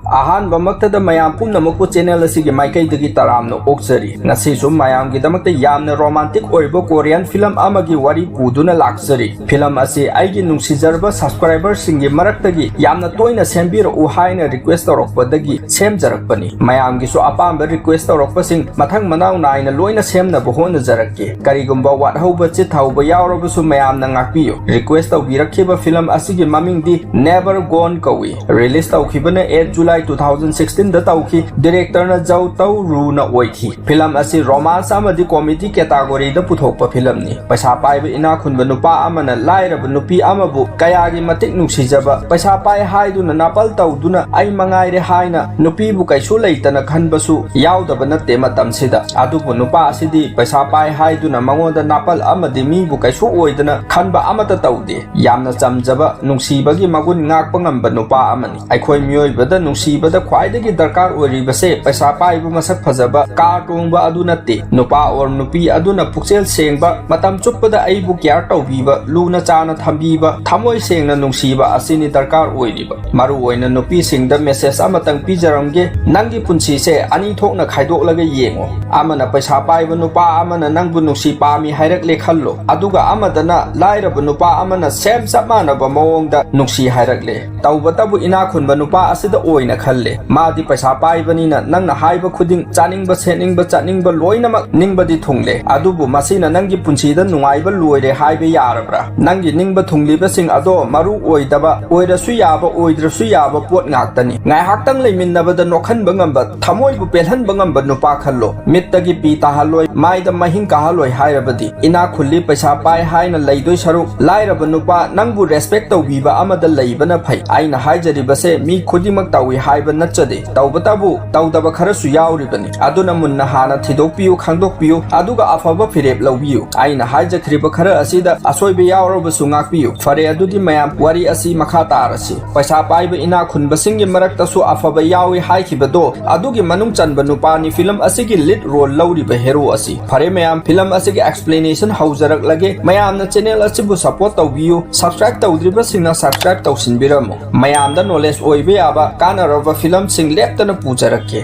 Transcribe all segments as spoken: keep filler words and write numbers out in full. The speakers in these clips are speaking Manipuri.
ꯑꯍꯥꯟꯕꯃꯛꯇꯗ ꯃꯌꯥꯝ ꯄꯨꯝꯅꯃꯛꯄꯨ channel ꯑꯁꯤꯒꯤ ꯃꯥꯏꯀꯩꯗꯒꯤ ꯇꯔꯥꯝꯅ ꯑꯣꯛꯆꯔꯤ꯫ ꯉꯁꯤꯁꯨ ꯃꯌꯥꯝꯒꯤꯗꯃꯛꯇ ꯌꯥꯝꯅ romantic ꯑꯣꯏꯕ Korean film ꯑꯃꯒꯤ ꯋꯥꯔꯤ ꯄꯨꯗꯨꯅ ꯂꯥꯛꯆꯔꯤ꯫ Film ꯑꯁꯤ ꯑꯩꯒꯤ ꯅꯨꯡꯁꯤꯖꯔꯕ subscriberꯁꯤꯡꯒꯤ ꯃꯔꯛꯇꯒꯤ ꯌꯥꯝꯅ ꯇꯣꯏꯅ ꯁꯦꯝꯕꯤꯔꯛꯎ ꯍꯥꯏꯅ request ꯇꯧꯔꯛꯄꯗꯒꯤ ꯁꯦꯝꯖꯔꯛꯄꯅꯤ꯫ ꯃꯌꯥꯝꯒꯤꯁꯨ ꯑꯄꯥꯝꯕ request ꯇꯧꯔꯛꯄꯁꯤꯡ ꯃꯊꯪ ꯃꯅꯥꯎ ꯅꯥꯏꯅ ꯂꯣꯏꯅ ꯁꯦꯝꯅꯕ ꯍꯣꯠꯅꯖꯔꯛꯀꯦ꯫ ꯀꯔꯤꯒꯨꯝꯕ ꯋꯥꯠꯍꯧꯕ ꯆꯤꯠꯍꯧꯕ ꯌꯥꯎꯔꯕꯁꯨ ꯃꯌꯥꯝꯅ ꯉꯥꯛꯄꯤꯌꯨ꯫ Request ꯇꯧꯕꯤꯔꯛꯈꯤꯕ film ꯑꯁꯤꯒꯤ ꯃꯃꯤꯡꯗꯤ Never Gone ꯀꯧꯏ꯫ Release ꯇꯧꯈꯤꯕꯅ eight July two thousand sixteen ꯗ ꯇꯧꯈꯤ꯫ Directorꯅ ꯖꯧ ꯇꯧ ꯔꯨꯅ ꯑꯣꯏꯈꯤ꯫ Film ꯑꯁꯤ romance ꯑꯃꯗꯤ comedy categoryꯗ ꯄꯨꯊꯣꯛꯄ filmꯅꯤ꯫ ꯄꯩꯁꯥ ꯄꯥꯏꯕ ꯏꯅꯥꯛ ꯈꯨꯟꯕ ꯅꯨꯄꯥ ꯑꯃꯅ ꯂꯥꯏꯔꯕ ꯅꯨꯄꯤ ꯑꯃꯕꯨ ꯀꯌꯥꯒꯤ ꯃꯇꯤꯛ ꯅꯨꯡꯁꯤꯖꯕ, ꯄꯩꯁꯥ ꯄꯥꯏ ꯍꯥꯏꯗꯨꯅ ꯅꯥꯄꯜ ꯇꯧꯗꯨꯅ ꯑꯩ ꯃꯉꯥꯏꯔꯦ ꯍꯥꯏꯅ ꯅꯨꯄꯤꯕꯨ ꯀꯩꯁꯨ ꯂꯩꯇꯅ ꯈꯟꯕꯁꯨ ꯌꯥꯎꯗꯕ ꯅꯠꯇꯦ ꯃꯇꯝꯁꯤꯗ꯫ ꯑꯗꯨꯕꯨ ꯅꯨꯄꯥ ꯑꯁꯤꯗꯤ ꯄꯩꯁꯥ ꯄꯥꯏ ꯍꯥꯏꯗꯨꯅ ꯃꯉꯣꯟꯗ ꯅꯥꯄꯜ ꯑꯃꯗꯤ ꯃꯤꯕꯨ ꯀꯩꯁꯨ ꯑꯣꯏꯗꯅ ꯈꯟꯕ ꯑꯃꯠꯇ ꯇꯧꯗꯦ꯫ ꯌꯥꯝꯅ ꯆꯝꯖꯕ, ꯅꯨꯡꯁꯤꯕꯒꯤ ꯃꯒꯨꯟ ꯉꯥꯛꯄ ꯉꯝꯕ ꯅꯨꯄꯥ ꯑꯃꯅꯤ꯫ ꯑꯩꯈꯣꯏ ꯃꯤꯑꯣꯏꯕꯗ ꯅꯨꯡꯁꯤꯕꯗ ꯈ꯭ꯋꯥꯏꯗꯒꯤ ꯗꯔꯀꯥꯔ ꯑꯣꯏꯔꯤꯕꯁꯦ ꯄꯩꯁꯥ ꯄꯥꯏꯕ, ꯃꯁꯛ ꯐꯖꯕ, car ꯇꯣꯡꯕ ꯑꯗꯨ ꯅꯠꯇꯦ꯫ ꯅꯨꯄꯥ or ꯅꯨꯄꯤ ꯑꯗꯨꯅ ꯄꯨꯛꯆꯦꯜ ꯁꯦꯡꯕ, ꯃꯇꯝ ꯆꯨꯞꯄꯗ ꯑꯩꯕꯨ care ꯇꯧꯕꯤꯕ, ꯂꯨꯅ ꯆꯥꯅ ꯊꯝꯕꯤꯕ, ꯊꯃꯣꯏ ꯁꯦꯡꯅ ꯅꯨꯡꯁꯤꯕ ꯑꯁꯤꯅꯤ ꯗꯔꯀꯥꯔ ꯑꯣꯏꯔꯤꯕ꯫ ꯃꯔꯨ ꯑꯣꯏꯅ ꯅꯨꯄꯤꯁꯤꯡꯗ message ꯑꯃꯇꯪ ꯄꯤꯖꯔꯝꯒꯦ, ꯅꯪꯒꯤ ꯄꯨꯟꯁꯤꯁꯦ ꯑꯅꯤ ꯊꯣꯛꯅ ꯈꯥꯏꯗꯣꯛꯂꯒ ꯌꯦꯡꯉꯣ꯫ ꯑꯃꯅ ꯄꯩꯁꯥ ꯄꯥꯏꯕ ꯅꯨꯄꯥ ꯑꯃꯅ ꯅꯪꯕꯨ ꯅꯨꯡꯁꯤ ꯄꯥꯝꯃꯤ ꯍꯥꯏꯔꯛꯂꯦ ꯈꯜꯂꯣ, ꯑꯗꯨꯒ ꯑꯃꯗꯅ ꯂꯥꯏꯔꯕ ꯅꯨꯄꯥ ꯑꯃꯅ same ꯆꯞ ꯃꯥꯟꯅꯕ ꯃꯑꯣꯡꯗ ꯅꯨꯡꯁꯤ ꯍꯥꯏꯔꯛꯂꯦ꯫ ꯇꯧꯕꯇꯕꯨ ꯏꯅꯥꯛ ꯈꯨꯟꯕ ꯅꯨꯄꯥ ꯑꯁꯤꯗ ꯑꯣꯏꯅ ꯈꯜꯂꯦ꯫ ꯃꯥꯗꯤ ꯄꯩꯁꯥ ꯄꯥꯏꯕꯅꯤꯅ ꯅꯪꯅ ꯍꯥꯏꯕ ꯈꯨꯗꯤꯡ, ꯆꯥꯅꯤꯡꯕ, ꯁꯦꯠꯅꯤꯡꯕ, ꯆꯠꯅꯤꯡꯕ ꯂꯣꯏꯅꯃꯛ ꯅꯤꯡꯕꯗꯤ ꯊꯨꯡꯂꯦ꯫ ꯑꯗꯨꯕꯨ ꯃꯁꯤꯅ ꯅꯪꯒꯤ ꯄꯨꯟꯁꯤꯗ ꯅꯨꯡꯉꯥꯏꯕ ꯂꯣꯏꯔꯦ ꯍꯥꯏꯕ ꯌꯥꯔꯕ꯭ꯔꯥ? ꯅꯪꯒꯤ ꯅꯤꯡꯕ ꯊꯨꯡꯂꯤꯕꯁꯤꯡ ꯑꯗꯣ ꯃꯔꯨ ꯑꯣꯏꯗꯕ, ꯑꯣꯏꯔꯁꯨ ꯌꯥꯕ, ꯑꯣꯏꯗ꯭ꯔꯁꯨ ꯌꯥꯕ ꯄꯣꯠ ꯉꯥꯛꯇꯅꯤ꯫ ꯉꯥꯏꯍꯥꯛꯇꯪ ꯂꯩꯃꯤꯟꯅꯕꯗ ꯅꯣꯛꯍꯟꯕ ꯉꯝꯕ, ꯊꯃꯣꯏꯕꯨ ꯄꯦꯜꯍꯟꯕ ꯉꯝꯕ ꯅꯨꯄꯥ ꯈꯜꯂꯣ꯫ ꯃꯤꯠꯇꯒꯤ ꯄꯤ ꯇꯥꯍꯜꯂꯣꯏ, ꯃꯥꯏꯗ ꯃꯍꯤꯡ ꯀꯥꯍꯜꯂꯣꯏ ꯍꯥꯏꯔꯕꯗꯤ ꯏꯅꯥꯛ ꯈꯨꯜꯂꯤ, ꯄꯩꯁꯥ ꯄꯥꯏ ꯍꯥꯏꯅ ꯂꯩꯗꯣꯏ ꯁꯔꯨꯛ ꯂꯥꯏꯔꯕ ꯅꯨꯄꯥ ꯅꯪꯕꯨ respect ꯇꯧꯕꯤꯕ ꯑꯃꯗ ꯂꯩꯕꯅ ꯐꯩ꯫ ꯑꯩꯅ ꯍꯥꯏꯖꯔꯤꯕꯁꯦ ꯃꯤ ꯈꯨꯗꯤꯡꯃꯛ ꯇꯧꯏ ꯍꯥꯏꯕ ꯅꯠꯆꯗꯦ꯫ ꯇꯧꯕꯇꯕꯨ ꯇꯧꯗꯕ ꯈꯔꯁꯨ ꯌꯥꯎꯔꯤꯕꯅꯤ꯫ ꯑꯗꯨꯅ ꯃꯨꯟꯅ ꯍꯥꯟꯅ ꯊꯤꯗꯣꯛꯄꯤꯌꯨ, ꯈꯪꯗꯣꯛꯄꯤꯌꯨ, ꯑꯗꯨꯒ ꯑꯐꯕ ꯐꯤꯔꯦꯞ ꯂꯧꯕꯤꯌꯨ꯫ ꯑꯩꯅ ꯍꯥꯏꯖꯈ꯭ꯔꯤꯕ ꯈꯔ ꯑꯁꯤꯗ ꯑꯁꯣꯏꯕ ꯌꯥꯎꯔꯕꯁꯨ ꯉꯥꯛꯄꯤꯌꯨ꯫ ꯐꯔꯦ, ꯑꯗꯨꯗꯤ ꯃꯌꯥꯝ ꯋꯥꯔꯤ ꯑꯁꯤ ꯃꯈꯥ ꯇꯥꯔꯁꯤ꯫ ꯄꯩꯁꯥ ꯄꯥꯏꯕ ꯏꯅꯥꯛ ꯈꯨꯟꯕꯁꯤꯡꯒꯤ ꯃꯔꯛꯇꯁꯨ ꯑꯐꯕ ꯌꯥꯎꯏ ꯍꯥꯏꯈꯤꯕꯗꯣ ꯑꯗꯨꯒꯤ ꯃꯅꯨꯡ ꯆꯟꯕ ꯅꯨꯄꯥꯅꯤ film ꯑꯁꯤꯒꯤ lead role ꯂꯧꯔꯤꯕ hero ꯑꯁꯤ꯫ ꯐꯔꯦ ꯃꯌꯥꯝ, film ꯑꯁꯤꯒꯤ explanation ꯍꯧꯖꯔꯛꯂꯒꯦ꯫ ꯃꯌꯥꯝꯅ channel ꯑꯁꯤꯕꯨ support ꯇꯧꯕꯤꯌꯨ꯫ Subscribe ꯇꯧꯗ꯭ꯔꯤꯕꯁꯤꯡꯅ subscribe ꯇꯧꯁꯤꯟꯕꯤꯔꯝꯃꯨ꯫ ꯃꯌꯥꯝꯗ knowledge ꯑꯣꯏꯕ ꯌꯥꯕ, ꯀꯥꯟꯅꯔꯕ ꯐꯤꯂꯝꯁꯤꯡ ꯂꯦꯞꯇꯅ ꯄꯨꯖꯔꯛꯈꯤ꯫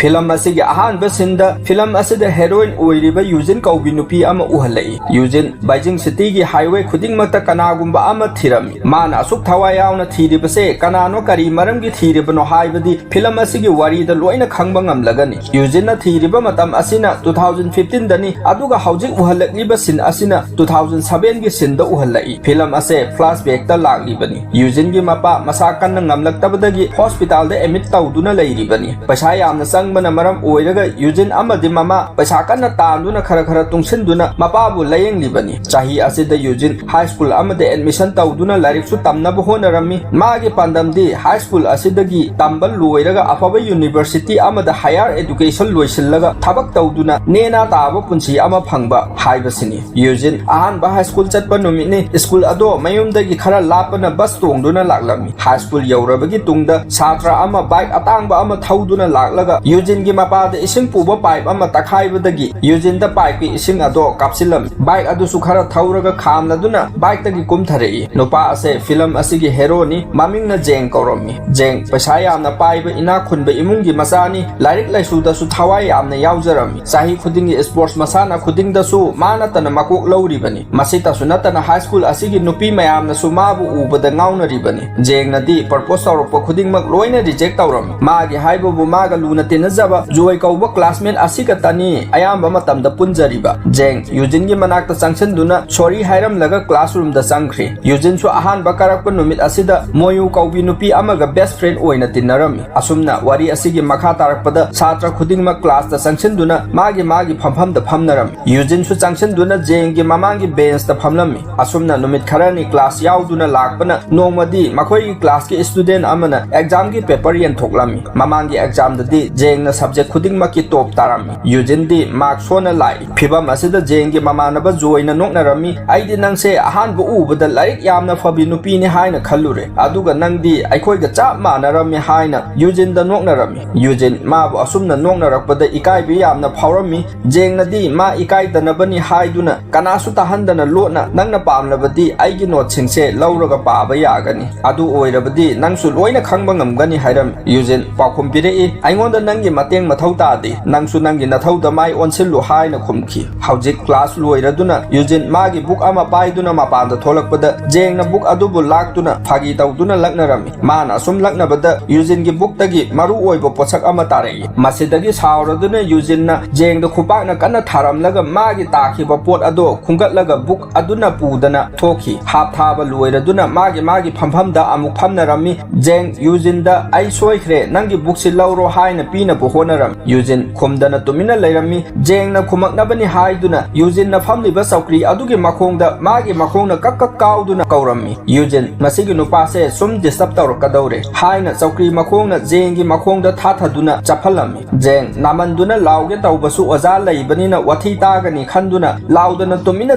ꯐꯤꯂꯝ ꯑꯁꯤꯒꯤ ꯑꯍꯥꯟꯕ ꯁꯤꯟꯗ ꯐꯤꯂꯝ ꯑꯁꯤꯗ ꯍꯦꯔꯣꯏꯟ ꯑꯣꯏꯔꯤꯕ ꯌꯨꯖꯤꯟ ꯀꯧꯕꯤ ꯅꯨꯄꯤ ꯑꯃ ꯎꯍꯜꯂꯛꯏ꯫ ꯌꯨꯖꯤꯟ ꯕꯩꯖꯤꯡ ꯁꯤꯇꯤꯒꯤ ꯍꯥꯏꯋꯦ ꯈꯨꯗꯤꯡꯃꯛꯇ ꯀꯅꯥꯒꯨꯝꯕ ꯑꯃ ꯊꯤꯔꯝꯃꯤ꯫ ꯃꯥꯅ ꯑꯁꯨꯛ ꯊꯋꯥꯏ ꯌꯥꯎꯅ ꯊꯤꯔꯤꯕꯁꯦ ꯀꯅꯥꯅꯣ, ꯀꯔꯤ ꯃꯔꯝꯒꯤ ꯊꯤꯔꯤꯕꯅꯣ ꯍꯥꯏꯕꯗꯤ ꯐꯤꯂꯝ ꯑꯁꯤꯒꯤ ꯋꯥꯔꯤꯗ ꯂꯣꯏꯅ ꯈꯪꯕ ꯉꯝꯂꯒꯅꯤ꯫ ꯌꯨꯖꯤꯟꯅ ꯊꯤꯔꯤꯕ ꯃꯇꯝ ꯑꯁꯤꯅ two thousand fifteen ꯗꯅꯤ, ꯑꯗꯨꯒ ꯍꯧꯖꯤꯛ ꯎꯍꯜꯂꯛꯂꯤꯕ ꯁꯤꯟ ꯑꯁꯤꯅ two thousand seven ꯒꯤ ꯁꯤꯟꯗ ꯎꯍꯜꯂꯛꯏ꯫ ꯐꯤꯂꯝ ꯑꯁꯦ flashback ꯇ ꯂꯥꯛꯂꯤꯕꯅꯤ꯫ ꯌꯨꯖꯤꯟꯒꯤ ꯃꯄꯥ ꯃꯁꯥ ꯀꯟꯅ ꯉꯝꯂꯛꯇꯕꯗꯒꯤ ꯍꯣꯁꯄꯤꯇꯥꯜꯗ ꯑꯦꯗꯃꯤꯠ ꯇꯧꯗꯨꯅ ꯂꯩꯔꯤꯕꯅꯤ꯫ ꯄꯩꯁꯥ ꯌꯥꯝꯅ ꯆꯪꯕꯅ ꯃꯔꯝ ꯑꯣꯏꯔꯒ ꯌꯨꯖꯤꯟ ꯑꯃꯗꯤ ꯃꯃꯥ ꯄꯩꯁꯥ ꯀꯟꯅ ꯇꯥꯟꯗꯨꯅ ꯈꯔ ꯈꯔ ꯇꯨꯡꯁꯤꯟꯗꯨꯅ ꯃꯄꯥꯕꯨ ꯂꯥꯌꯦꯡꯂꯤꯕꯅꯤ꯫ ꯆꯍꯤ ꯑꯁꯤꯗ ꯌꯨꯖꯤꯟ ꯍꯥꯏ ꯁ꯭ꯀꯨꯜ ꯑꯃꯗ ꯑꯦꯗꯃꯤꯁꯟ ꯇꯧꯗꯨꯅ ꯂꯥꯏꯔꯤꯛꯁꯨ ꯇꯝꯅꯕ ꯍꯣꯠꯅꯔꯝꯃꯤ꯫ ꯃꯥꯒꯤ ꯄꯥꯟꯗꯝꯗꯤ ꯍꯥꯏ ꯁ꯭ꯀꯨꯜ ꯑꯁꯤꯗꯒꯤ ꯇꯝꯕ ꯂꯣꯏꯔꯒ ꯑꯐꯕ ꯌꯨꯅꯤꯚꯔꯁꯤꯇꯤ ꯑꯃꯗ ꯍꯥꯌꯔ ꯑꯦꯗꯨꯀꯦꯁꯟ ꯂꯣꯏꯁꯤꯜꯂꯒ ꯊꯕꯛ ꯇꯧꯗꯨꯅ ꯅꯦꯅꯥ ꯇꯥꯕ ꯄꯨꯟꯁꯤ ꯑꯃ ꯐꯪꯕ ꯍꯥꯏꯕꯁꯤꯅꯤ꯫ ꯌꯨꯖꯤꯟ ꯑꯍꯥꯟꯕ ꯍꯥꯏ ꯁ꯭ꯀꯨꯜ ꯆꯠꯄ ꯅꯨꯃꯤꯠꯅꯤ꯫ ꯁ꯭ꯀꯨꯜ ꯑꯗꯣ ꯃꯌꯨꯝꯗꯒꯤ ꯈꯔ ꯂꯥꯞꯄꯅ ꯕꯁ ꯇꯣꯡꯗꯨꯅ ꯂꯥꯛꯂꯝꯃꯤ꯫ ꯍꯥꯏ ꯁ꯭ꯀꯨꯜ ꯌꯧꯔꯕꯒꯤ ꯇꯨꯡꯗ ꯁꯥꯇ꯭ꯔ ꯑꯃ ꯕꯥꯏꯛ ꯑꯇꯥꯡꯕ ꯑꯃ ꯊꯧꯗꯨꯅ ꯂꯥꯛꯂꯒ ꯌꯨꯖꯤꯟꯒꯤ ꯃꯄꯥꯗ ꯏꯁꯤꯡ ꯄꯨꯕ ꯄꯥꯏꯞ ꯑꯃ ꯇꯛꯈꯥꯏꯕꯗꯒꯤ ꯌꯨꯖꯤꯟꯗ ꯄꯥꯏꯞꯀꯤ ꯏꯁꯤꯡ ꯑꯗꯣ ꯀꯥꯞꯁꯤꯜꯂꯝꯃꯤ꯫ ꯕꯥꯏꯛ ꯑꯗꯨꯁꯨ ꯈꯔ ꯊꯧꯔꯒ ꯈꯥꯝꯂꯗꯨꯅ ꯕꯥꯏꯛꯇꯒꯤ ꯀꯨꯝꯊꯔꯛꯏ꯫ ꯅꯨꯄꯥ ꯑꯁꯦ ꯐꯤꯂꯝ ꯑꯁꯤꯒꯤ ꯍꯦꯔꯣꯅꯤ꯫ ꯃꯃꯤꯡꯅ ꯖꯦꯡ ꯀꯧꯔꯝꯃꯤ꯫ ꯖꯦꯡ ꯄꯩꯁꯥ ꯌꯥꯝꯅ ꯄꯥꯏꯕ ꯏꯅꯥꯛ ꯈꯨꯟꯕ ꯏꯃꯨꯡꯒꯤ ꯃꯆꯥꯅꯤ꯫ ꯂꯥꯏꯔꯤꯛ ꯂꯥꯏꯁꯨꯗꯁꯨ ꯊꯋꯥꯏ ꯌꯥꯝꯅ ꯌꯥꯎꯖꯔꯝꯃꯤ꯫ ꯆꯍꯤ ꯈꯨꯗꯤꯡꯒꯤ ꯁ꯭ꯄꯣꯔꯠꯁ ꯃꯁꯥꯟꯅ ꯈꯨꯗꯤꯡꯗꯁꯨ ꯃꯥ ꯅꯠꯇꯅ ꯃꯀꯣꯛ ꯂꯧꯔꯤꯕꯅꯤ꯫ ꯃꯁꯤꯇꯁꯨ ꯅꯠꯇꯅ ꯍꯥꯏ ꯁ꯭ꯀꯨꯜ ꯑꯁꯤꯒꯤ ꯅꯨꯄꯤ ꯃꯌꯥꯝꯅꯁꯨ ꯃꯥꯕꯨ ꯎꯕꯗ ꯉꯥꯎꯅꯔꯤꯕꯅꯤ꯫ ꯖꯦꯡꯅꯗꯤ ꯄ꯭ꯔꯄꯣꯁ ꯇꯧꯔꯛꯄ ꯈꯨꯗꯤꯡꯃꯛ ꯂꯣꯏꯅ ꯔꯤꯖꯦꯛ ꯇꯧꯔꯝꯃꯤ꯫ ꯃꯥꯒꯤ ꯍꯥꯏꯕꯕꯨ ꯃꯥꯒ ꯂꯨꯅ ꯇꯤꯟꯅꯖꯕ ꯖꯣꯏ ꯀꯧꯕ ꯀ꯭ꯂꯥꯁꯃꯦꯠ ꯑꯁꯤꯒꯇꯅꯤ ꯑꯌꯥꯝꯕ ꯃꯇꯝꯗ ꯄꯨꯟꯖꯔꯤꯕ꯫ ꯖꯦꯡ ꯌꯨꯖꯤꯟꯒꯤ ꯃꯅꯥꯛꯇ ꯆꯪꯁꯤꯟꯗꯨꯅ ꯁꯣꯔꯤ ꯍꯥꯏꯔꯝꯂꯒ ꯀ꯭ꯂꯥꯁꯔꯨꯝꯗ ꯆꯪꯈ꯭ꯔꯤ꯫ ꯌꯨꯖꯤꯟꯁꯨ ꯑꯍꯥꯟꯕ ꯀꯥꯔꯛꯄ ꯅꯨꯃꯤꯠ ꯑꯁꯤꯗ ꯃꯣꯌꯨ ꯀꯧꯕꯤ ꯅꯨꯄꯤ ꯑꯃꯒ ꯕꯦꯁ ꯐ꯭ꯔꯦꯟ ꯑꯣꯏꯅ ꯇꯤꯟꯅꯔꯝꯃꯤ꯫ ꯑꯁꯨꯝꯅ ꯋꯥꯔꯤ ꯑꯁꯤꯒꯤ ꯃꯈꯥ ꯇꯥꯔꯛꯄꯗ ꯁꯥꯇ꯭ꯔ ꯈꯨꯗꯤꯡꯃꯛ ꯀ꯭ꯂꯥꯁꯇ ꯆꯪꯁꯤꯟꯗꯨꯅ ꯃꯥꯒꯤ ꯃꯥꯒꯤ ꯐꯝꯐꯝꯗ ꯐꯝꯅꯔꯝꯃꯤ꯫ ꯌꯨꯖꯤꯟꯁꯨ ꯆꯪꯁꯤꯟꯗꯨꯅ ꯖꯦꯡꯒꯤ ꯃꯃꯥꯡꯒꯤ ꯕꯦꯟꯁꯇ ꯐꯝꯂꯝꯃꯤ꯫ ꯑꯁꯨꯝꯅ ꯅꯨꯃꯤꯠ ꯈꯔꯅꯤ ꯀ꯭ꯂꯥꯁ ꯌꯥꯎꯗꯨꯅ ꯂꯥꯛꯄꯅ ꯅꯣꯡꯃꯗꯤ ꯃꯈꯣꯏꯒꯤ ꯀ꯭ꯂꯥꯁꯀꯤ ꯁ꯭ꯇꯨꯗꯦꯟ ꯑꯃꯅ ꯑꯦꯛꯖꯥꯝꯒꯤ ꯄꯦꯄꯔ ꯌꯦꯟꯊꯣꯛꯂꯝꯃꯤ꯫ ꯃꯃꯥꯡꯒꯤ ꯑꯦꯛꯖꯥꯝꯗꯗꯤ ꯖꯦꯡ ꯖꯦꯡꯅ subject ꯈꯨꯗꯤꯡꯃꯛꯀꯤ top ꯇꯥꯔꯝꯃꯤ꯫ ꯌꯨꯖꯤꯟꯗꯤ mark ꯁꯣꯟꯅ ꯂꯥꯛꯏ꯫ ꯐꯤꯚꯝ ꯑꯁꯤꯗ ꯖꯦꯡꯒꯤ ꯃꯃꯥꯟꯅꯕ ꯖꯣꯏꯅ ꯅꯣꯛꯅꯔꯝꯃꯤ꯫ "ꯑꯩꯗꯤ ꯅꯪꯁꯦ ꯑꯍꯥꯟꯕ ꯎꯕꯗ ꯂꯥꯏꯔꯤꯛ ꯌꯥꯝꯅ ꯐꯕꯤ ꯅꯨꯄꯤꯅꯤ ꯍꯥꯏꯅ ꯈꯜꯂꯨꯔꯦ, ꯑꯗꯨꯒ ꯅꯪꯗꯤ ꯑꯩꯈꯣꯏꯒ ꯆꯞ ꯃꯥꯟꯅꯔꯝꯃꯤ" ꯍꯥꯏꯅ ꯌꯨꯖꯤꯟꯗ ꯅꯣꯛꯅꯔꯝꯃꯤ꯫ ꯌꯨꯖꯤꯟ ꯃꯥꯕꯨ ꯑꯁꯨꯝꯅ ꯅꯣꯛꯅꯔꯛꯄꯗ ꯏꯀꯥꯏꯕ ꯌꯥꯝꯅ ꯐꯥꯎꯔꯝꯃꯤ꯫ ꯖꯦꯡꯅꯗꯤ ꯃꯥ ꯏꯀꯥꯏꯗꯅꯕꯅꯤ ꯍꯥꯏꯗꯨꯅ ꯀꯅꯥꯁꯨ ꯇꯥꯍꯟꯗꯅ ꯂꯣꯠꯅ, "ꯅꯪꯅ ꯄꯥꯝꯂꯕꯗꯤ ꯑꯩꯒꯤ note ꯁꯤꯡꯁꯦ ꯂꯧꯔꯒ ꯄꯥꯕ ꯌꯥꯒꯅꯤ꯫ ꯑꯗꯨ ꯑꯣꯏꯔꯕꯗꯤ ꯅꯪꯁꯨ ꯂꯣꯏꯅ ꯈꯪꯕ ꯉꯝꯒꯅꯤ" ꯍꯥꯏꯔꯝꯃꯤ꯫ ꯌꯨꯖꯤꯟ ꯄꯥꯎꯈꯨꯝ ꯄꯤꯔꯛꯏ, "ꯑꯩꯉꯣꯟꯗ ꯅꯪꯒꯤ ꯃꯇꯦꯡ ꯃꯊꯧ ꯇꯥꯗꯦ, ꯅꯪꯁꯨ ꯅꯪꯒꯤ ꯅꯊꯧꯗ ꯃꯥꯏ ꯑꯣꯟꯁꯤꯜꯂꯨ" ꯍꯥꯏꯅ ꯈꯨꯝꯈꯤ꯫ ꯍꯧꯖꯤꯛ class ꯂꯣꯏꯔꯗꯨꯅ ꯌꯨꯖꯤꯟ ꯃꯥꯒꯤ book ꯑꯃ ꯄꯥꯏꯗꯨꯅ ꯃꯄꯥꯟꯗ ꯊꯣꯛꯂꯛꯄꯗ ꯖꯦꯡꯅ book ꯑꯗꯨꯕꯨ ꯂꯥꯛꯇꯨꯅ ꯐꯥꯒꯤ ꯇꯧꯗꯨꯅ ꯂꯛꯅꯔꯝꯃꯤ꯫ ꯃꯥꯅ ꯑꯁꯨꯝ ꯂꯛꯅꯕꯗ ꯌꯨꯖꯤꯟꯒꯤ bookꯇꯒꯤ ꯃꯔꯨ ꯑꯣꯏꯕ ꯄꯣꯠꯁꯛ ꯑꯃ ꯇꯥꯔꯛꯏ꯫ ꯃꯁꯤꯗꯒꯤ ꯁꯥꯎꯔꯗꯨꯅ ꯌꯨꯖꯤꯟꯅ ꯖꯦꯡꯗ ꯈꯨꯄꯥꯛꯅ ꯀꯟꯅ ꯊꯥꯔꯝꯂꯒ ꯃꯥꯒꯤ ꯇꯥꯈꯤꯕ ꯄꯣꯠ ꯑꯗꯣ ꯈꯨꯟꯒꯠꯂꯒ book ꯑꯗꯨꯅ ꯄꯨꯗꯅ ꯊꯣꯛꯈꯤ꯫ ꯍꯥꯞ ꯊꯥꯕ ꯂꯣꯏꯔꯗꯨꯅ ꯃꯥꯒꯤ ꯃꯥꯒꯤ ꯐꯝꯐꯝꯗ ꯑꯃꯨꯛ ꯐꯝꯅꯔꯝꯃꯤ꯫ ꯖꯦꯡ ꯌꯨꯖꯤꯟꯗ "ꯑꯩ ꯁꯣꯏꯈ꯭ꯔꯦ, ꯅꯪꯒꯤ bookꯁꯤ ꯂꯧꯔꯣ" ꯍꯥꯏꯅ ꯄꯤꯅꯕ ꯍꯣꯠꯅꯔꯝꯃꯤ꯫ ꯌꯨꯖꯤꯟ ꯈꯨꯝꯗꯅ ꯇꯨꯃꯤꯟꯅ ꯂꯩꯔꯝꯃꯤ꯫ ꯖꯦꯡꯅ ꯈꯨꯝꯃꯛꯅꯕꯅꯤ ꯍꯥꯏꯗꯨꯅ ꯌꯨꯖꯤꯟꯅ ꯐꯝꯂꯤꯕ ꯆꯧꯀ꯭ꯔꯤ ꯑꯗꯨꯒꯤ ꯃꯈꯣꯡꯗ ꯃꯥꯒꯤ ꯃꯈꯣꯡꯅ ꯀꯛ ꯀꯛ ꯀꯥꯎꯗꯨꯅ ꯀꯧꯔꯝꯃꯤ꯫ ꯌꯨꯖꯤꯟ, "ꯃꯁꯤꯒꯤ ꯅꯨꯄꯥꯁꯦ ꯁꯨꯝ disturb ꯇꯧꯔꯛꯀꯗꯧꯔꯦ" ꯍꯥꯏꯅ ꯆꯧꯀ꯭ꯔꯤ ꯃꯈꯣꯡꯅ ꯖꯦꯡꯒꯤ ꯃꯈꯣꯡꯗ ꯊꯥꯊꯗꯨꯅ ꯆꯞꯍꯜꯂꯝꯃꯤ꯫ ꯖꯦꯡ ꯅꯥꯃꯟꯗꯨꯅ ꯂꯥꯎꯒꯦ ꯇꯧꯕꯁꯨ ꯑꯣꯖꯥ ꯂꯩꯕꯅꯤꯅ ꯋꯥꯊꯤ ꯇꯥꯒꯅꯤ ꯈꯟꯗꯨꯅ ꯂꯥꯎꯗꯅ ꯇꯨꯃꯤꯟꯅ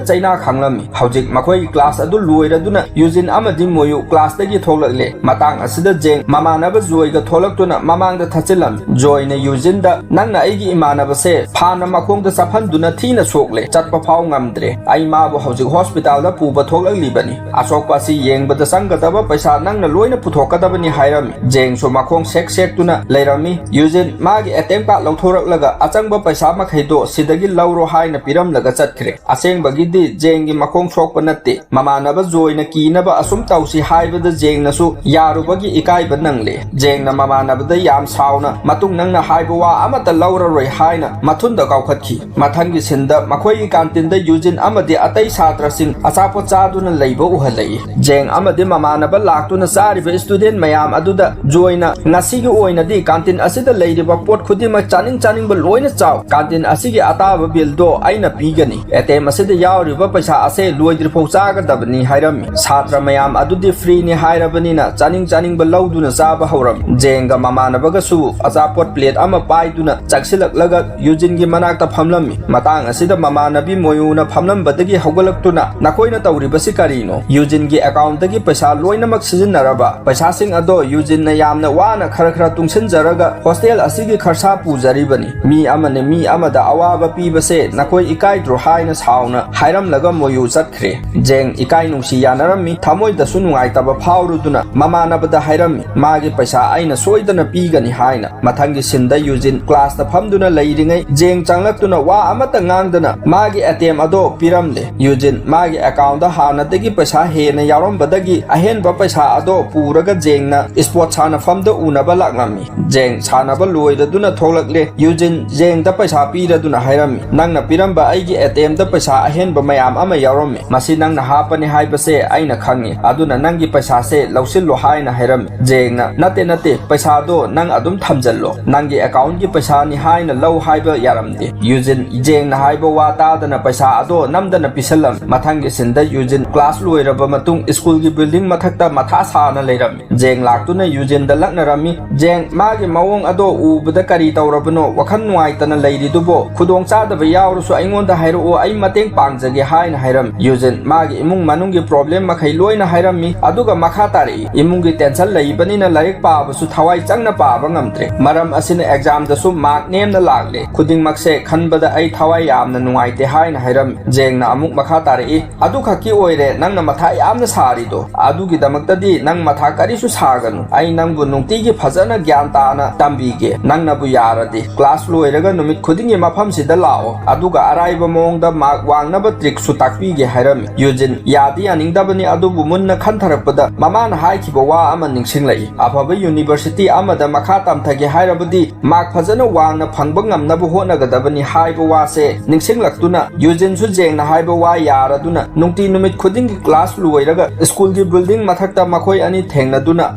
ꯆꯩꯅꯥ ꯈꯥꯡꯂꯝꯃꯤ꯫ ꯍꯧꯖꯤꯛ ꯃꯈꯣꯏꯒꯤ class ꯑꯗꯨ ꯂꯣꯏꯔꯗꯨꯅ ꯌꯨꯖꯤꯟ ꯑꯃꯗꯤ ꯃꯣꯌꯨ classꯇꯒꯤ ꯊꯣꯛꯂꯛꯂꯦ꯫ ꯃꯇꯥꯡ ꯑꯁꯤꯗ ꯖꯦꯡ ꯃꯃꯥꯟꯅꯕ ꯖꯣꯏꯒ ꯊꯣꯛꯂꯛꯇꯨꯅ ꯃꯃꯥꯡꯗ ꯊꯠꯆꯤꯜꯂꯝꯃꯤ꯫ ꯖꯣꯏꯅ ꯌꯨꯖꯤꯟꯗ, "ꯅꯪꯅ ꯑꯩꯒꯤ ꯏꯃꯥꯟꯅꯕꯁꯦ ꯐꯥꯟꯅ ꯃꯈꯣꯡꯗ ꯆꯞꯍꯟꯗꯨꯅ ꯊꯤꯅ ꯁꯣꯛꯂꯦ, ꯆꯠꯄ ꯐꯥꯎ ꯉꯝꯗ꯭ꯔꯦ꯫ ꯑꯩ ꯃꯥꯕꯨ ꯍꯧꯖꯤꯛ hospitalꯗ ꯄꯨꯕ ꯊꯣꯛꯂꯛꯂꯤꯕꯅꯤ꯫ ꯑꯁꯣꯛꯄ ꯑꯁꯤ ꯌꯦꯡꯕꯗ ꯆꯪꯒꯗꯕ ꯄꯩꯁꯥ ꯅꯪꯅ ꯂꯣꯏꯅ ꯄꯨꯊꯣꯛꯀꯗꯕꯅꯤ" ꯍꯥꯏꯔꯝꯃꯤ꯫ ꯖꯦꯡꯁꯨ ꯃꯈꯣꯡ ꯁꯦꯛ ꯁꯦꯛꯇꯨꯅ ꯂꯩꯔꯝꯃꯤ꯫ ꯌꯨꯖꯤꯟ ꯃꯥꯒꯤ A T M card ꯂꯧꯊꯣꯔꯛꯂꯒ "ꯑꯆꯪꯕ ꯄꯩꯁꯥ ꯃꯈꯩꯗꯣ ꯁꯤꯗꯒꯤ ꯂꯧꯔꯣ" ꯍꯥꯏꯅ ꯄꯤꯔꯝꯂꯒ ꯆꯠꯈ꯭ꯔꯦ꯫ ꯑꯁꯦꯡꯕꯒꯤꯗꯤ ꯖꯦꯡꯒꯤ ꯃꯈꯣꯡ ꯁꯣꯛꯄ ꯅꯠꯇꯦ꯫ ꯃꯃꯥꯟꯅꯕ ꯖꯣꯏꯅ ꯀꯤꯅꯕ ꯑꯁꯨꯝ ꯇꯧꯁꯤ ꯍꯥꯏꯕꯗ ꯖꯦꯡꯅꯁꯨ ꯌꯥꯔꯨꯕꯒꯤ ꯏꯀꯥꯏꯕ ꯅꯪꯂꯦ꯫ ꯖꯦꯡꯅ ꯃꯃꯥꯟꯅꯕꯗ ꯌꯥꯝ ꯁꯥꯎꯅ, "ꯃꯇꯨꯡ ꯅꯪꯅ ꯍꯥꯏꯕ ꯋꯥ ꯑꯃꯠꯇ ꯂꯧꯔꯔꯣꯏ" ꯍꯥꯏꯅ ꯃꯊꯨꯟꯗ ꯀꯥꯎꯈꯠꯈꯤ꯫ ꯃꯊꯪꯒꯤ sceneꯗ ꯃꯈꯣꯏꯒꯤ canteenꯗ ꯌꯨꯖꯤꯟ ꯑꯃꯗꯤ ꯑꯇꯩ ꯁꯥꯇ꯭ꯔꯁꯤꯡ ꯑꯆꯥꯄꯣꯠ ꯆꯥꯗꯨꯅ ꯂꯩꯕ ꯎꯍꯜꯂꯛꯏ꯫ ꯖꯦꯡ ꯑꯃꯗꯤ ꯃꯃꯥꯟꯅꯕ ꯂꯥꯛꯇꯨꯅ ꯆꯥꯔꯤꯕ student ꯃꯌꯥꯝ ꯑꯗꯨꯗ ꯖꯣꯏꯅ, "ꯉꯁꯤꯒꯤ ꯑꯣꯏꯅꯗꯤ canteen ꯑꯁꯤꯗ ꯂꯩꯔꯤꯕ ꯄꯣꯠ ꯈꯨꯗꯤꯡꯃꯛ ꯆꯥꯅꯤꯡ ꯆꯥꯅꯤꯡꯕ ꯂꯣꯏꯅ ꯆꯥꯎ꯫ Canteen ꯑꯁꯤꯒꯤ ꯑꯇꯥꯕ billꯗꯣ ꯑꯩꯅ ꯄꯤꯒꯅꯤ꯫ A T M ꯑꯁꯤꯗ ꯌꯥꯎꯔꯤꯕ ꯄꯩꯁꯥ ꯑꯁꯦ ꯂꯣꯏꯗ꯭ꯔꯤꯐꯥꯎ ꯆꯥꯒꯗꯕꯅꯤ" ꯍꯥꯏꯔꯝꯃꯤ꯫ ꯁꯥꯇ꯭ꯔ ꯃꯌꯥꯝ ꯑꯗꯨꯗꯤ freeꯅꯤ ꯍꯥꯏꯔꯕꯅꯤꯅ ꯆꯥꯅꯤꯡ ꯆꯥꯅꯤꯡꯕ ꯂꯧꯗꯨꯅ ꯆꯥꯕ ꯍꯧꯔꯝꯃꯤ꯫ ꯖꯦꯡꯒ ꯃꯃꯥꯟꯅꯕꯒꯁꯨ ꯑꯆꯥꯄꯣꯠ ꯄ꯭ꯂꯦꯠ ꯑꯃ ꯄꯥꯏꯗꯨꯅ ꯆꯪꯁꯤꯜꯂꯛꯂꯒ ꯌꯨꯖꯤꯟꯒꯤ ꯃꯅꯥꯛꯇ ꯐꯝꯂꯝꯃꯤ꯫ ꯃꯇꯥꯡ ꯑꯁꯤꯗ ꯃꯃꯥꯟꯅꯕꯤ ꯃꯣꯌꯨꯅ ꯐꯝꯂꯝꯕꯗꯒꯤ ꯍꯧꯒꯠꯂꯛꯇꯨꯅ, "ꯅꯈꯣꯏꯅ ꯇꯧꯔꯤꯕꯁꯤ ꯀꯔꯤꯅꯣ? ꯌꯨꯖꯤꯟꯒꯤ ꯑꯦꯀꯥꯎꯟꯗꯒꯤ ꯄꯩꯁꯥ ꯂꯣꯏꯅꯃꯛ ꯁꯤꯖꯤꯟꯅꯔꯕ? ꯄꯩꯁꯥꯁꯤꯡ ꯑꯗꯣ ꯌꯨꯖꯤꯟꯅ ꯌꯥꯝꯅ ꯋꯥꯅ ꯈꯔ ꯈꯔ ꯇꯨꯡꯁꯤꯟꯖꯔꯒ ꯍꯣꯁꯇꯦꯜ ꯑꯁꯤꯒꯤ ꯈꯔꯁꯥ ꯄꯨꯖꯔꯤꯕꯅꯤ꯫ ꯃꯤ ꯑꯃꯅ ꯃꯤ ꯑꯃꯗ ꯑꯋꯥꯕ ꯄꯤꯕꯁꯦ ꯅꯈꯣꯏ ꯏꯀꯥꯏꯗ꯭ꯔꯣ?" ꯍꯥꯏꯅ ꯁꯥꯎꯅ ꯍꯥꯏꯔꯝꯂꯒ ꯃꯣꯌꯨ ꯆꯠꯈ꯭ꯔꯦ꯫ ꯖꯦꯡ ꯏꯀꯥꯏ ꯅꯨꯡꯁꯤ ꯌꯥꯅꯔꯝꯃꯤ꯫ ꯊꯃꯣꯏꯗꯁꯨ ꯅꯨꯡꯉꯥꯏꯇꯕ ꯐꯥꯎꯔꯨꯗꯨꯅ ꯃꯃꯥꯟꯅꯕꯗ ꯍꯥꯏꯔꯝꯃꯤ, "ꯃꯥꯒꯤ ꯄꯩꯁꯥ ꯑꯩꯅ ꯁꯣꯏꯗꯅ ꯄꯤꯒꯅꯤ" ꯍꯥꯏꯅ꯫ ꯃꯊꯪꯒꯤ ꯁꯤꯟꯗ ꯌꯨꯖꯤꯟ ꯀ꯭ꯂꯥꯁꯇ ꯐꯝꯗꯨꯅ ꯂꯩꯔꯤꯉꯩ ꯖꯦꯡ ꯆꯪꯂꯛꯇꯨꯅ ꯋꯥ ꯑꯃꯠꯇ ꯉꯥꯡꯗꯅ ꯃꯥꯒꯤ ꯑꯦꯇꯦꯝ ꯑꯗꯣ ꯄꯤꯔꯝꯂꯦ꯫ ꯌꯨꯖꯤꯟ ꯃꯥꯒꯤ ꯑꯦꯀꯥꯎꯟꯗ ꯍꯥꯟꯅꯗꯒꯤ ꯄꯩꯁꯥ ꯍꯦꯟꯅ ꯌꯥꯎꯔꯝꯕꯗꯒꯤ ꯑꯍꯦꯟꯕ ꯄꯩꯁꯥ ꯑꯗꯣ ꯄꯨꯔꯒ ꯖꯦꯡꯅ ꯁ꯭ꯄꯣꯔꯠ ꯁꯥꯟꯅꯐꯝꯗ ꯎꯅꯕ ꯂꯥꯛꯂꯝꯃꯤ꯫ ꯖꯦꯡ ꯁꯥꯟꯅꯕ ꯂꯣꯏꯔꯗꯨꯅ ꯊꯣꯛꯂꯛꯂꯦ꯫ ꯌꯨꯖꯤꯟ ꯖꯦꯡꯗ ꯄꯩꯁꯥ ꯄꯤꯔꯗꯨꯅ ꯍꯥꯏꯔꯝꯃꯤ, "ꯅꯪꯅ ꯄꯤꯔꯝꯕ ꯑꯩꯒꯤ ꯑꯦꯇꯦꯝꯗ ꯄꯩꯁꯥ ꯑꯍꯦꯟꯕ ꯃꯌꯥꯝ ꯑꯃ ꯌꯥꯎꯔꯝꯃꯤ꯫ ꯃꯁꯤ ꯅꯪꯅ ꯍꯥꯞꯄꯅꯤ ꯍꯥꯏꯕꯁꯦ ꯑꯩꯅ ꯈꯪꯉꯤ꯫ ꯑꯗꯨꯅ ꯅꯪꯒꯤ ꯄꯩꯁꯥꯁꯦ ꯂꯧꯁꯤꯜꯂꯣ" ꯍꯥꯏꯅ ꯍꯥꯏꯔꯝꯃꯤ꯫ ꯖꯦꯡꯅ, "ꯅꯠꯇꯦ, ꯅꯠꯇꯦ, ꯄꯩꯁꯥꯗꯣ ꯅꯪ ꯑꯗꯨꯝ ꯊꯝꯖꯜꯂꯣ꯫ ꯅꯪꯒꯤ ꯑꯦꯀꯥꯎꯟꯒꯤ ꯄꯩꯁꯥꯅꯤ ꯍꯥꯏꯅ ꯂꯧ ꯍꯥꯏꯕ ꯌꯥꯔꯝꯗꯦ"꯫ ꯌꯨꯖꯤꯟ ꯖꯦꯡꯅ ꯍꯥꯏꯕ ꯋꯥ ꯇꯥꯗꯅ ꯄꯩꯁꯥ ꯑꯗꯣ ꯅꯝꯗꯅ ꯄꯤꯁꯜꯂꯝꯃꯤ꯫ ꯃꯊꯪꯒꯤ ꯁꯤꯟꯗ ꯌꯨꯖꯤꯟ ꯀ꯭ꯂꯥꯁ ꯂꯣꯏꯔꯕ ꯃꯇꯨꯡ ꯁ꯭ꯀꯨꯜꯒꯤ ꯕꯤꯜꯗꯤꯡ ꯃꯊꯛꯇ ꯃꯊꯥ ꯁꯥꯅ ꯂꯩꯔꯝꯃꯤ꯫ ꯖꯦꯡ ꯂꯥꯛꯇꯨꯅ ꯌꯨꯖꯤꯟꯗ ꯂꯛꯅꯔꯝꯃꯤ꯫ "ꯖꯦꯡ, ꯃꯥꯒꯤ ꯃꯑꯣꯡ ꯑꯗꯣ ꯎꯕꯗ ꯀꯔꯤ ꯇꯧꯔꯕꯅꯣ? ꯋꯥꯈꯜ ꯅꯨꯡꯉꯥꯏꯇꯅ ꯂꯩꯔꯤꯗꯨꯕꯣ? ꯈꯨꯗꯣꯡꯆꯥꯗꯕ ꯌꯥꯎꯔꯁꯨ ꯑꯩꯉꯣꯟꯗ ꯍꯥꯏꯔꯛꯑꯣ, ꯑꯩ ꯃꯇꯦꯡ ꯄꯥꯡꯖꯒꯦ" ꯍꯥꯏꯅ ꯍꯥꯏꯔꯝꯃꯤ꯫ ꯌꯨꯖꯤꯟ ꯃꯥꯒꯤ ꯏꯃꯨꯡ ꯃꯅꯨꯡꯒꯤ ꯄ꯭ꯔꯣꯕ꯭ꯂꯦꯝ ꯃꯈꯩ ꯂꯣꯏꯅ ꯍꯥꯏꯔꯝꯃꯤ꯫ ꯑꯗꯨꯒ ꯃꯈꯥ ꯇꯥꯔꯛꯏ, "ꯏꯃꯨꯡꯒꯤ ꯇꯦꯟꯁꯟ ꯂꯩꯕꯅꯤꯅ ꯂꯥꯏꯔꯤꯛ ꯄꯥꯕꯁꯨ ꯊꯋꯥꯏ ꯆꯪꯅ ꯄꯥꯕ ꯉꯝꯗ꯭ꯔꯦ꯫ ꯃꯔꯝ ꯑꯁꯤꯅ ꯑꯦꯛꯖꯥꯝꯗꯁꯨ ꯃꯥꯔꯛ ꯅꯦꯝꯅ ꯂꯥꯛꯂꯦ꯫ ꯈꯨꯗꯤꯡꯃꯛꯁꯦ ꯈꯟꯕꯗ ꯑꯩ ꯊꯋꯥꯏ ꯌꯥꯝꯅ ꯅꯨꯡꯉꯥꯏꯇꯦ" ꯍꯥꯏꯅ ꯍꯥꯏꯔꯝꯃꯤ꯫ ꯖꯦꯡꯅ ꯑꯃꯨꯛ ꯃꯈꯥ ꯇꯥꯔꯛꯏ, "ꯑꯗꯨ ꯈꯛꯀꯤ ꯑꯣꯏꯔꯦ ꯅꯪꯅ ꯃꯊꯥ ꯌꯥꯝꯅ ꯁꯥꯔꯤꯗꯣ? ꯑꯗꯨꯒꯤꯗꯃꯛꯇꯗꯤ ꯅꯪ ꯃꯊꯥ ꯀꯔꯤꯁꯨ ꯁꯥꯒꯅꯨ꯫ ꯑꯩ ꯅꯪꯕꯨ ꯅꯨꯡꯇꯤꯒꯤ ꯐꯖꯅ ꯒ꯭ꯌꯥꯟ ꯇꯥꯅ ꯇꯝꯕꯤꯒꯦ꯫ ꯅꯪꯅꯕꯨ ꯌꯥꯔꯗꯤ ꯀ꯭ꯂꯥꯁ ꯂꯣꯏꯔꯒ ꯅꯨꯃꯤꯠ ꯈꯨꯗꯤꯡꯒꯤ ꯃꯐꯝꯁꯤꯗ ꯂꯥꯛꯑꯣ꯫ ꯑꯗꯨꯒ ꯑꯔꯥꯏꯕ ꯃꯑꯣꯡꯗ ꯃꯥꯔꯛ ꯋꯥꯡꯅꯕ ꯇ꯭ꯔꯤꯛꯁꯨ ꯇꯥꯛꯄꯤꯒꯦ" ꯍꯥꯏꯔꯝꯃꯤ꯫ ꯌꯨꯖꯤꯟ ꯌꯥꯗꯤ ꯌꯥꯅꯤꯡꯗꯕꯅꯤ, ꯑꯗꯨꯕꯨ ꯃꯨꯟꯅ ꯈꯟꯊꯔꯛꯄꯗ ꯃꯃꯥꯅ ꯍꯥꯏꯈꯤꯕ ꯋꯥ ꯑꯃ ꯅꯤꯡꯁꯤꯡꯂꯛꯏ꯫ ꯑꯐꯕ ꯌꯨꯅꯤꯚꯔꯁꯤꯇꯤ ꯑꯃꯗ ꯃꯈꯥ ꯇꯝꯊꯒꯦ ꯍꯥꯏꯔꯕꯗꯤ ꯃꯥꯔꯛ ꯐꯖꯅ ꯋꯥꯡꯅ ꯐꯪꯕ ꯉꯝꯅꯕ ꯍꯣꯠꯅꯒꯗꯕꯅꯤ ꯍꯥꯏꯕ ꯋꯥꯁꯦ ꯅꯤꯡꯁꯤꯡꯂꯛꯇꯨꯅ ꯌꯨꯖꯤꯟꯁꯨ ꯖꯦꯡꯅ ꯍꯥꯏꯕ ꯋꯥ ꯌꯥꯔꯗꯨꯅ ꯅꯨꯡꯇꯤ ꯅꯨꯃꯤꯠ ꯈꯨꯗꯤꯡꯒꯤ ꯀ꯭ꯂꯥꯁ ꯂꯣꯏꯔꯒ ꯁ꯭ꯀꯨꯜꯒꯤ ꯕꯤꯜꯗꯤꯡ ꯃꯊꯛꯇ ꯃꯈꯣꯏ ꯑꯅꯤ ꯊꯦꯡꯅꯗꯨꯅ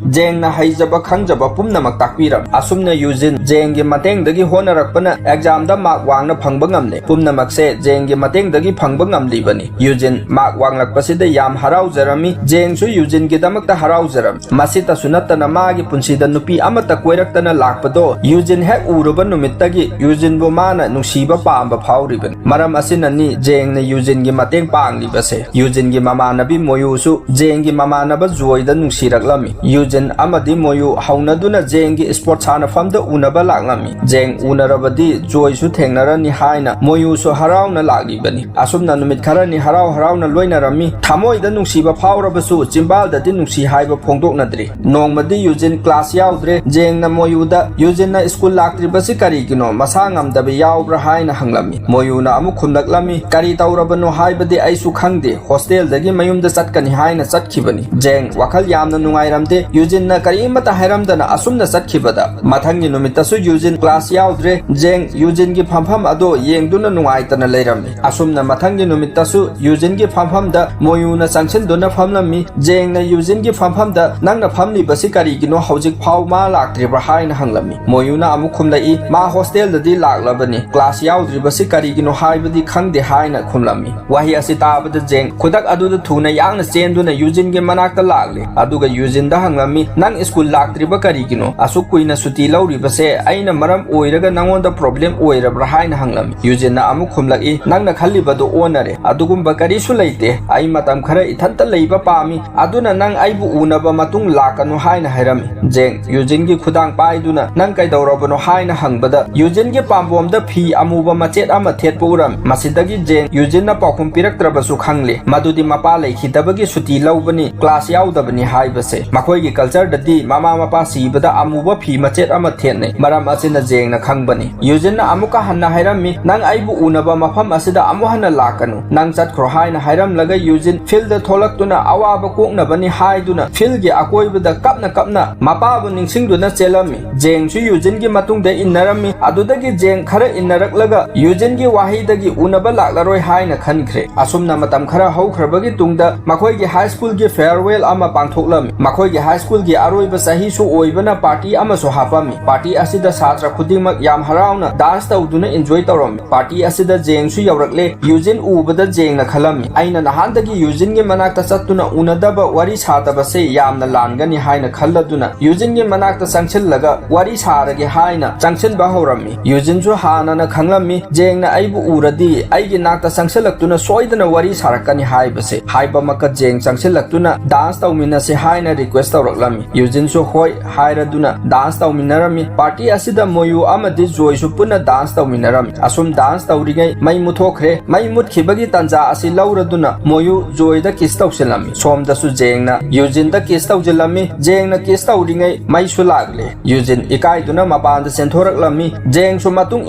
ꯖꯦꯡꯅ ꯍꯩꯖꯕ ꯈꯪꯖꯕ ꯄꯨꯝꯅꯃꯛ ꯇꯥꯛꯄꯤꯔꯝꯃꯤ꯫ ꯑꯁꯨꯝꯅ ꯌꯨꯖꯤꯟ ꯖꯦꯡꯒꯤ ꯃꯇꯦꯡꯗꯒꯤ ꯍꯣꯠꯅꯔꯛꯄꯅ ꯑꯦꯛꯖꯥꯝꯗ ꯃꯥꯔꯛ ꯋꯥꯡꯅ ꯐꯪꯕ ꯉꯝꯂꯦ꯫ ꯄꯨꯝꯅꯃꯛꯁꯦ ꯖꯦꯡꯒꯤ ꯃꯇꯦꯡꯗꯒꯤ ꯐꯪꯕ ꯉꯝꯂꯤꯕꯅꯤ꯫ ꯌꯨꯖꯤꯟ ꯃꯥꯔꯛ ꯋꯥꯡꯂꯛꯄꯁꯤꯗ ꯌꯥꯝ ꯍꯔꯥꯎꯖꯔꯝꯃꯤ꯫ ꯖꯦꯡꯁꯨ ꯌꯨꯖꯤꯟꯒꯤꯗꯃꯛꯇ ꯍꯔꯥꯎꯖꯔꯝꯃꯤ꯫ ꯃꯁꯤꯇꯁꯨ ꯅꯠꯇꯅ ꯃꯥꯒꯤ ꯄꯨꯟꯁꯤꯗ ꯅꯨꯄꯤ ꯑꯃꯠꯇ ꯀꯣꯏꯔꯛꯇꯅ ꯂꯥꯛꯄꯗꯣ ꯌꯨꯖꯤꯟ ꯍꯦꯛ ꯎꯔꯨꯕ ꯅꯨꯃꯤꯠꯇꯒꯤ ꯌꯨꯖꯤꯟꯕꯨ ꯃꯥꯅ ꯅꯨꯡꯁꯤꯕ ꯄꯥꯝꯕ ꯐꯥꯎꯔꯤꯕꯅꯤ꯫ ꯃꯔꯝ ꯑꯁꯤꯅꯅꯤ ꯖꯦꯡꯅ ꯌꯨꯖꯤꯟꯒꯤ ꯃꯇꯦꯡ ꯄꯥꯡꯂꯤꯕꯁꯦ꯫ ꯌꯨꯖꯤꯟꯒꯤ ꯃꯃꯥꯟꯅꯕꯤ ꯃꯣꯌꯨꯁꯨ ꯖꯦꯡꯒꯤ ꯃꯃꯥꯟꯅꯕ ꯖꯣꯏꯗ ꯅꯨꯡꯁꯤꯔꯛꯂꯝꯃꯤ꯫ ꯌꯨꯖꯤꯟ ꯑꯃꯗꯤ ꯃꯣꯌꯨ ꯍꯧꯅꯗꯨꯅ ꯖꯦꯡꯒꯤ ꯁ꯭ꯄꯣꯔꯠ ꯁꯥꯟꯅꯐꯝꯗ ꯎꯅꯕ ꯂꯥꯛꯂꯝꯃꯤ꯫ ꯖꯦꯡ ꯎꯅꯔꯕꯗꯤ ꯖꯣꯏꯁꯨ ꯊꯦꯡꯅꯔꯅꯤ ꯍꯥꯏꯅ ꯃꯣꯌꯨꯁꯨ ꯍꯔꯥꯎꯅ ꯂꯥꯛꯂꯤꯕꯅꯤ꯫ ꯑꯁꯨꯝꯅ ꯅꯨꯃꯤꯠ ꯈꯔꯅꯤ ꯍꯔꯥꯎ ꯍꯔꯥꯎꯅ ꯂꯣꯏꯅꯔꯝꯃꯤ꯫ ꯊꯃꯣꯏꯗ ꯅꯨꯡꯁꯤꯕ ꯐꯥꯎꯔꯕꯁꯨ ꯆꯤꯝꯕꯥꯜꯗꯗꯤ ꯅꯨꯡꯁꯤ ꯍꯥꯏꯕ ꯐꯣꯡꯗꯣꯛꯅꯗ꯭ꯔꯤ꯫ ꯅꯣꯡꯃꯗꯤ ꯌꯨꯖꯤꯟ ꯀ꯭ꯂꯥꯁ ꯌꯥꯎꯗ꯭ꯔꯦ꯫ ꯖꯦꯡꯅ ꯃꯣꯌꯨꯗ ꯌꯨꯖꯤꯟꯅ ꯁ꯭ꯀꯨꯜ ꯂꯥꯛꯇ꯭ꯔꯤꯕꯁꯤ ꯀꯔꯤꯒꯤꯅꯣ, ꯃꯁꯥ ꯉꯝꯗꯕ ꯌꯥꯎꯕ꯭ꯔꯥ ꯍꯥꯏꯅ ꯍꯪꯂꯝꯃꯤ꯫ ꯃꯣꯌꯨꯅ ꯑꯃꯨꯛ ꯈꯨꯝꯂꯛꯂꯝꯃꯤ, "ꯀꯔꯤ ꯇꯧꯔꯕꯅꯣ ꯍꯥꯏꯕꯗꯤ ꯑꯩꯁꯨ ꯈꯪꯗꯦ꯫ ꯍꯣꯁꯇꯦꯜꯗꯒꯤ ꯃꯌꯨꯝꯗ ꯆꯠꯀꯅꯤ ꯍꯥꯏꯅ ꯆꯠꯈꯤꯕꯅꯤ"꯫ ꯖꯦꯡ ꯋꯥꯈꯜ ꯌꯥꯝꯅ ꯅꯨꯡꯉꯥꯏꯔꯝꯗꯦ꯫ ꯌꯨꯖꯤꯟꯅ ꯀꯔꯤꯃꯠꯇ ꯍꯥꯏꯔꯝꯗꯅ ꯑꯁꯨꯝꯅ ꯆꯠꯈꯤꯕꯗ꯫ ꯃꯊꯪꯒꯤ ꯅꯨꯃꯤꯠꯇꯁꯨ ꯌꯨꯖꯤꯟ ꯀ꯭ꯂꯥꯁ ꯌꯥꯎꯗ꯭ꯔꯦ꯫ ꯖꯦꯡ ꯌꯨꯖꯤꯟꯒꯤ ꯐꯝꯐꯝ ꯑꯗꯣ ꯌꯦꯡꯗꯨꯅ ꯅꯨꯡꯉꯥꯏꯇꯅ ꯂꯩꯔꯝꯃꯤ꯫ ꯑꯁꯨꯝꯅ ꯃꯊꯪꯒꯤ ꯅꯨꯃꯤꯠꯇꯁꯨ ꯌꯨꯖꯤꯟꯒꯤ ꯐꯝꯐꯝꯗ ꯃꯣꯌꯨꯅ ꯆꯪꯁꯤꯟꯗꯨꯅ ꯐꯝꯂꯝꯃꯤ꯫ ꯖꯦꯡꯅ ꯌꯨꯖꯤꯟꯒꯤ ꯐꯝꯐꯝꯗ, "ꯅꯪꯅ ꯐꯝꯂꯤꯕꯁꯤ ꯀꯔꯤꯒꯤꯅꯣ? ꯍꯧꯖꯤꯛ ꯐꯥꯎ ꯃꯥ ꯂꯥꯛꯇ꯭ꯔꯤꯕ꯭ꯔꯥ?" ꯍꯥꯏꯅ ꯍꯪꯂꯝꯃꯤ꯫ ꯃꯣꯌꯨꯅ ꯑꯃꯨꯛ ꯈꯨꯝꯂꯛꯏ, "ꯃꯥ ꯍꯣꯁꯇꯦꯜꯗꯗꯤ ꯂꯥꯛꯂꯕꯅꯤ, ꯀ꯭ꯂꯥꯁ ꯌꯥꯎꯗ꯭ꯔꯤꯕꯁꯤ ꯀꯔꯤꯒꯤꯅꯣ ꯍꯥꯏꯕꯗꯤ ꯈꯪꯗꯦ" ꯍꯥꯏꯅ ꯈꯨꯝꯂꯝꯃꯤ꯫ ꯋꯥꯍꯩ ꯑꯁꯤ ꯇꯥꯕꯗ ꯖꯦꯡ ꯈꯨꯗꯛ ꯑꯗꯨꯗ ꯊꯨꯅ ꯌꯥꯡꯅ ꯆꯦꯟꯗꯨꯅ ꯌꯨꯖꯤꯟꯒꯤ ꯃꯅꯥꯛꯇ ꯂꯥꯛꯂꯦ, ꯑꯗꯨꯒ ꯌꯨꯖꯤꯟꯗ ꯍꯪꯂꯝꯃꯤ, "ꯅꯪ ꯁ꯭ꯀꯨꯜ ꯂꯥꯛꯇ꯭ꯔꯤꯕ ꯀꯔꯤꯒꯤꯅꯣ? ꯑꯁꯨꯛ ꯀꯨꯏꯅ ꯁꯨꯇꯤ ꯂꯧꯔꯤꯕꯁꯦ ꯑꯩꯅ ꯃꯔꯝ ꯑꯣꯏꯔꯒ ꯅꯉꯣꯟꯗ ꯄ꯭ꯔꯣꯕ꯭ꯂꯦꯝ ꯑꯣꯏꯔꯕ꯭ꯔꯥ?" ꯍꯥꯏꯅ ꯍꯪꯂꯝꯃꯤ꯫ ꯌꯨꯖꯤꯟꯅ ꯑꯃꯨꯛ ꯈꯨꯝꯂꯛꯏ, "ꯅꯪꯅ ꯈꯜꯂꯤꯕꯗꯨ ꯑꯣꯟꯅꯔꯦ꯫ ꯑꯗꯨꯒꯨꯝꯕ ꯀꯔꯤꯁꯨ ꯂꯩꯇꯦ꯫ ꯑꯩ ꯃꯇꯝ ꯈꯔ ꯏꯊꯟꯇ ꯂꯩꯕ ꯄꯥꯝꯃꯤ꯫ ꯑꯗꯨꯅ ꯅꯪ ꯑꯩꯕꯨ ꯎꯅꯕ ꯃꯇꯨꯡ ꯂꯥꯛꯀꯅꯨ" ꯍꯥꯏꯅ ꯍꯥꯏꯔꯝꯃꯤ꯫ ꯖꯦꯡ ꯌꯨꯖꯤꯟꯒꯤ ꯈꯨꯗꯥꯡ ꯄꯥꯏꯗꯨꯅ, "ꯅꯪ ꯀꯩꯗꯧꯔꯕꯅꯣ?" ꯍꯥꯏꯅ ꯍꯪꯕꯗ, ꯌꯨꯖꯤꯟꯒꯤ ꯄꯥꯝꯕꯣꯝꯗ ꯐꯤ ꯑꯃꯨꯕ ꯃꯆꯦꯠ ꯑꯃ ꯊꯦꯠꯄ ꯎꯔꯝꯃꯤ꯫ ꯃꯁꯤꯗꯒꯤ ꯖꯦꯡ ꯌꯨꯖꯤꯟꯅ ꯄꯥꯎꯈꯨꯝ ꯄꯤꯔꯛꯇ꯭ꯔꯕꯁꯨ ꯈꯪꯂꯦ, ꯃꯗꯨꯗꯤ ꯃꯄꯥ ꯂꯩꯈꯤꯗꯕꯒꯤ ꯁꯨꯇꯤ ꯂꯧꯕꯅꯤ, ꯀ꯭ꯂꯥꯁ ꯌꯥꯎꯗꯕꯅꯤ ꯍꯥꯏꯕꯁꯦ꯫ ꯃꯈꯣꯏꯒꯤ ꯀꯜꯆꯔꯗꯗꯤ ꯃꯃꯥ ꯃꯄꯥ ꯁꯤꯕꯗ ꯑꯃꯨꯕ ꯐꯤ ꯃꯆꯦꯠ ꯑꯃ ꯊꯦꯠꯅꯩ꯫ ꯃꯔꯝ ꯑꯁꯤꯅ ꯖꯦꯡꯅ ꯈꯪꯕꯅꯤ꯫ ꯌꯨꯖꯤꯟꯅ ꯑꯃꯨꯛꯀ ꯍꯟꯅ ꯍꯥꯏꯔꯝꯃꯤ, "ꯅꯪ ꯑꯩꯕꯨ ꯎꯅꯕ ꯃꯐꯝ ꯑꯁꯤꯗ ꯑꯃꯨꯛ ꯍꯟꯅ ꯂꯥꯛꯀꯅꯨ꯫ ꯅꯪ ꯆꯠꯈ꯭ꯔꯣ" ꯍꯥꯏꯅ ꯍꯥꯏꯔꯝꯂꯒ ꯌꯨꯖꯤꯟ ꯐꯤꯜꯗ ꯊꯣꯛꯂꯛꯇꯨꯅ ꯑꯋꯥꯕ ꯀꯣꯛꯅꯕꯅꯤ ꯍꯥꯏꯗꯨꯅ ꯐꯤꯜꯒꯤ ꯑꯀꯣꯏꯕꯗ ꯀꯞꯅ ꯀꯞꯅ ꯃꯄꯥꯕꯨ ꯅꯤꯡꯁꯤꯡꯗꯨꯅ ꯆꯦꯜꯂꯝꯃꯤ꯫ ꯖꯦꯡꯁꯨ ꯌꯨꯖꯤꯟꯒꯤ ꯃꯇꯨꯡꯗ ꯏꯟꯅꯔꯝꯃꯤ꯫ ꯑꯗꯨꯗꯒꯤ ꯖꯦꯡ ꯈꯔ ꯏꯟꯅꯔꯛꯂꯒ ꯌꯨꯖꯤꯟꯒꯤ ꯋꯥꯍꯩꯗꯒꯤ ꯎꯅꯕ ꯂꯥꯛꯂꯔꯣꯏ ꯍꯥꯏꯅ ꯈꯟꯈ꯭ꯔꯦ꯫ ꯑꯁꯨꯝꯅ ꯃꯇꯝ ꯈꯔ ꯍꯧꯈ꯭ꯔꯕꯒꯤ ꯇꯨꯡꯗ ꯃꯈꯣꯏꯒꯤ ꯍꯥꯏ ꯁ꯭ꯀꯨꯜꯒꯤ ꯐꯦꯌꯔꯋꯦꯜ ꯑꯃ ꯄꯥꯡꯊꯣꯛꯂꯝꯃꯤ꯫ ꯃꯈꯣꯏꯒꯤ ꯍꯥꯏ ꯁ꯭ꯀꯨꯜꯒꯤ ꯑꯔꯣꯏꯕ ꯆꯍꯤꯁꯨ ꯑꯣꯏꯕꯅ ꯄꯥꯔꯇꯤ ꯑꯃꯁꯨ ꯍꯥꯞꯄꯝꯃꯤ꯫ ꯄꯥꯔꯇꯤ ꯑꯁꯤꯗ ꯁꯥꯇ꯭ꯔ ꯈꯨꯗꯤꯡꯃꯛ ꯌꯥꯝ ꯍꯔꯥꯎꯅ ꯗꯥꯟꯁ ꯇꯧꯗꯨꯅ ꯏꯟꯖꯣꯏ ꯇꯧꯔꯝꯃꯤ꯫ ꯄꯥꯔꯇꯤ ꯑꯁꯤꯗ ꯖꯦꯡꯁꯨ ꯌꯧꯔꯛꯂꯦ꯫ ꯌꯨꯖꯤꯟ ꯎꯕꯗ ꯖꯦꯡꯅ ꯈꯜꯂꯝꯃꯤ, "ꯑꯩꯅ ꯅꯍꯥꯟꯗꯒꯤ ꯌꯨꯖꯤꯟꯒꯤ ꯃꯅꯥꯛꯇ ꯆꯠꯇꯨꯅ ꯎꯅꯗꯕ ꯋꯥꯔꯤ ꯁꯥꯗꯕꯁꯦ ꯌꯥꯝꯅ ꯂꯥꯟꯒꯅꯤ" ꯍꯥꯏꯅ ꯈꯜꯂꯗꯨꯅ ꯌꯨꯖꯤꯟꯒꯤ ꯃꯅꯥꯛꯇ ꯆꯪꯁꯤꯜꯂꯒ ꯋꯥꯔꯤ ꯁꯥꯔ ꯍꯥꯏꯅ ꯆꯪꯁꯤꯟꯕ ꯍꯧꯔꯝꯃꯤ꯫ ꯌꯨꯖꯤꯟꯁꯨ ꯍꯥꯟꯅꯅ ꯈꯪꯂꯝꯃꯤ, ꯖꯦꯡꯅ ꯑꯩꯕꯨ ꯎꯔꯗꯤ ꯑꯩꯒꯤ ꯅꯥꯛꯇ ꯆꯪꯁꯤꯜꯂꯛꯇꯨꯅ ꯁꯣꯏꯗꯅ ꯋꯥꯔꯤ ꯁꯥꯔꯛꯀꯅꯤ ꯍꯥꯏꯕꯁꯦ꯫ ꯍꯥꯏꯕꯃꯛꯀ ꯖꯦꯡ ꯆꯪꯁꯤꯜꯂꯛꯇꯨꯅ dance ꯇꯧꯃꯤꯟꯅꯁꯦ ꯍꯥꯏꯅ request ꯇꯧꯔꯛꯂꯝꯃꯤ꯫ ꯌꯨꯖꯤꯟꯁꯨ ꯍꯣꯏ ꯍꯥꯏꯔꯗꯨꯅ dance ꯇꯧꯃꯤꯟꯅꯔꯝꯃꯤ꯫ Party ꯑꯁꯤꯗ ꯃꯣꯌꯨ ꯑꯃꯗꯤ ꯖꯣꯏꯁꯨ ꯄꯨꯟꯅ dance ꯇꯧꯃꯤꯟꯅꯔꯝꯃꯤ꯫ ꯑꯁꯨꯝ dance ꯇꯧꯔꯤꯉꯩ ꯃꯩ ꯃꯨꯠꯊꯣꯛꯈ꯭ꯔꯦ꯫ ꯃꯩ ꯃꯨꯠꯈꯤꯕꯒꯤ ꯇꯥꯟꯖꯥ ꯑꯁꯤ ꯂꯧꯔꯗꯨꯅ ꯃꯣꯌꯨ ꯖꯣꯏꯗ kiss ꯇꯧꯁꯤꯜꯂꯝꯃꯤ꯫ ꯁꯣꯝꯗꯁꯨ ꯖꯦꯡꯅ ꯌꯨꯖꯤꯟꯗ kiss ꯇꯧꯁꯤꯜꯂꯝꯃꯤ꯫ ꯖꯦꯡꯅ kiss ꯇꯧꯔꯤꯉꯩ ꯃꯩꯁꯨ ꯂꯥꯛꯂꯦ꯫ ꯌꯨꯖꯤꯟ ꯏꯀꯥꯏꯗꯨꯅ ꯃꯄꯥꯟꯗ ꯆꯦꯟꯊꯣꯔꯛꯂꯝꯃꯤ꯫ ꯖꯦꯡꯁꯨ ꯃꯇꯨꯡ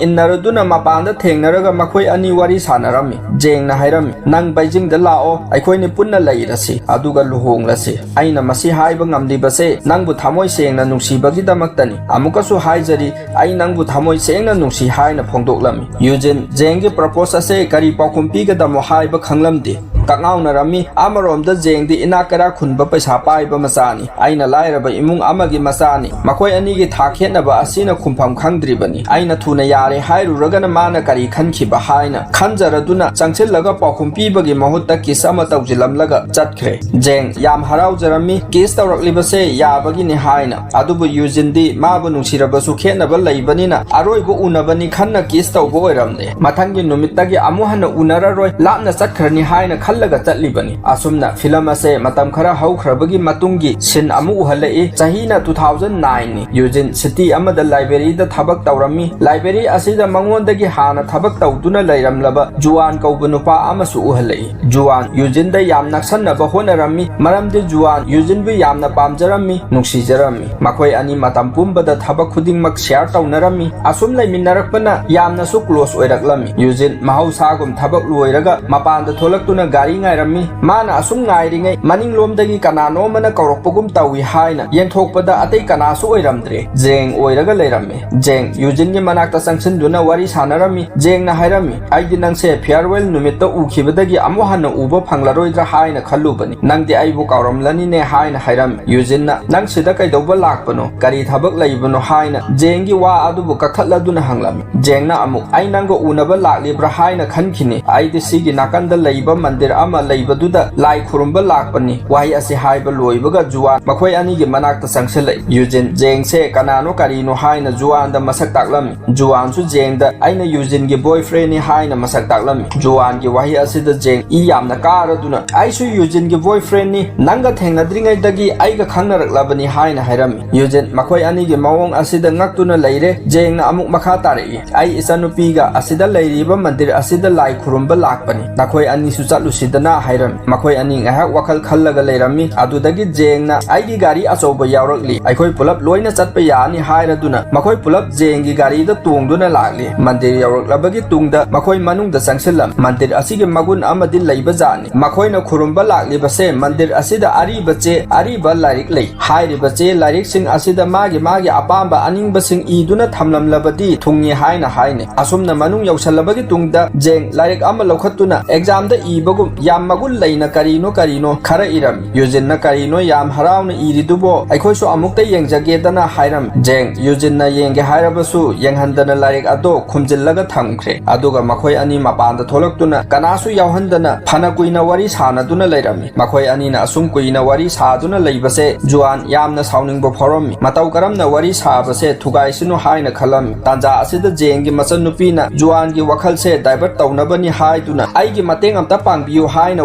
ꯏꯟꯅꯔꯗꯨꯅ ꯃꯄꯥꯟꯗ ꯊꯦꯡꯅꯔꯒ ꯃꯈꯣꯏ ꯑꯅꯤ ꯋꯥꯔꯤ ꯁꯥꯟꯅꯔꯝꯃꯤ꯫ ꯖꯦꯡꯅ ꯍꯥꯏꯔꯝꯃꯤ, "ꯅꯪ ꯕꯩꯖꯤꯡꯗ ꯂꯥꯛꯑꯣ, ꯑꯩꯈꯣꯏꯅꯤ ꯄꯨꯟꯅ ꯂꯩꯔꯁꯤ, ꯑꯗꯨꯒ ꯂꯨꯍꯣꯡꯂꯁꯤ꯫ ꯑꯩꯅ ꯃꯁꯤ ꯍꯥꯏꯕ ꯉꯝꯂꯤꯕꯁꯦ ꯅꯪꯕꯨ ꯊꯃꯣꯏ ꯁꯦꯡꯅ ꯅꯨꯡꯁꯤꯕꯒꯤꯗꯃꯛꯇꯅꯤ꯫ ꯑꯃꯨꯛꯀꯁꯨ ꯍꯥꯏꯖꯔꯤ, ꯑꯩ ꯅꯪꯕꯨ ꯊꯃꯣꯏ ꯁꯦꯡꯅ ꯅꯨꯡꯁꯤ" ꯍꯥꯏꯅ ꯐꯣꯡꯗꯣꯛꯂꯝꯃꯤ꯫ ꯌꯨꯖꯤꯟ ꯖꯦꯡꯒꯤ propose ꯑꯁꯦ ꯀꯔꯤ ꯄꯥꯎꯈꯨꯝ ꯄꯤꯒꯗꯃꯣ ꯍꯥꯏꯕ ꯈꯪꯂꯝꯗꯦ꯫ ꯀꯛꯉꯥꯎꯅꯔꯝꯃꯤ꯫ ꯑꯃꯔꯣꯝꯗ ꯖꯦꯡꯗꯤ ꯏꯅꯥꯛ ꯀꯩꯔꯥꯛ ꯈꯨꯟꯕ ꯄꯩꯁꯥ ꯄꯥꯏꯕ ꯃꯆꯥꯅꯤ꯫ ꯑꯩꯅ ꯂꯥꯏꯔꯕ ꯏꯃꯨꯡ ꯑꯃꯒꯤ ꯃꯆꯥꯅꯤ꯫ ꯃꯈꯣꯏ ꯑꯅꯤꯒꯤ ꯊꯥꯛ ꯈꯦꯠꯅꯕ ꯑꯁꯤꯅ ꯈꯨꯝꯐꯝ ꯈꯪꯗ꯭ꯔꯤꯕꯅꯤ꯫ ꯑꯩꯅ ꯊꯨꯅ ꯌꯥꯔꯦ ꯍꯥꯏꯔꯨꯔꯒꯅ ꯃꯥꯅ ꯀꯔꯤ ꯈꯟꯈꯤꯕ ꯍꯥꯏꯅ ꯈꯟꯖꯔꯗꯨꯅ ꯆꯪꯁꯤꯜꯂꯒ ꯄꯥꯎꯈꯨꯝ ꯄꯤꯕꯒꯤ ꯃꯍꯨꯠꯇ kiss ꯑꯃ ꯇꯧꯁꯤꯜꯂꯝꯂꯒ ꯆꯠꯈ꯭ꯔꯦ꯫ ꯖꯦꯡ ꯌꯥꯝ ꯍꯔꯥꯎꯖꯔꯝꯃꯤ꯫ Kiss ꯇꯧꯔꯛꯂꯤꯕꯁꯦ ꯌꯥꯕꯒꯤꯅꯤ ꯍꯥꯏꯅ꯫ ꯑꯗꯨꯕꯨ ꯌꯨꯖꯤꯟꯗꯤ ꯃꯥꯕꯨ ꯅꯨꯡꯁꯤꯔꯕꯁꯨ ꯈꯦꯠꯅꯕ ꯂꯩꯕꯅꯤꯅ ꯑꯔꯣꯏꯕ ꯎꯅꯕꯅꯤ ꯈꯟꯅ kiss ꯇꯧꯕ ꯑꯣꯏꯔꯝꯂꯦ꯫ ꯃꯊꯪꯒꯤ ꯅꯨꯃꯤꯠꯇꯒꯤ ꯑꯃꯨꯛ ꯍꯟꯅ ꯎꯅꯔꯔꯣꯏ, ꯂꯥꯞꯅ ꯆꯠꯈ꯭ꯔꯅꯤ ꯍꯥꯏꯅ ꯈꯜꯂꯒ ꯆꯠꯂꯤꯕꯅꯤ꯫ ꯑꯁꯨꯝꯅ film ꯑꯁꯦ ꯃꯇꯝ ꯈꯔ ꯍꯧꯈ꯭ꯔꯕꯒꯤ ꯃꯇꯨꯡꯒꯤ scene ꯑꯃꯨꯛ ꯎꯍꯜꯂꯛꯏ꯫ ꯆꯍꯤꯅ two thousand nine ꯅꯤ꯫ ꯌꯨꯖꯤꯟ city ꯑꯃꯗ library ꯗ ꯊꯕꯛ ꯇꯧꯔꯝꯃꯤ꯫ Library ꯑꯁꯤꯗ ꯃꯉꯣꯟꯗꯒꯤ ꯍꯥꯟꯅ ꯊꯕꯛ ꯇꯧꯗꯨꯅ ꯂꯩꯔꯝꯂꯕ ꯖꯨꯋꯥꯟ ꯀꯧꯕ ꯅꯨꯄꯥ ꯑꯃꯁꯨ ꯎꯍꯜꯂꯛꯏ꯫ ꯖꯨꯋꯥꯟ ꯌꯨꯖꯤꯟꯗ ꯌꯥꯝ ꯅꯛꯁꯟꯅꯕ ꯍꯣꯠꯅꯔꯝꯃꯤ, ꯃꯔꯝꯗꯤ ꯖꯨꯋꯥꯟ ꯌꯨꯖꯤꯟꯕꯨ ꯌꯥꯝꯅ ꯄꯥꯝꯖꯔꯝꯃꯤ, ꯅꯨꯡꯁꯤꯖꯔꯝꯃꯤ꯫ ꯃꯈꯣꯏ ꯑꯅꯤ ꯃꯇꯝ ꯄꯨꯝꯕꯗ ꯊꯕꯛ ꯈꯨꯗꯤꯡꯃꯛ share ꯇꯧꯅꯔꯝꯃꯤ꯫ ꯑꯁꯨꯝ ꯂꯩꯃꯤꯟꯅꯔꯛꯄꯅ ꯌꯥꯝꯅꯁꯨ close ꯑꯣꯏꯔꯛꯂꯝꯃꯤ꯫ ꯌꯨꯖꯤꯟ ꯃꯍꯧꯁꯥꯒꯨꯝ ꯊꯕꯛ ꯂꯣꯏꯔꯒ ꯃꯄꯥꯟꯗ ꯊꯣꯛꯂꯛꯇꯨꯅ ꯒꯥꯔꯤ ꯉꯥꯏꯔꯝꯃꯤ꯫ ꯃꯥꯅ ꯑꯁꯨꯝ ꯉꯥꯏꯔꯤꯉꯩ ꯃꯅꯤꯡꯂꯣꯝꯗꯒꯤ ꯀꯅꯥꯅꯣꯝ ꯑꯃꯅ ꯀꯧꯔꯛꯄꯒꯨꯝ ꯇꯧꯏ ꯍꯥꯏꯅ ꯌꯦꯡꯊꯣꯛꯄꯗ ꯑꯇꯩ ꯀꯅꯥꯁꯨ ꯑꯣꯏꯔꯝꯗ꯭ꯔꯦ꯫ ꯖꯦꯡ ꯑꯣꯏꯔꯒ ꯂꯩꯔꯝꯃꯤ꯫ ꯖꯦꯡ ꯌꯨꯖꯤꯟꯒꯤ ꯃꯅꯥꯛꯇ ꯆꯪꯁꯤꯟꯗꯨꯅ ꯋꯥꯔꯤ ꯁꯥꯟꯅꯔꯝꯃꯤ꯫ ꯖꯦꯡꯅ ꯍꯥꯏꯔꯝꯃꯤ, "ꯑꯩꯗꯤ ꯅꯪꯁꯦ farewell ꯅꯨꯃꯤꯠꯇ ꯎꯈꯤꯕꯗꯒꯤ ꯑꯃꯨꯛ ꯍꯟꯅ ꯎꯕ ꯐꯪꯂꯔꯣꯏꯗ꯭ꯔꯥ ꯍꯥꯏꯅ ꯈꯜꯂꯨꯕꯅꯤ꯫ ꯅꯪꯗꯤ ꯑꯩꯕꯨ ꯀꯥꯎꯔꯝꯂꯅꯤꯅꯦ" ꯍꯥꯏꯅ ꯍꯥꯏꯔꯝꯃꯤ꯫ ꯌꯨꯖꯤꯟꯅ, "ꯅꯪ ꯁꯤꯗ ꯀꯩꯗꯧꯕ ꯂꯥꯛꯄꯅꯣ? ꯀꯔꯤ ꯊꯕꯛ ꯂꯩꯕꯅꯣ?" ꯍꯥꯏꯅ ꯖꯦꯡꯒꯤ ꯋꯥ ꯑꯗꯨꯕꯨ ꯀꯛꯊꯠꯂꯗꯨꯅ ꯍꯪꯂꯝꯃꯤ꯫ ꯖꯦꯡꯅ ꯑꯃꯨꯛ, "ꯑꯩ ꯅꯪꯒ ꯎꯅꯕ ꯂꯥꯛꯂꯤꯕ꯭ꯔꯥ ꯍꯥꯏꯅ ꯈꯟꯈꯤꯅꯤ꯫ ꯑꯩꯗꯤ ꯁꯤꯒꯤ ꯅꯥꯀꯟꯗ ꯂꯩꯕ ꯃꯟꯗꯤꯔ ꯑꯃ ꯂꯩꯕꯗꯨꯗ ꯂꯥꯏ ꯈꯨꯔꯨꯝꯕ ꯂꯥꯛꯄꯅꯤ꯫ ꯋꯥꯍꯩ ꯑꯁꯤ ꯍꯥꯏꯕ ꯂꯣꯏꯕꯒ ꯖꯨꯋꯥꯟ ꯃꯈꯣꯏ ꯑꯅꯤꯒꯤ ꯃꯅꯥꯛꯇ ꯆꯪꯁꯤꯜꯂꯛꯏ꯫ ꯌꯨꯖꯤꯟ ꯖꯦꯡꯁꯦ ꯀꯅꯥꯅꯣ ꯀꯔꯤꯅꯣ ꯍꯥꯏꯅ ꯖꯨꯋꯥꯟꯗ ꯃꯁꯛ ꯇꯥꯛꯂꯝꯃꯤ꯫ ꯖꯨꯋꯥꯟꯁꯨ ꯖꯦꯡꯗ "ꯑꯩꯅ ꯌꯨꯖꯤꯟꯒꯤ boyfriendꯅꯤ" ꯍꯥꯏꯅ ꯃꯁꯛ ꯇꯥꯛꯂꯝꯃꯤ꯫ ꯖꯨꯋꯥꯟꯒꯤ ꯋꯥꯍꯩ ꯑꯁꯤꯗ ꯖꯦꯡ ꯏ ꯌꯥꯝꯅ ꯀꯥꯔꯗꯨꯅ "ꯑꯩꯁꯨ ꯌꯨꯖꯤꯟꯒꯤ boyfriendꯅꯤ, ꯅꯪꯒ ꯊꯦꯡꯅꯗ꯭ꯔꯤꯉꯩꯗꯒꯤ ꯑꯩꯒ ꯈꯪꯅꯔꯛꯂꯕꯅꯤ" ꯍꯥꯏꯅ ꯍꯥꯏꯔꯝꯃꯤ꯫ ꯌꯨꯖꯤꯟ ꯃꯈꯣꯏ ꯑꯅꯤꯒꯤ ꯃꯑꯣꯡ ꯑꯁꯤꯗ ꯉꯛꯇꯨꯅ ꯂꯩꯔꯦ꯫ ꯖꯦꯡꯅ ꯑꯃꯨꯛ ꯃꯈꯥ ꯇꯥꯔꯛꯏ, "ꯑꯩ ꯏꯆꯟꯅꯨꯄꯤꯒ ꯑꯁꯤꯗ ꯂꯩꯔꯤꯕ ꯃꯟꯗꯤꯔ ꯑꯁꯤꯗ ꯂꯥꯏ ꯈꯨꯔꯨꯝꯕ ꯂꯥꯛꯄꯅꯤ꯫ ꯅꯈꯣꯏ ꯑꯅꯤꯁꯨ ꯆꯠꯂꯨꯁꯤꯗꯅ" ꯍꯥꯏꯔꯝꯃꯤ꯫ ꯃꯈꯣꯏ ꯑꯅꯤ ꯉꯥꯏꯍꯥꯛ ꯋꯥꯈꯜ ꯈꯜꯂꯒ ꯂꯩꯔꯝꯃꯤ꯫ ꯑꯗꯨꯗꯒꯤ ꯖꯦꯡꯅ "ꯑꯩꯒꯤ ꯒꯥꯔꯤ ꯑꯆꯧꯕ ꯌꯥꯎꯔꯛꯂꯤ, ꯑꯩꯈꯣꯏ ꯄꯨꯂꯞ ꯂꯣꯏꯅ ꯆꯠꯄ ꯌꯥꯅꯤ" ꯍꯥꯏꯔꯗꯨꯅ ꯃꯈꯣꯏ ꯄꯨꯂꯞ ꯖꯦꯡꯒꯤ ꯒꯥꯔꯤꯗ ꯇꯣꯡꯗꯨꯅ ꯂꯥꯛꯂꯤ꯫ ꯃꯟꯗꯤꯔ ꯌꯧꯔꯛꯂꯕꯒꯤ ꯇꯨꯡꯗ ꯃꯈꯣꯏ ꯃꯅꯨꯡꯗ ꯆꯪꯁꯤꯜꯂꯝꯃꯤ꯫ ꯃꯟꯗꯤꯔ ꯑꯁꯤꯒꯤ ꯃꯒꯨꯟ ꯑꯃꯗꯤ ꯂꯩꯕꯖꯥꯠꯅꯤ꯫ ꯃꯈꯣꯏꯅ ꯈꯨꯔꯨꯝꯕ ꯂꯥꯛꯂꯤꯕꯁꯦ ꯃꯟꯗꯤꯔ ꯑꯁꯤꯗ ꯑꯔꯤꯕ ꯆꯦ, ꯑꯔꯤꯕ ꯂꯥꯏꯔꯤꯛ ꯂꯩ꯫ ꯍꯥꯏꯔꯤꯕ ꯆꯦ ꯂꯥꯏꯔꯤꯛꯁꯤꯡ ꯑꯁꯤꯗ ꯃꯥꯒꯤ ꯃꯥꯒꯤ ꯑꯄꯥꯝꯕ ꯑꯅꯤꯡꯕꯁꯤꯡ ꯏꯗꯨꯅ ꯊꯝꯂꯝꯂꯕꯗꯤ ꯊꯨꯡꯉꯤ ꯍꯥꯏꯅ ꯍꯥꯏꯅꯩ꯫ ꯑꯁꯨꯝꯅ ꯃꯅꯨꯡ ꯌꯧꯁꯜꯂꯕꯒꯤ ꯇꯨꯡꯗ ꯖꯦꯡ ꯂꯥꯏꯔꯤꯛ ꯑꯃ ꯂꯧꯈꯠꯇꯨꯅ ꯑꯦꯛꯖꯥꯝꯗ ꯏꯕꯒꯨꯝ ꯌꯥꯝ ꯃꯒꯨꯟ ꯂꯩꯅ ꯀꯔꯤꯅꯣ ꯀꯔꯤꯅꯣ ꯈꯔ ꯏꯔꯝꯃꯤ꯫ ꯌꯨꯖꯤꯟꯅ "ꯀꯔꯤꯅꯣ ꯌꯥꯝ ꯍꯔꯥꯎꯅ ꯏꯔꯤꯗꯨꯕꯣ? ꯑꯩꯈꯣꯏꯁꯨ ꯑꯃꯨꯛꯇ ꯌꯦꯡꯖꯒꯦꯗꯅ" ꯍꯥꯏꯔꯝꯃꯤ꯫ ꯖꯦꯡ ꯌꯨꯖꯤꯟꯅ ꯌꯦꯡꯒꯦ ꯍꯥꯏꯔꯕꯁꯨ ꯌꯦꯡꯍꯟꯗꯅ ꯂꯥꯏꯔꯤꯛ ꯑꯗꯣ ꯈꯨꯝꯖꯤꯜꯂꯒ ꯊꯝꯈ꯭ꯔꯦ꯫ ꯑꯗꯨꯒ ꯃꯈꯣꯏ ꯑꯅꯤ ꯃꯄꯥꯟꯗ ꯊꯣꯛꯂꯛꯇꯨꯅ ꯀꯅꯥꯁꯨ ꯌꯥꯎꯍꯟꯗꯅ ꯐꯅ ꯀꯨꯏꯅ ꯋꯥꯔꯤ ꯁꯥꯅꯗꯨꯅ ꯂꯩꯔꯝꯃꯤ꯫ ꯃꯈꯣꯏ ꯑꯅꯤꯅ ꯑꯁꯨꯝ ꯀꯨꯏꯅ ꯋꯥꯔꯤ ꯁꯥꯗꯨꯅ ꯂꯩꯕꯁꯦ ꯖꯨꯋꯥꯟ ꯌꯥꯝꯅ ꯁꯥꯎꯅꯤꯡꯕ ꯐꯥꯎꯔꯝꯃꯤ꯫ ꯃꯇꯧ ꯀꯔꯝꯅ ꯋꯥꯔꯤ ꯁꯥꯕꯁꯦ ꯊꯨꯒꯥꯏꯁꯤꯅꯨ ꯍꯥꯏꯅ ꯈꯜꯂꯝꯃꯤ꯫ ꯇꯥꯟꯖꯥ ꯑꯁꯤꯗ ꯖꯦꯡꯒꯤ ꯃꯆꯟꯅꯨꯄꯤꯅ ꯖꯨꯋꯥꯟꯒꯤ ꯋꯥꯈꯜꯁꯦ divert ꯇꯧꯅꯕꯅꯤ ꯍꯥꯏꯗꯨꯅ "ꯑꯩꯒꯤ ꯃꯇꯦꯡ ꯑꯝꯇ ꯄꯥꯡꯕꯤꯌꯨ" ꯍꯥꯏꯅ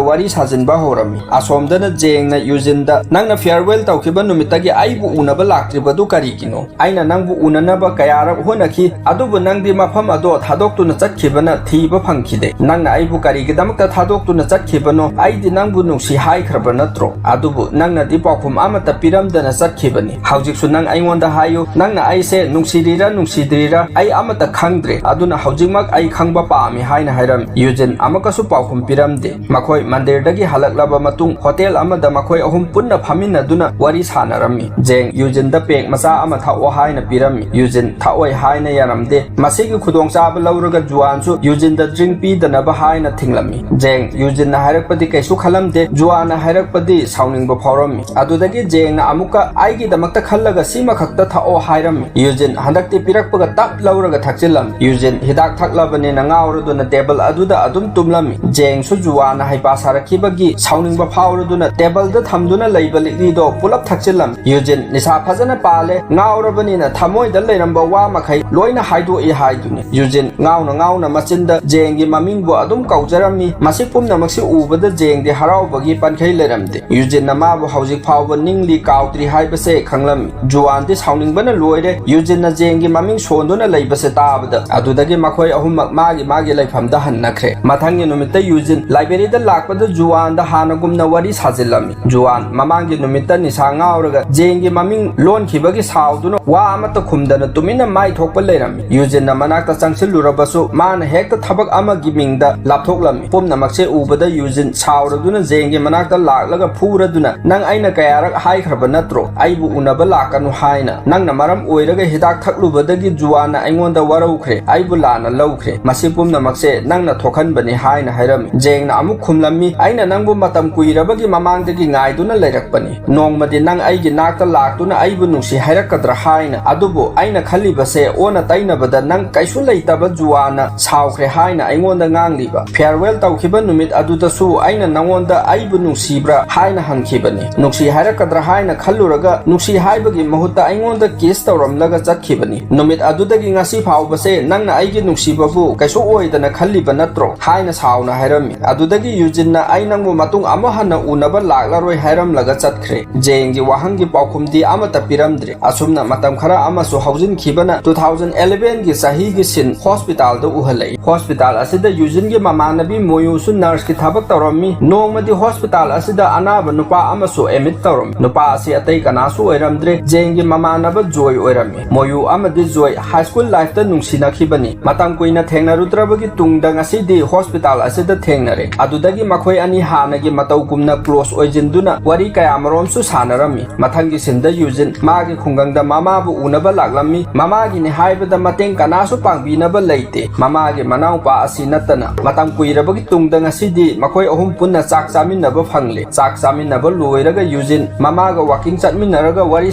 ꯋꯥꯔꯤ ꯁꯥꯖꯤꯟꯕ ꯍꯧꯔꯝꯃꯤ꯫ ꯑꯁꯣꯝꯗꯅ ꯖꯦꯡꯅ ꯌꯨꯖꯤꯟꯗ "ꯅꯪꯅ farewell ꯇꯧꯈꯤꯕ ꯅꯨꯃꯤꯠꯇꯒꯤ ꯑꯩꯕꯨ ꯎꯅꯕ ꯂꯥꯛꯇ꯭ꯔꯤꯕꯗꯨ ꯀꯔꯤꯒꯤꯅꯣ? ꯑꯩꯅ ꯅꯪꯕꯨ ꯎꯅꯅꯕ ꯀꯌꯥꯔꯛ ꯍꯣꯠꯅꯈꯤ, ꯑꯗꯨꯕꯨ ꯅꯪꯗꯤ ꯃꯐꯝ ꯑꯗꯣ ꯊꯥꯗꯣꯛꯇꯨꯅ ꯆꯠꯈꯤꯕꯅ ꯊꯤꯕ ꯐꯪꯈꯤꯗꯦ꯫ ꯅꯪꯅ ꯑꯩꯕꯨ ꯀꯔꯤꯒꯤꯗꯃꯛꯇ ꯊꯥꯗꯣꯛꯇꯨꯅ ꯆꯠꯈꯤꯕꯅꯣ? ꯑꯩꯗꯤ ꯅꯪꯕꯨ ꯅꯨꯡꯁꯤ ꯍꯥꯏꯈ꯭ꯔꯕ ꯅꯠꯇ꯭ꯔꯣ? ꯑꯗꯨꯕꯨ ꯅꯪꯅꯗꯤ ꯄꯥꯎꯈꯨꯝ ꯑꯃꯠꯇ ꯄꯤꯔꯝꯗꯅ ꯆꯠꯈꯤꯕꯅꯤ꯫ ꯍꯧꯖꯤꯛꯁꯨ ꯅꯪ ꯑꯩꯉꯣꯟꯗ ꯍꯥꯏꯌꯨ, ꯅꯪꯅ ꯑꯩꯁꯦ ꯅꯨꯡꯁꯤꯔꯤꯔꯥ ꯅꯨꯡꯁꯤꯗ꯭ꯔꯤꯔꯥ ꯑꯩ ꯑꯃꯠꯇ ꯈꯪꯗ꯭ꯔꯦ꯫ ꯑꯗꯨꯅ ꯍꯧꯖꯤꯛꯃꯛ ꯑꯩ ꯈꯪꯕ ꯄꯥꯝꯃꯤ" ꯍꯥꯏꯅ ꯍꯥꯏꯔꯝꯃꯤ꯫ ꯌꯨꯖꯤꯟ ꯑꯃꯨꯛꯀꯁꯨ ꯄꯥꯎꯈꯨꯝ ꯄꯤꯔꯝꯗꯦ꯫ ꯃꯈꯣꯏ ꯃꯟꯗꯤꯔꯗꯒꯤ ꯍꯜꯂꯛꯂꯕ ꯃꯇꯨꯡ ꯍꯣꯇꯦꯜ ꯑꯃꯗ ꯃꯈꯣꯏ ꯑꯍꯨꯝ ꯄꯨꯟꯅ ꯐꯝꯃꯤꯟꯅꯗꯨꯅ ꯋꯥꯔꯤ ꯁꯥꯟꯅꯔꯝꯃꯤ꯫ ꯖꯦꯡ ꯌꯨꯖꯤꯟꯗ ꯄꯦꯛ ꯃꯆꯥ ꯑꯃ ꯊꯛꯑꯣ ꯍꯥꯏꯅ ꯄꯤꯔꯝꯃꯤ꯫ ꯌꯨꯖꯤꯟ ꯊꯛꯑꯣꯏ ꯍꯥꯏꯅ ꯌꯥꯔꯝꯗꯦ꯫ ꯃꯁꯤꯒꯤ ꯈꯨꯗꯣꯡꯆꯥꯕ ꯂꯧꯔꯒ ꯖꯨꯋꯥꯟꯁꯨ ꯌꯨꯖꯤꯟꯗ drink ꯄꯤꯗꯅꯕ ꯍꯥꯏꯅ ꯊꯤꯡꯂꯝꯃꯤ꯫ ꯖꯦꯡ ꯌꯨꯖꯤꯟꯅ ꯍꯥꯏꯔꯛꯄꯗꯤ ꯀꯩꯁꯨ ꯈꯜꯂꯝꯗꯦ, ꯖꯨꯋꯥꯟꯅ ꯍꯥꯏꯔꯛꯄꯗꯤ ꯁꯥꯎꯅꯤꯡꯕ ꯐꯥꯎꯔꯝꯃꯤ꯫ ꯑꯗꯨꯗꯒꯤ ꯖꯦꯡꯅ ꯑꯃꯨꯛꯀ "ꯑꯩꯒꯤꯗꯃꯛꯇ ꯈꯜꯂꯒ ꯁꯤꯃꯈꯛꯇ ꯊꯛꯑꯣ" ꯍꯥꯏꯔꯝꯃꯤ꯫ ꯌꯨꯖꯤꯟ ꯍꯟꯗꯛꯇꯤ ꯄꯤꯔꯛꯄꯒ ꯇꯞ ꯂꯧꯔꯒ ꯊꯛꯆꯤꯜꯂꯝꯃꯤ꯫ ꯌꯨꯖꯤꯟ ꯍꯤꯗꯥꯛ ꯊꯛꯂꯕꯅꯤꯅ ꯉꯥꯎꯔꯗꯨꯅ ꯇꯦꯕꯜ ꯑꯗꯨꯗ ꯑꯗꯨꯝ ꯇꯨꯝꯂꯝꯃꯤ꯫ ꯖꯦꯡꯁꯨ ꯖꯨꯋꯥꯟ ꯅ ꯍꯩꯄꯥ ꯁꯥꯔꯛꯈꯤꯕꯒꯤ ꯁꯥꯎꯅꯤꯡꯕ ꯐꯥꯎꯔꯗꯨꯅ ꯇꯦꯕꯜꯗ ꯊꯝꯗꯨꯅ ꯂꯩꯕ ꯂꯤꯛꯂꯤꯗꯣ ꯄꯨꯂꯞ ꯊꯛꯆꯤꯜꯂꯝꯃꯤ꯫ ꯌꯨꯖꯤꯟ ꯅꯤꯁꯥ ꯐꯖꯅ ꯄꯥꯜꯂꯦ, ꯉꯥꯎꯔꯕꯅꯤꯅ ꯊꯃꯣꯏꯗ ꯂꯩꯔꯝꯕ ꯋꯥ ꯃꯈꯩ ꯂꯣꯏꯅ ꯍꯥꯏꯗꯣꯛꯏ ꯍꯥꯏꯗꯨꯅꯤ꯫ ꯌꯨꯖꯤꯟ ꯉꯥꯎꯅ ꯉꯥꯎꯅ ꯃꯆꯤꯟꯗ ꯖꯦꯡꯒꯤ ꯃꯃꯤꯡꯕꯨ ꯑꯗꯨꯝ ꯀꯧꯖꯔꯝꯃꯤ꯫ ꯃꯁꯤ ꯄꯨꯝꯅꯃꯛꯁꯤ ꯎꯕꯗ ꯖꯦꯡꯗꯤ ꯍꯔꯥꯎꯕꯒꯤ ꯄꯟꯈꯩ ꯂꯩꯔꯝꯗꯦ꯫ ꯌꯨꯖꯤꯟꯅ ꯃꯥꯕꯨ ꯍꯧꯖꯤꯛ ꯐꯥꯎꯕ ꯅꯤꯡꯂꯤ ꯀꯥꯎꯗ꯭ꯔꯤ ꯍꯥꯏꯕꯁꯦ ꯈꯪꯂꯝꯃꯤ꯫ ꯖꯨꯋꯥꯟꯗꯤ ꯁꯥꯎꯅꯤꯡꯕꯅ ꯂꯣꯏꯔꯦ꯫ ꯌꯨꯖꯤꯟꯅ ꯖꯦꯡꯒꯤ ꯃꯃꯤꯡ ꯁꯣꯟꯗꯨꯅ ꯂꯩꯕꯁꯦ ꯇꯥꯕꯗ꯫ ꯑꯗꯨꯗꯒꯤ ꯃꯈꯣꯏ ꯑꯍꯨꯝꯃꯛ ꯃꯥꯒꯤ ꯃꯥꯒꯤ ꯂꯩꯐꯝꯗ ꯍꯟꯅꯈ꯭ꯔꯦ꯫ ꯃꯊꯪꯒꯤ ꯅꯨꯃꯤꯠꯇ ꯌꯨꯖꯤꯟ ꯂꯥꯏꯕ꯭ꯔꯦꯔꯤꯗ ꯂꯥꯛꯄꯗ ꯖꯨꯋꯥꯟꯗ ꯍꯥꯟꯅꯒꯨꯝꯅ ꯋꯥꯔꯤ ꯁꯥꯖꯤꯜꯂꯝꯃꯤ꯫ ꯖꯨꯋꯥꯟ ꯃꯃꯥꯡꯒꯤ ꯅꯨꯃꯤꯠꯇ ꯅꯤꯁꯥ ꯉꯥꯎꯔꯒ ꯖꯦꯡꯒꯤ ꯃꯃꯤꯡ ꯂꯣꯟꯈꯤꯕꯒꯤ ꯁꯥꯎꯗꯨꯅ ꯋꯥ ꯑꯃꯠꯇ ꯈꯨꯝꯗꯅ ꯇꯨꯃꯤꯟꯅ ꯃꯥꯏ ꯊꯣꯛꯄ ꯂꯩꯔꯝꯃꯤ꯫ ꯌꯨꯖꯤꯟꯅ ꯃꯅꯥꯛꯇ ꯆꯪꯁꯤꯜꯂꯨꯔꯕꯁꯨ ꯃꯥꯅ ꯍꯦꯛꯇ ꯊꯕꯛ ꯑꯃꯒꯤ ꯃꯤꯡꯗ ꯂꯥꯞꯊꯣꯛꯂꯝꯃꯤ꯫ ꯄꯨꯝꯅꯃꯛꯁꯦ ꯎꯕꯗ ꯌꯨꯖꯤꯟ ꯁꯥꯎꯔꯗꯨꯅ ꯖꯦꯡꯒꯤ ꯃꯅꯥꯛꯇ ꯂꯥꯛꯂꯒ ꯐꯨꯔꯗꯨꯅ, "ꯅꯪ ꯑꯩꯅ ꯀꯌꯥꯔꯛ ꯍꯥꯏꯈ꯭ꯔꯕ ꯅꯠꯇ꯭ꯔꯣ ꯑꯩꯕꯨ ꯎꯅꯕ ꯂꯥꯛꯀꯅꯨ ꯍꯥꯏꯅ? ꯅꯪꯅ ꯃꯔꯝ ꯑꯣꯏꯔꯒ ꯍꯤꯗꯥꯛ ꯊꯛꯂꯨꯕꯗꯒꯤ ꯖꯨꯋꯥꯟꯅ ꯑꯩꯉꯣꯟꯗ ꯋꯥꯔꯧꯈ꯭ꯔꯦ, ꯑꯩꯕꯨ ꯂꯥꯟꯅ ꯂꯧꯈ꯭ꯔꯦ꯫ ꯃꯁꯤ ꯄꯨꯝꯅꯃꯛꯁꯦ ꯅꯪꯅ ꯊꯣꯛꯍꯟꯕꯅꯤ" ꯍꯥꯏꯅ ꯍꯥꯏꯔꯝꯃꯤ꯫ ꯖꯦꯡꯅ ꯑꯃꯨꯛ ꯈꯨꯝꯂꯝꯃꯤ, "ꯑꯩꯅ ꯅꯪꯕꯨ ꯃꯇꯝ ꯀꯨꯏꯔꯕꯒꯤ ꯃꯃꯥꯡꯗꯒꯤ ꯉꯥꯏꯗꯨꯅ ꯂꯩꯔꯛꯄꯅꯤ꯫ ꯅꯣꯡꯃꯗꯤ ꯅꯪ ꯑꯩꯒꯤ ꯅꯥꯛꯇ ꯂꯥꯛꯇꯨꯅ ꯑꯩꯕꯨ ꯅꯨꯡꯁꯤ ꯍꯥꯏꯔꯛꯀꯗ꯭ꯔꯥ ꯍꯥꯏꯅ꯫ ꯑꯗꯨꯕꯨ ꯑꯩꯅ ꯈꯜꯂꯤꯕꯁꯦ ꯑꯣꯟꯅ ꯇꯩꯅꯕꯗ ꯅꯪ ꯀꯩꯁꯨ ꯂꯩꯇꯕ ꯖꯨꯋꯥꯟꯅ ꯁꯥꯎꯈ꯭ꯔꯦ ꯍꯥꯏꯅ ꯑꯩꯉꯣꯟꯗ ꯉꯥꯡꯂꯤꯕ꯫ ꯐꯤꯌꯔꯋꯦꯜ ꯇꯧꯈꯤꯕ ꯅꯨꯃꯤꯠ ꯑꯗꯨꯗꯁꯨ ꯑꯩꯅ ꯅꯪꯉꯣꯟꯗ ꯑꯩꯕꯨ ꯅꯨꯡꯁꯤꯕ꯭ꯔꯥ ꯍꯥꯏꯅ ꯍꯪꯈꯤꯕꯅꯤ꯫ ꯅꯨꯡꯁꯤ ꯍꯥꯏꯔꯛꯀꯗ꯭ꯔꯥ ꯍꯥꯏꯅ ꯈꯜꯂꯨꯔꯒ ꯅꯨꯡꯁꯤ ꯍꯥꯏꯕꯒꯤ ꯃꯍꯨꯠꯇ ꯑꯩꯉꯣꯟꯗ ꯀꯤꯁ ꯇꯧꯔꯝꯂꯒ ꯆꯠꯈꯤꯕꯅꯤ꯫ ꯅꯨꯃꯤꯠ ꯑꯗꯨꯗꯒꯤ ꯉꯁꯤ ꯐꯥꯎꯕꯁꯦ ꯅꯪꯅ ꯑꯩꯒꯤ ꯅꯨꯡꯁꯤꯕꯕꯨ ꯀꯩꯁꯨ ꯑꯣꯏꯗꯅ ꯈꯜꯂꯤꯕ ꯅꯠꯇ꯭ꯔꯣ?" ꯍꯥꯏꯅ ꯁꯥꯎꯅ ꯍꯥꯏꯔꯝꯃꯤ꯫ ꯑꯗꯨꯗꯒꯤ ꯌꯨꯖꯤꯟꯅ, "ꯑꯩ ꯅꯪꯕꯨ ꯃꯇꯨꯡ ꯑꯃꯨꯛ ꯍꯟꯅ ꯎꯅꯕ ꯂꯥꯛꯂꯔꯣꯏ" ꯍꯥꯏꯔꯝꯂꯒ ꯆꯠꯈ꯭ꯔꯦ꯫ ꯖꯦꯡꯒꯤ ꯋꯥꯍꯪꯒꯤ ꯄꯥꯎꯈꯨꯝꯗꯤ ꯑꯃꯠꯇ ꯄꯤꯔꯝꯗ꯭ꯔꯦ꯫ ꯑꯁꯨꯝꯅ ꯃꯇꯝ ꯈꯔ ꯑꯃꯁꯨ ꯍꯧꯖꯤꯟꯈꯤꯕꯅ two thousand eleven ꯒꯤ ꯆꯍꯤꯒꯤ ꯁꯤꯟ ꯍꯣꯁꯄꯤꯇꯥꯜꯗ ꯎꯍꯜꯂꯛꯏ꯫ ꯍꯣꯁꯄꯤꯇꯥꯜ ꯑꯁꯤꯗ ꯌꯨꯖꯤꯟꯒꯤ ꯃꯃꯥꯟꯅꯕꯤ ꯃꯣꯌꯨꯁꯨ ꯅꯔꯁꯀꯤ ꯊꯕꯛ ꯇꯧꯔꯝꯃꯤ꯫ ꯅꯣꯡꯃꯗꯤ ꯍꯣꯁꯄꯤꯇꯥꯜ ꯑꯁꯤꯗ ꯑꯅꯥꯕ ꯅꯨꯄꯥ ꯑꯃꯁꯨ ꯑꯦꯗꯃꯤꯠ ꯇꯧꯔꯝꯃꯤ꯫ ꯅꯨꯄꯥ ꯑꯁꯤ ꯑꯇꯩ ꯀꯅꯥꯁꯨ ꯑꯣꯏꯔꯝꯗ꯭ꯔꯦ, ꯖꯦꯡꯒꯤ ꯃꯃꯥꯟꯅꯕ ꯖꯣꯏ ꯑꯣꯏꯔꯝꯃꯤ꯫ ꯃꯣꯌꯨ ꯑꯃꯗꯤ ꯖꯣꯏ ꯍꯥꯏ ꯁ꯭ꯀꯨꯜ ꯂꯥꯏꯐꯇ ꯅꯨꯡꯁꯤꯅꯈꯤꯕꯅꯤ꯫ ꯃꯇꯝ ꯀꯨꯏꯅ ꯊꯦꯡꯅꯔꯨꯗ꯭ꯔꯕꯒꯤ ꯇꯨꯡꯗ ꯉꯁꯤꯗꯤ ꯍꯣꯁꯄꯤꯇꯥꯜ ꯑꯁꯤꯗ ꯊꯦꯡꯅꯔꯦ꯫ ꯑꯗꯨꯗꯒꯤ ꯃꯈꯣꯏ ꯑꯅꯤ ꯍꯥꯟꯅꯒꯤ ꯃꯇꯧꯒꯨꯝꯅ ꯀ꯭ꯂꯣꯁ ꯑꯣꯏꯖꯤꯟꯗꯨꯅ ꯋꯥꯔꯤ ꯀꯌꯥꯃꯔꯣꯝꯁꯨ ꯁꯥꯟꯅꯔꯝꯃꯤ꯫ ꯃꯊꯪꯒꯤ ꯁꯤꯟꯗ ꯌꯨꯖꯤꯟ ꯃꯥꯒꯤ ꯈꯨꯡꯒꯪꯗ ꯃꯃꯥꯕꯨ ꯎꯅꯕ ꯂꯥꯛꯂꯝꯃꯤ꯫ ꯃꯃꯥꯒꯤꯅꯤ ꯍꯥꯏꯕꯗ ꯃꯇꯦꯡ ꯀꯅꯥꯁꯨ ꯄꯥꯡꯕꯤꯅꯕ ꯂꯩꯇꯦ, ꯃꯃꯥꯒꯤ ꯃꯅꯥꯎꯄꯥ ꯑꯁꯤ ꯅꯠꯇꯅ꯫ ꯃꯇꯝ ꯀꯨꯏꯔꯕꯒꯤ ꯇꯨꯡꯗ ꯉꯁꯤꯗꯤ ꯃꯈꯣꯏ ꯑꯍꯨꯝ ꯄꯨꯟꯅ ꯆꯥꯛ ꯆꯥꯃꯤꯟꯅꯕ ꯐꯪꯂꯦ꯫ ꯆꯥꯛ ꯆꯥꯃꯤꯟꯅꯕ ꯂꯣꯏꯔꯒ ꯌꯨꯖꯤꯟ ꯃꯃꯥꯒ ꯋꯥꯀꯤꯡ ꯆꯠꯃꯤꯟꯅꯔꯒ ꯋꯥꯔꯤ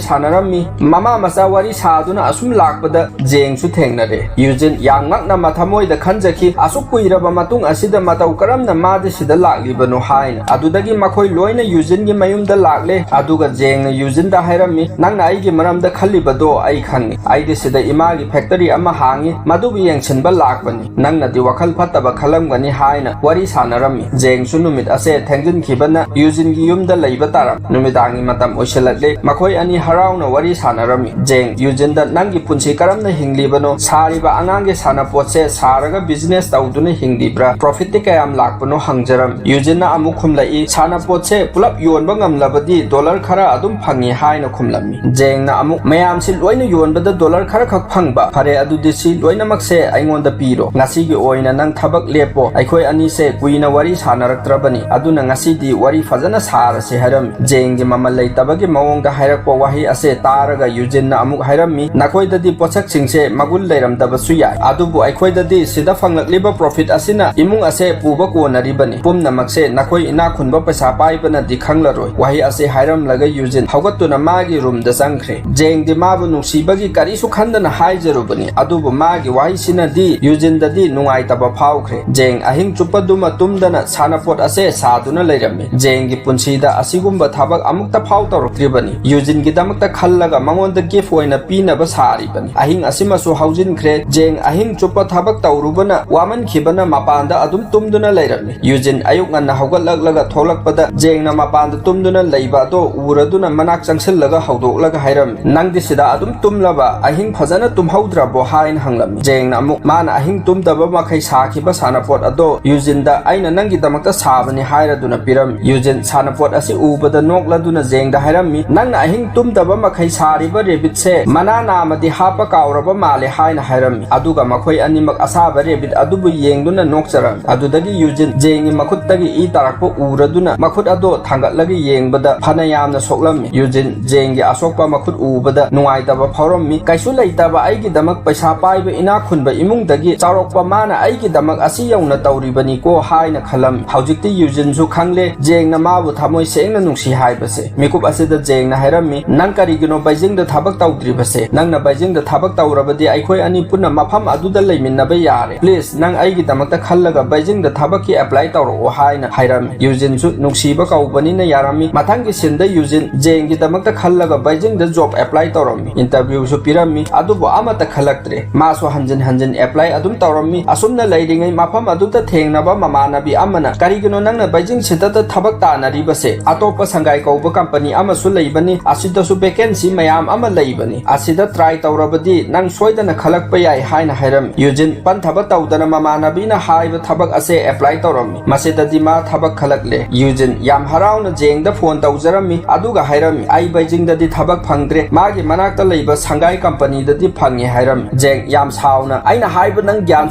ꯁꯥꯟꯅꯔꯝꯃꯤ꯫ ꯃꯃꯥ ꯃꯆꯥ ꯋꯥꯔꯤ ꯁꯥꯗꯨꯅ ꯑꯁꯨꯝ ꯂꯥꯛꯄꯗ ꯖꯦꯡꯁꯨ ꯊꯦꯡꯅꯔꯦ꯫ ꯌꯨꯖꯤꯟ ꯌꯥꯝ ꯉꯛꯅ ꯃꯊꯃꯣꯏꯗ ꯈꯟꯖꯈꯤ, ꯑꯁꯨꯛ ꯀꯨꯏꯔꯕ ꯃꯇꯨꯡ ꯑꯁꯤꯗ ꯃꯇꯧ ꯀꯔꯝꯅ ꯃꯥꯗꯤ ꯁꯤꯗ ꯂꯥꯛꯂꯤꯕꯅꯣ ꯍꯥꯏꯅ꯫ ꯑꯗꯨꯗꯒꯤ ꯃꯈꯣꯏ ꯂꯣꯏꯅ ꯌꯨꯖꯤꯟꯒꯤ ꯃꯌꯨꯝꯗ ꯂꯥꯛꯂꯦ꯫ ꯑꯗꯨꯒ ꯖꯦꯡꯅ ꯌꯨꯖꯤꯟꯗ ꯍꯥꯏꯔꯝꯃꯤ, "ꯅꯪꯅ ꯑꯩꯒꯤ ꯃꯔꯝꯗ ꯈꯜꯂꯤꯕꯗꯣ ꯑꯩ ꯈꯪꯉꯤ꯫ ꯑꯩꯗꯤ ꯁꯤꯗ ꯏꯃꯥꯒꯤ ꯐꯦꯛꯇꯔꯤ ꯑꯃ ꯍꯥꯡꯉꯤ, ꯃꯗꯨꯕꯨ ꯌꯦꯡꯁꯤꯟꯕ ꯂꯥꯛꯄꯅꯤ꯫ ꯅꯪꯅꯗꯤ ꯋꯥꯈꯜ ꯐꯠꯇꯕ ꯈꯜꯂꯝꯒꯅꯤ" ꯍꯥꯏꯅ ꯋꯥꯔꯤ ꯁꯥꯟꯅꯔꯝꯃꯤ꯫ ꯖꯦꯡꯁꯨ ꯅꯨꯃꯤꯠ ꯑꯁꯦ ꯊꯦꯡꯖꯤꯟꯈꯤꯕꯅ ꯌꯨꯖꯤꯟꯒꯤ ꯌꯨꯝꯗ ꯂꯩꯕ ꯇꯥꯔꯝꯃꯤ꯫ ꯅꯨꯃꯤꯗꯥꯡꯒꯤ ꯃꯇꯝ ꯑꯣꯏꯁꯤꯜꯂꯛꯂꯦ꯫ ꯃꯈꯣꯏ ꯑꯅꯤ ꯍꯔꯥꯎꯅ ꯋꯥꯔꯤ ꯁꯥꯟꯅꯔꯝꯃꯤ꯫ ꯖꯦꯡ ꯌꯨꯖꯤꯟꯗ, "ꯅꯪꯒꯤ ꯄꯨꯟꯁꯤ ꯀꯔꯝꯅ ꯍꯤꯡꯂꯤꯕꯅꯣ? ꯁꯥꯔꯤꯕ ꯑꯉꯥꯡꯒꯤ ꯁꯥꯟꯅꯄꯣꯠꯁꯦ ꯁꯥꯔꯒ ꯕꯤꯖꯤꯅꯦꯁ ꯇꯧꯗꯨꯅ ꯍꯤꯡꯂꯤꯕ꯭ꯔꯥ? ꯄ꯭ꯔꯣꯐꯤꯠꯇꯤ ꯀꯌꯥꯝ ꯂꯥꯛꯄꯅꯣ?" ꯍꯪꯖꯔꯝꯃꯤ꯫ ꯌꯨꯖꯤꯟꯅ ꯑꯃꯨꯛ ꯈꯨꯝꯂꯛꯏ, "ꯁꯥꯟꯅꯄꯣꯠꯁꯦ ꯄꯨꯂꯞ ꯌꯣꯟꯕ ꯉꯝꯂꯕꯗꯤ ꯗꯣꯂꯔ ꯈꯔ ꯑꯗꯨꯝ ꯐꯪꯉꯤ" ꯍꯥꯏꯅ ꯈꯨꯝꯂꯝꯃꯤ꯫ ꯖꯦꯡꯅ ꯑꯃꯨꯛ, "ꯃꯌꯥꯝꯁꯤ ꯂꯣꯏꯅ ꯌꯣꯟꯕꯗ ꯗꯣꯂꯔ ꯈꯔ ꯈꯛ ꯐꯪꯕ? ꯐꯔꯦ, ꯑꯗꯨꯗꯤ ꯁꯤ ꯂꯣꯏꯅꯃꯛꯁꯦ ꯑꯩꯉꯣꯟꯗ ꯄꯤꯔꯣ꯫ ꯉꯁꯤꯒꯤ ꯑꯣꯏꯅ ꯅꯪ ꯊꯕꯛ ꯂꯦꯞꯄꯣ꯫ ꯑꯩꯈꯣꯏ ꯑꯅꯤꯁꯦ ꯀꯨꯏꯅ ꯋꯥꯔꯤ ꯁꯥꯟꯅꯔꯛꯇ꯭ꯔꯕꯅꯤ, ꯑꯗꯨꯅ ꯉꯁꯤꯗꯤ ꯋꯥꯔꯤ ꯐꯖꯅ ꯁꯥꯔꯁꯤ" ꯍꯥꯏꯔꯝꯃꯤ꯫ ꯖꯦꯡꯒꯤ ꯃꯃꯜ ꯂꯩꯇꯕꯒꯤ ꯃꯑꯣꯡꯗ ꯍꯥꯏꯔꯛꯄ ꯋꯥꯍꯩ ꯑꯁꯦ ꯇꯥꯔꯒ ꯌꯨꯖꯤꯟꯅ ꯑꯃꯨꯛ ꯍꯥꯏꯔꯝꯃꯤ, "ꯅꯈꯣꯏꯗꯗꯤ ꯄꯣꯠꯁꯛꯁꯤꯡꯁꯦ ꯃꯒꯨꯟ ꯂꯩꯔꯝꯗꯕꯁꯨ ꯌꯥꯏ, ꯑꯗꯨꯕꯨ ꯑꯩꯈꯣꯏꯗꯗꯤ ꯁꯤꯗ ꯐꯪꯂꯛꯂꯤꯕ ꯄ꯭ꯔꯣꯐꯤꯠ ꯑꯁꯤꯅ ꯏꯃꯨꯡ ꯑꯁꯦ ꯄꯨꯕ ꯀꯣꯟꯅꯔꯤꯕꯅꯤ꯫ ꯄꯨꯝꯅꯃꯛꯁꯦ ꯅꯈꯣꯏ ꯏꯅꯥꯛ ꯈꯨꯟꯕ ꯄꯩꯁꯥ ꯄꯥꯏꯕꯅꯗꯤ ꯈꯪꯂꯔꯣꯏ"꯫ ꯋꯥꯍꯩ ꯑꯁꯤ ꯍꯥꯏꯔꯝꯂꯒ ꯌꯨꯖꯤꯟ ꯍꯧꯒꯠꯇꯨꯅ ꯃꯥꯒꯤ ꯔꯨꯝꯗ ꯆꯪꯈ꯭ꯔꯦ꯫ ꯖꯦꯡꯗꯤ ꯃꯥꯕꯨ ꯅꯨꯡꯁꯤꯕꯒꯤ ꯀꯔꯤꯁꯨ ꯈꯟꯗꯅ ꯍꯥꯏꯖꯔꯨꯕꯅꯤ, ꯑꯗꯨꯕꯨ ꯃꯥꯒꯤ ꯋꯥꯍꯩꯁꯤꯅꯗꯤ ꯌꯨꯖꯤꯟꯗꯗꯤ ꯅꯨꯡꯉꯥꯏꯇꯕ ꯐꯥꯎꯈ꯭ꯔꯦ꯫ ꯖꯦꯡ ꯑꯍꯤꯡ ꯆꯨꯞꯄꯗꯨꯃ ꯇꯨꯝꯗꯅ ꯁꯥꯟꯅꯄꯣꯠ ꯑꯁꯦ ꯁꯥꯗꯨꯅ ꯂꯩꯔꯝꯃꯤ꯫ ꯖꯦꯡꯒꯤ ꯄꯨꯟꯁꯤꯗ ꯑꯁꯤꯒꯨꯝꯕ ꯊꯕꯛ ꯑꯃꯨꯛꯇ ꯐꯥꯎ ꯇꯧꯔꯛꯇ꯭ꯔꯤꯕꯅꯤ꯫ ꯌꯨꯖꯤꯟꯒꯤꯗꯃꯛꯇ ꯈꯜꯂꯒ ꯃꯉꯣꯟꯗ ꯒꯤꯐ ꯑꯣꯏꯅ ꯄꯤꯅꯕ ꯁꯥꯔꯤꯕꯅꯤ꯫ ꯑꯍꯤꯡ ꯑꯁꯤꯃꯁꯨ ꯍꯧꯖꯤꯟꯈ꯭ꯔꯦ꯫ ꯖꯦꯡ ꯑꯍꯤꯡ ꯆꯨꯞꯄ ꯊꯕꯛ ꯇꯧꯔꯨꯕꯅ ꯋꯥꯃꯟꯈꯤꯕꯅ ꯃꯄꯥꯟꯗ ꯑꯗꯨꯝ ꯇꯨꯝꯗꯨꯅ ꯂꯩꯔꯝꯃꯤ꯫ ꯌꯨꯖꯤꯟ ꯑꯌꯨꯛ ꯉꯟꯅ ꯍꯧꯒꯠꯂꯛꯂꯒ ꯊꯣꯛꯂꯛꯄꯗ ꯖꯦꯡꯅ ꯃꯄꯥꯟꯗ ꯇꯨꯝꯗꯨꯅ ꯂꯩꯕ ꯑꯗꯣ ꯎꯔꯗꯨꯅ ꯃꯅꯥꯛ ꯆꯪꯁꯤꯜꯂꯒ ꯍꯧꯗꯣꯛꯂꯒ ꯍꯥꯏꯔꯝꯃꯤ, "ꯅꯪꯗꯤ ꯁꯤꯗ ꯑꯗꯨꯝ ꯇꯨꯝꯂꯕ? ꯑꯍꯤꯡ ꯐꯖꯅ ꯇꯨꯝꯍꯧꯗ꯭ꯔꯕꯣ?" ꯍꯥꯏꯅ ꯍꯪꯂꯝꯃꯤ꯫ ꯖꯦꯡꯅ ꯑꯃꯨꯛ ꯃꯥꯅ ꯑꯍꯤꯡ ꯇꯨꯝꯗꯕ ꯃꯈꯩ ꯁꯥꯈꯤꯕ ꯁꯥꯟꯅꯄꯣꯠ ꯑꯗꯣ ꯌꯨꯖꯤꯟꯗ "ꯑꯩꯅ ꯅꯪꯒꯤꯗꯃꯛꯇ ꯁꯥꯕꯅꯤ" ꯍꯥꯏꯔꯗꯨꯅ ꯄꯤꯔꯝꯃꯤ꯫ ꯌꯨꯖꯤꯟ ꯁꯥꯟꯅꯄꯣꯠ ꯑꯁꯤ ꯎꯕꯗ ꯅꯣꯛꯂꯗꯨꯅ ꯖꯦꯡꯗ ꯍꯥꯏꯔꯝꯃꯤ, "ꯅꯪꯅ ꯑꯍꯤꯡ ꯇꯨꯝꯗꯕ ꯃꯈꯩ ꯁꯥꯔꯤꯕ ꯔꯦꯕꯤꯠꯁꯦ ꯃꯅꯥ ꯅꯥꯃꯗꯤ ꯍꯥꯞꯄ ꯀꯥꯎꯔꯕ ꯃꯥꯜꯂꯦ" ꯍꯥꯏꯅ ꯍꯥꯏꯔꯝꯃꯤ꯫ ꯑꯗꯨꯒ ꯃꯈꯣꯏ ꯑꯅꯤꯃꯛ ꯑꯁꯥꯕ ꯔꯦꯕꯤꯠ ꯑꯗꯨꯕꯨ ꯌꯦꯡꯗꯨꯅ ꯅꯣꯛꯆꯔꯝꯃꯤ꯫ ꯑꯗꯨꯗꯒꯤ ꯌꯨꯖꯤꯟ ꯖꯦꯡꯒꯤ ꯃꯈꯨꯠꯇꯒꯤ ꯏ ꯇꯥꯔꯛꯄ ꯎꯔꯗꯨꯅ ꯃꯈꯨꯠ ꯑꯗꯣ ꯊꯥꯡꯒꯠꯂꯒ ꯌꯦꯡꯕꯗ ꯐꯅ ꯌꯥꯝꯅ ꯁꯣꯛꯂꯝꯃꯤ꯫ ꯌꯨꯖꯤꯟ ꯖꯦꯡꯒꯤ ꯑꯁꯣꯛꯄ ꯃꯈꯨꯠ ꯎꯕꯗ ꯅꯨꯡꯉꯥꯏꯇꯕ ꯐꯥꯎꯔꯝꯃꯤ꯫ "ꯀꯩꯁꯨ ꯂꯩꯇꯕ ꯑꯩꯒꯤꯗꯃꯛ ꯄꯩꯁꯥ ꯄꯥꯏꯕ ꯏꯅꯥꯛ ꯈꯨꯟꯕ ꯏꯃꯨꯡꯗꯒꯤ ꯆꯥꯎꯔꯛꯄ ꯃꯥꯅ ꯑꯩꯒꯤꯗꯃꯛ ꯑꯁꯤ ꯌꯧꯅ ꯇꯧꯔꯤꯕꯅꯤꯀꯣ" ꯍꯥꯏꯅ ꯈꯜꯂꯝꯃꯤ꯫ ꯍꯧꯖꯤꯛꯇꯤ ꯌꯨꯖꯤꯟꯁꯨ ꯈꯪꯂꯦ ꯖꯦꯡꯅ ꯃꯥꯕꯨ ꯊꯃꯣꯏ ꯁꯦꯡꯅ ꯅꯨꯡꯁꯤ ꯍꯥꯏꯕꯁꯦ꯫ ꯃꯤꯀꯨꯞ ꯑꯁꯤꯗ ꯖꯦꯡꯅ ꯍꯥꯏꯔꯝꯃꯤ, "ꯅꯪ ꯀꯔꯤꯒꯤꯅꯣ ꯕꯩꯖꯤꯡꯗ ꯊꯕꯛ ꯇꯧꯗ꯭ꯔꯤꯕꯁꯦ? ꯅꯪꯅ ꯕꯩꯖꯤꯡꯗ ꯊꯕꯛ ꯇꯧꯔꯕꯗꯤ ꯑꯩꯈꯣꯏ ꯑꯅꯤ ꯄꯨꯟꯅ ꯃꯐꯝ ꯑꯗꯨꯗ ꯂꯩꯃꯤꯟꯅꯕ ꯌꯥꯔꯦ꯫ ꯄ꯭ꯂꯤꯖ, ꯅꯪ ꯑꯩꯒꯤꯗꯃꯛꯇ ꯈꯜꯂꯒ ꯕꯩꯖꯤꯡꯗ ꯊꯕꯛꯀꯤ ꯑꯦꯄ꯭ꯂꯥꯏ ꯇꯧꯔꯛꯑꯣ ꯍꯥꯏꯅ ꯍꯥꯏꯔꯝꯃꯤ꯫ ꯌꯨꯖꯤꯟꯁꯨ ꯅꯨꯡꯁꯤꯕ ꯀꯧꯕꯅꯤꯅ ꯌꯥꯔꯝꯃꯤ꯫ ꯃꯊꯪꯒꯤ ꯁꯤꯟꯗ ꯌꯨꯖꯤꯟ ꯖꯦꯡꯒꯤꯗꯃꯛꯇ ꯈꯜꯂꯒ ꯕꯩꯖꯤꯡꯗ ꯖꯣꯕ ꯑꯦꯄ꯭ꯂꯥꯏ ꯇꯧꯔꯝꯃꯤ꯫ ꯏꯟꯇꯔꯚ꯭ꯌꯨꯁꯨ ꯄꯤꯔꯝꯃꯤ, ꯑꯗꯨꯕꯨ ꯑꯃꯠꯇ ꯈꯜꯂꯛꯇ꯭ꯔꯦ꯫ ꯃꯥꯁꯨ ꯍꯟꯖꯤꯟ ꯍꯟꯖꯤꯟ ꯑꯦꯄ꯭ꯂꯥꯏ ꯑꯗꯨꯝ ꯇꯧꯔꯝꯃꯤ꯫ ꯑꯁꯨꯝꯅ ꯂꯩꯔꯤꯉꯩ ꯃꯐꯝ ꯑꯗꯨꯗ ꯊꯦꯡꯅꯕ ꯃꯃꯥꯟꯅꯕꯤ ꯑꯃꯅ, "ꯀꯔꯤꯒꯤꯅꯣ ꯅꯪꯅ ꯕꯩꯖꯤꯡ ꯁꯤꯟꯗꯇ ꯊꯕꯛ ꯇꯥꯟꯅꯔꯤꯕꯁꯦ? ꯑꯇꯣꯞꯄ ꯁꯪꯒꯥꯏ ꯀꯧꯕ ꯀꯝꯄꯅꯤ ꯑꯃꯁꯨ ꯂꯩꯕꯅꯤ, ꯑꯁꯤꯗꯁꯨ ꯚꯦꯀꯦꯟꯁꯤ ꯃꯌꯥꯝ ꯑꯃ ꯂꯩꯕꯅꯤ꯫ ꯑꯁꯤꯗ ꯇ꯭ꯔꯥꯏ ꯇꯧꯔꯕꯗꯤ ꯅꯪ ꯁꯣꯏꯗꯅ ꯈꯜꯂꯛꯄ ꯌꯥꯏ" ꯍꯥꯏꯅ ꯍꯥꯏꯔꯝꯃꯤ꯫ ꯌꯨꯖꯤꯟ ꯄꯟꯊꯕ ꯇꯧꯗꯅ ꯃꯃꯥꯟꯅꯕꯤꯅ ꯍꯥꯏꯕ ꯊꯕꯛ ꯑꯁꯦ ꯑꯦꯄ꯭ꯂꯥꯏ ꯇꯧꯔꯝꯃꯤ꯫ ꯃꯁꯤꯗꯗꯤ ꯃꯥ ꯊꯕꯛ ꯈꯜꯂꯛꯂꯦ꯫ ꯌꯨꯖꯤꯟ ꯌꯥꯝ ꯍꯔꯥꯎꯅ ꯖꯦꯡꯗ ꯐꯣꯟ ꯇꯧꯖꯔꯝꯃꯤ, ꯑꯗꯨꯒ ꯍꯥꯏꯔꯝꯃꯤ, "ꯑꯩ ꯕꯩꯖꯤꯡꯗꯗꯤ ꯊꯕꯛ ꯐꯪꯗ꯭ꯔꯦ, ꯃꯥꯒꯤ ꯃꯅꯥꯛꯇ ꯂꯩꯕ ꯁꯪꯒꯥꯏ ꯀꯝꯄꯅꯤꯗꯗꯤ ꯐꯪꯉꯦ" ꯍꯥꯏꯔꯝꯃꯤ꯫ ꯖꯦꯡ ꯌꯥꯝ ꯁꯥꯎꯅ, "ꯑꯩꯅ ꯍꯥꯏꯕ ꯅꯪ ꯒ꯭ꯌꯥꯟ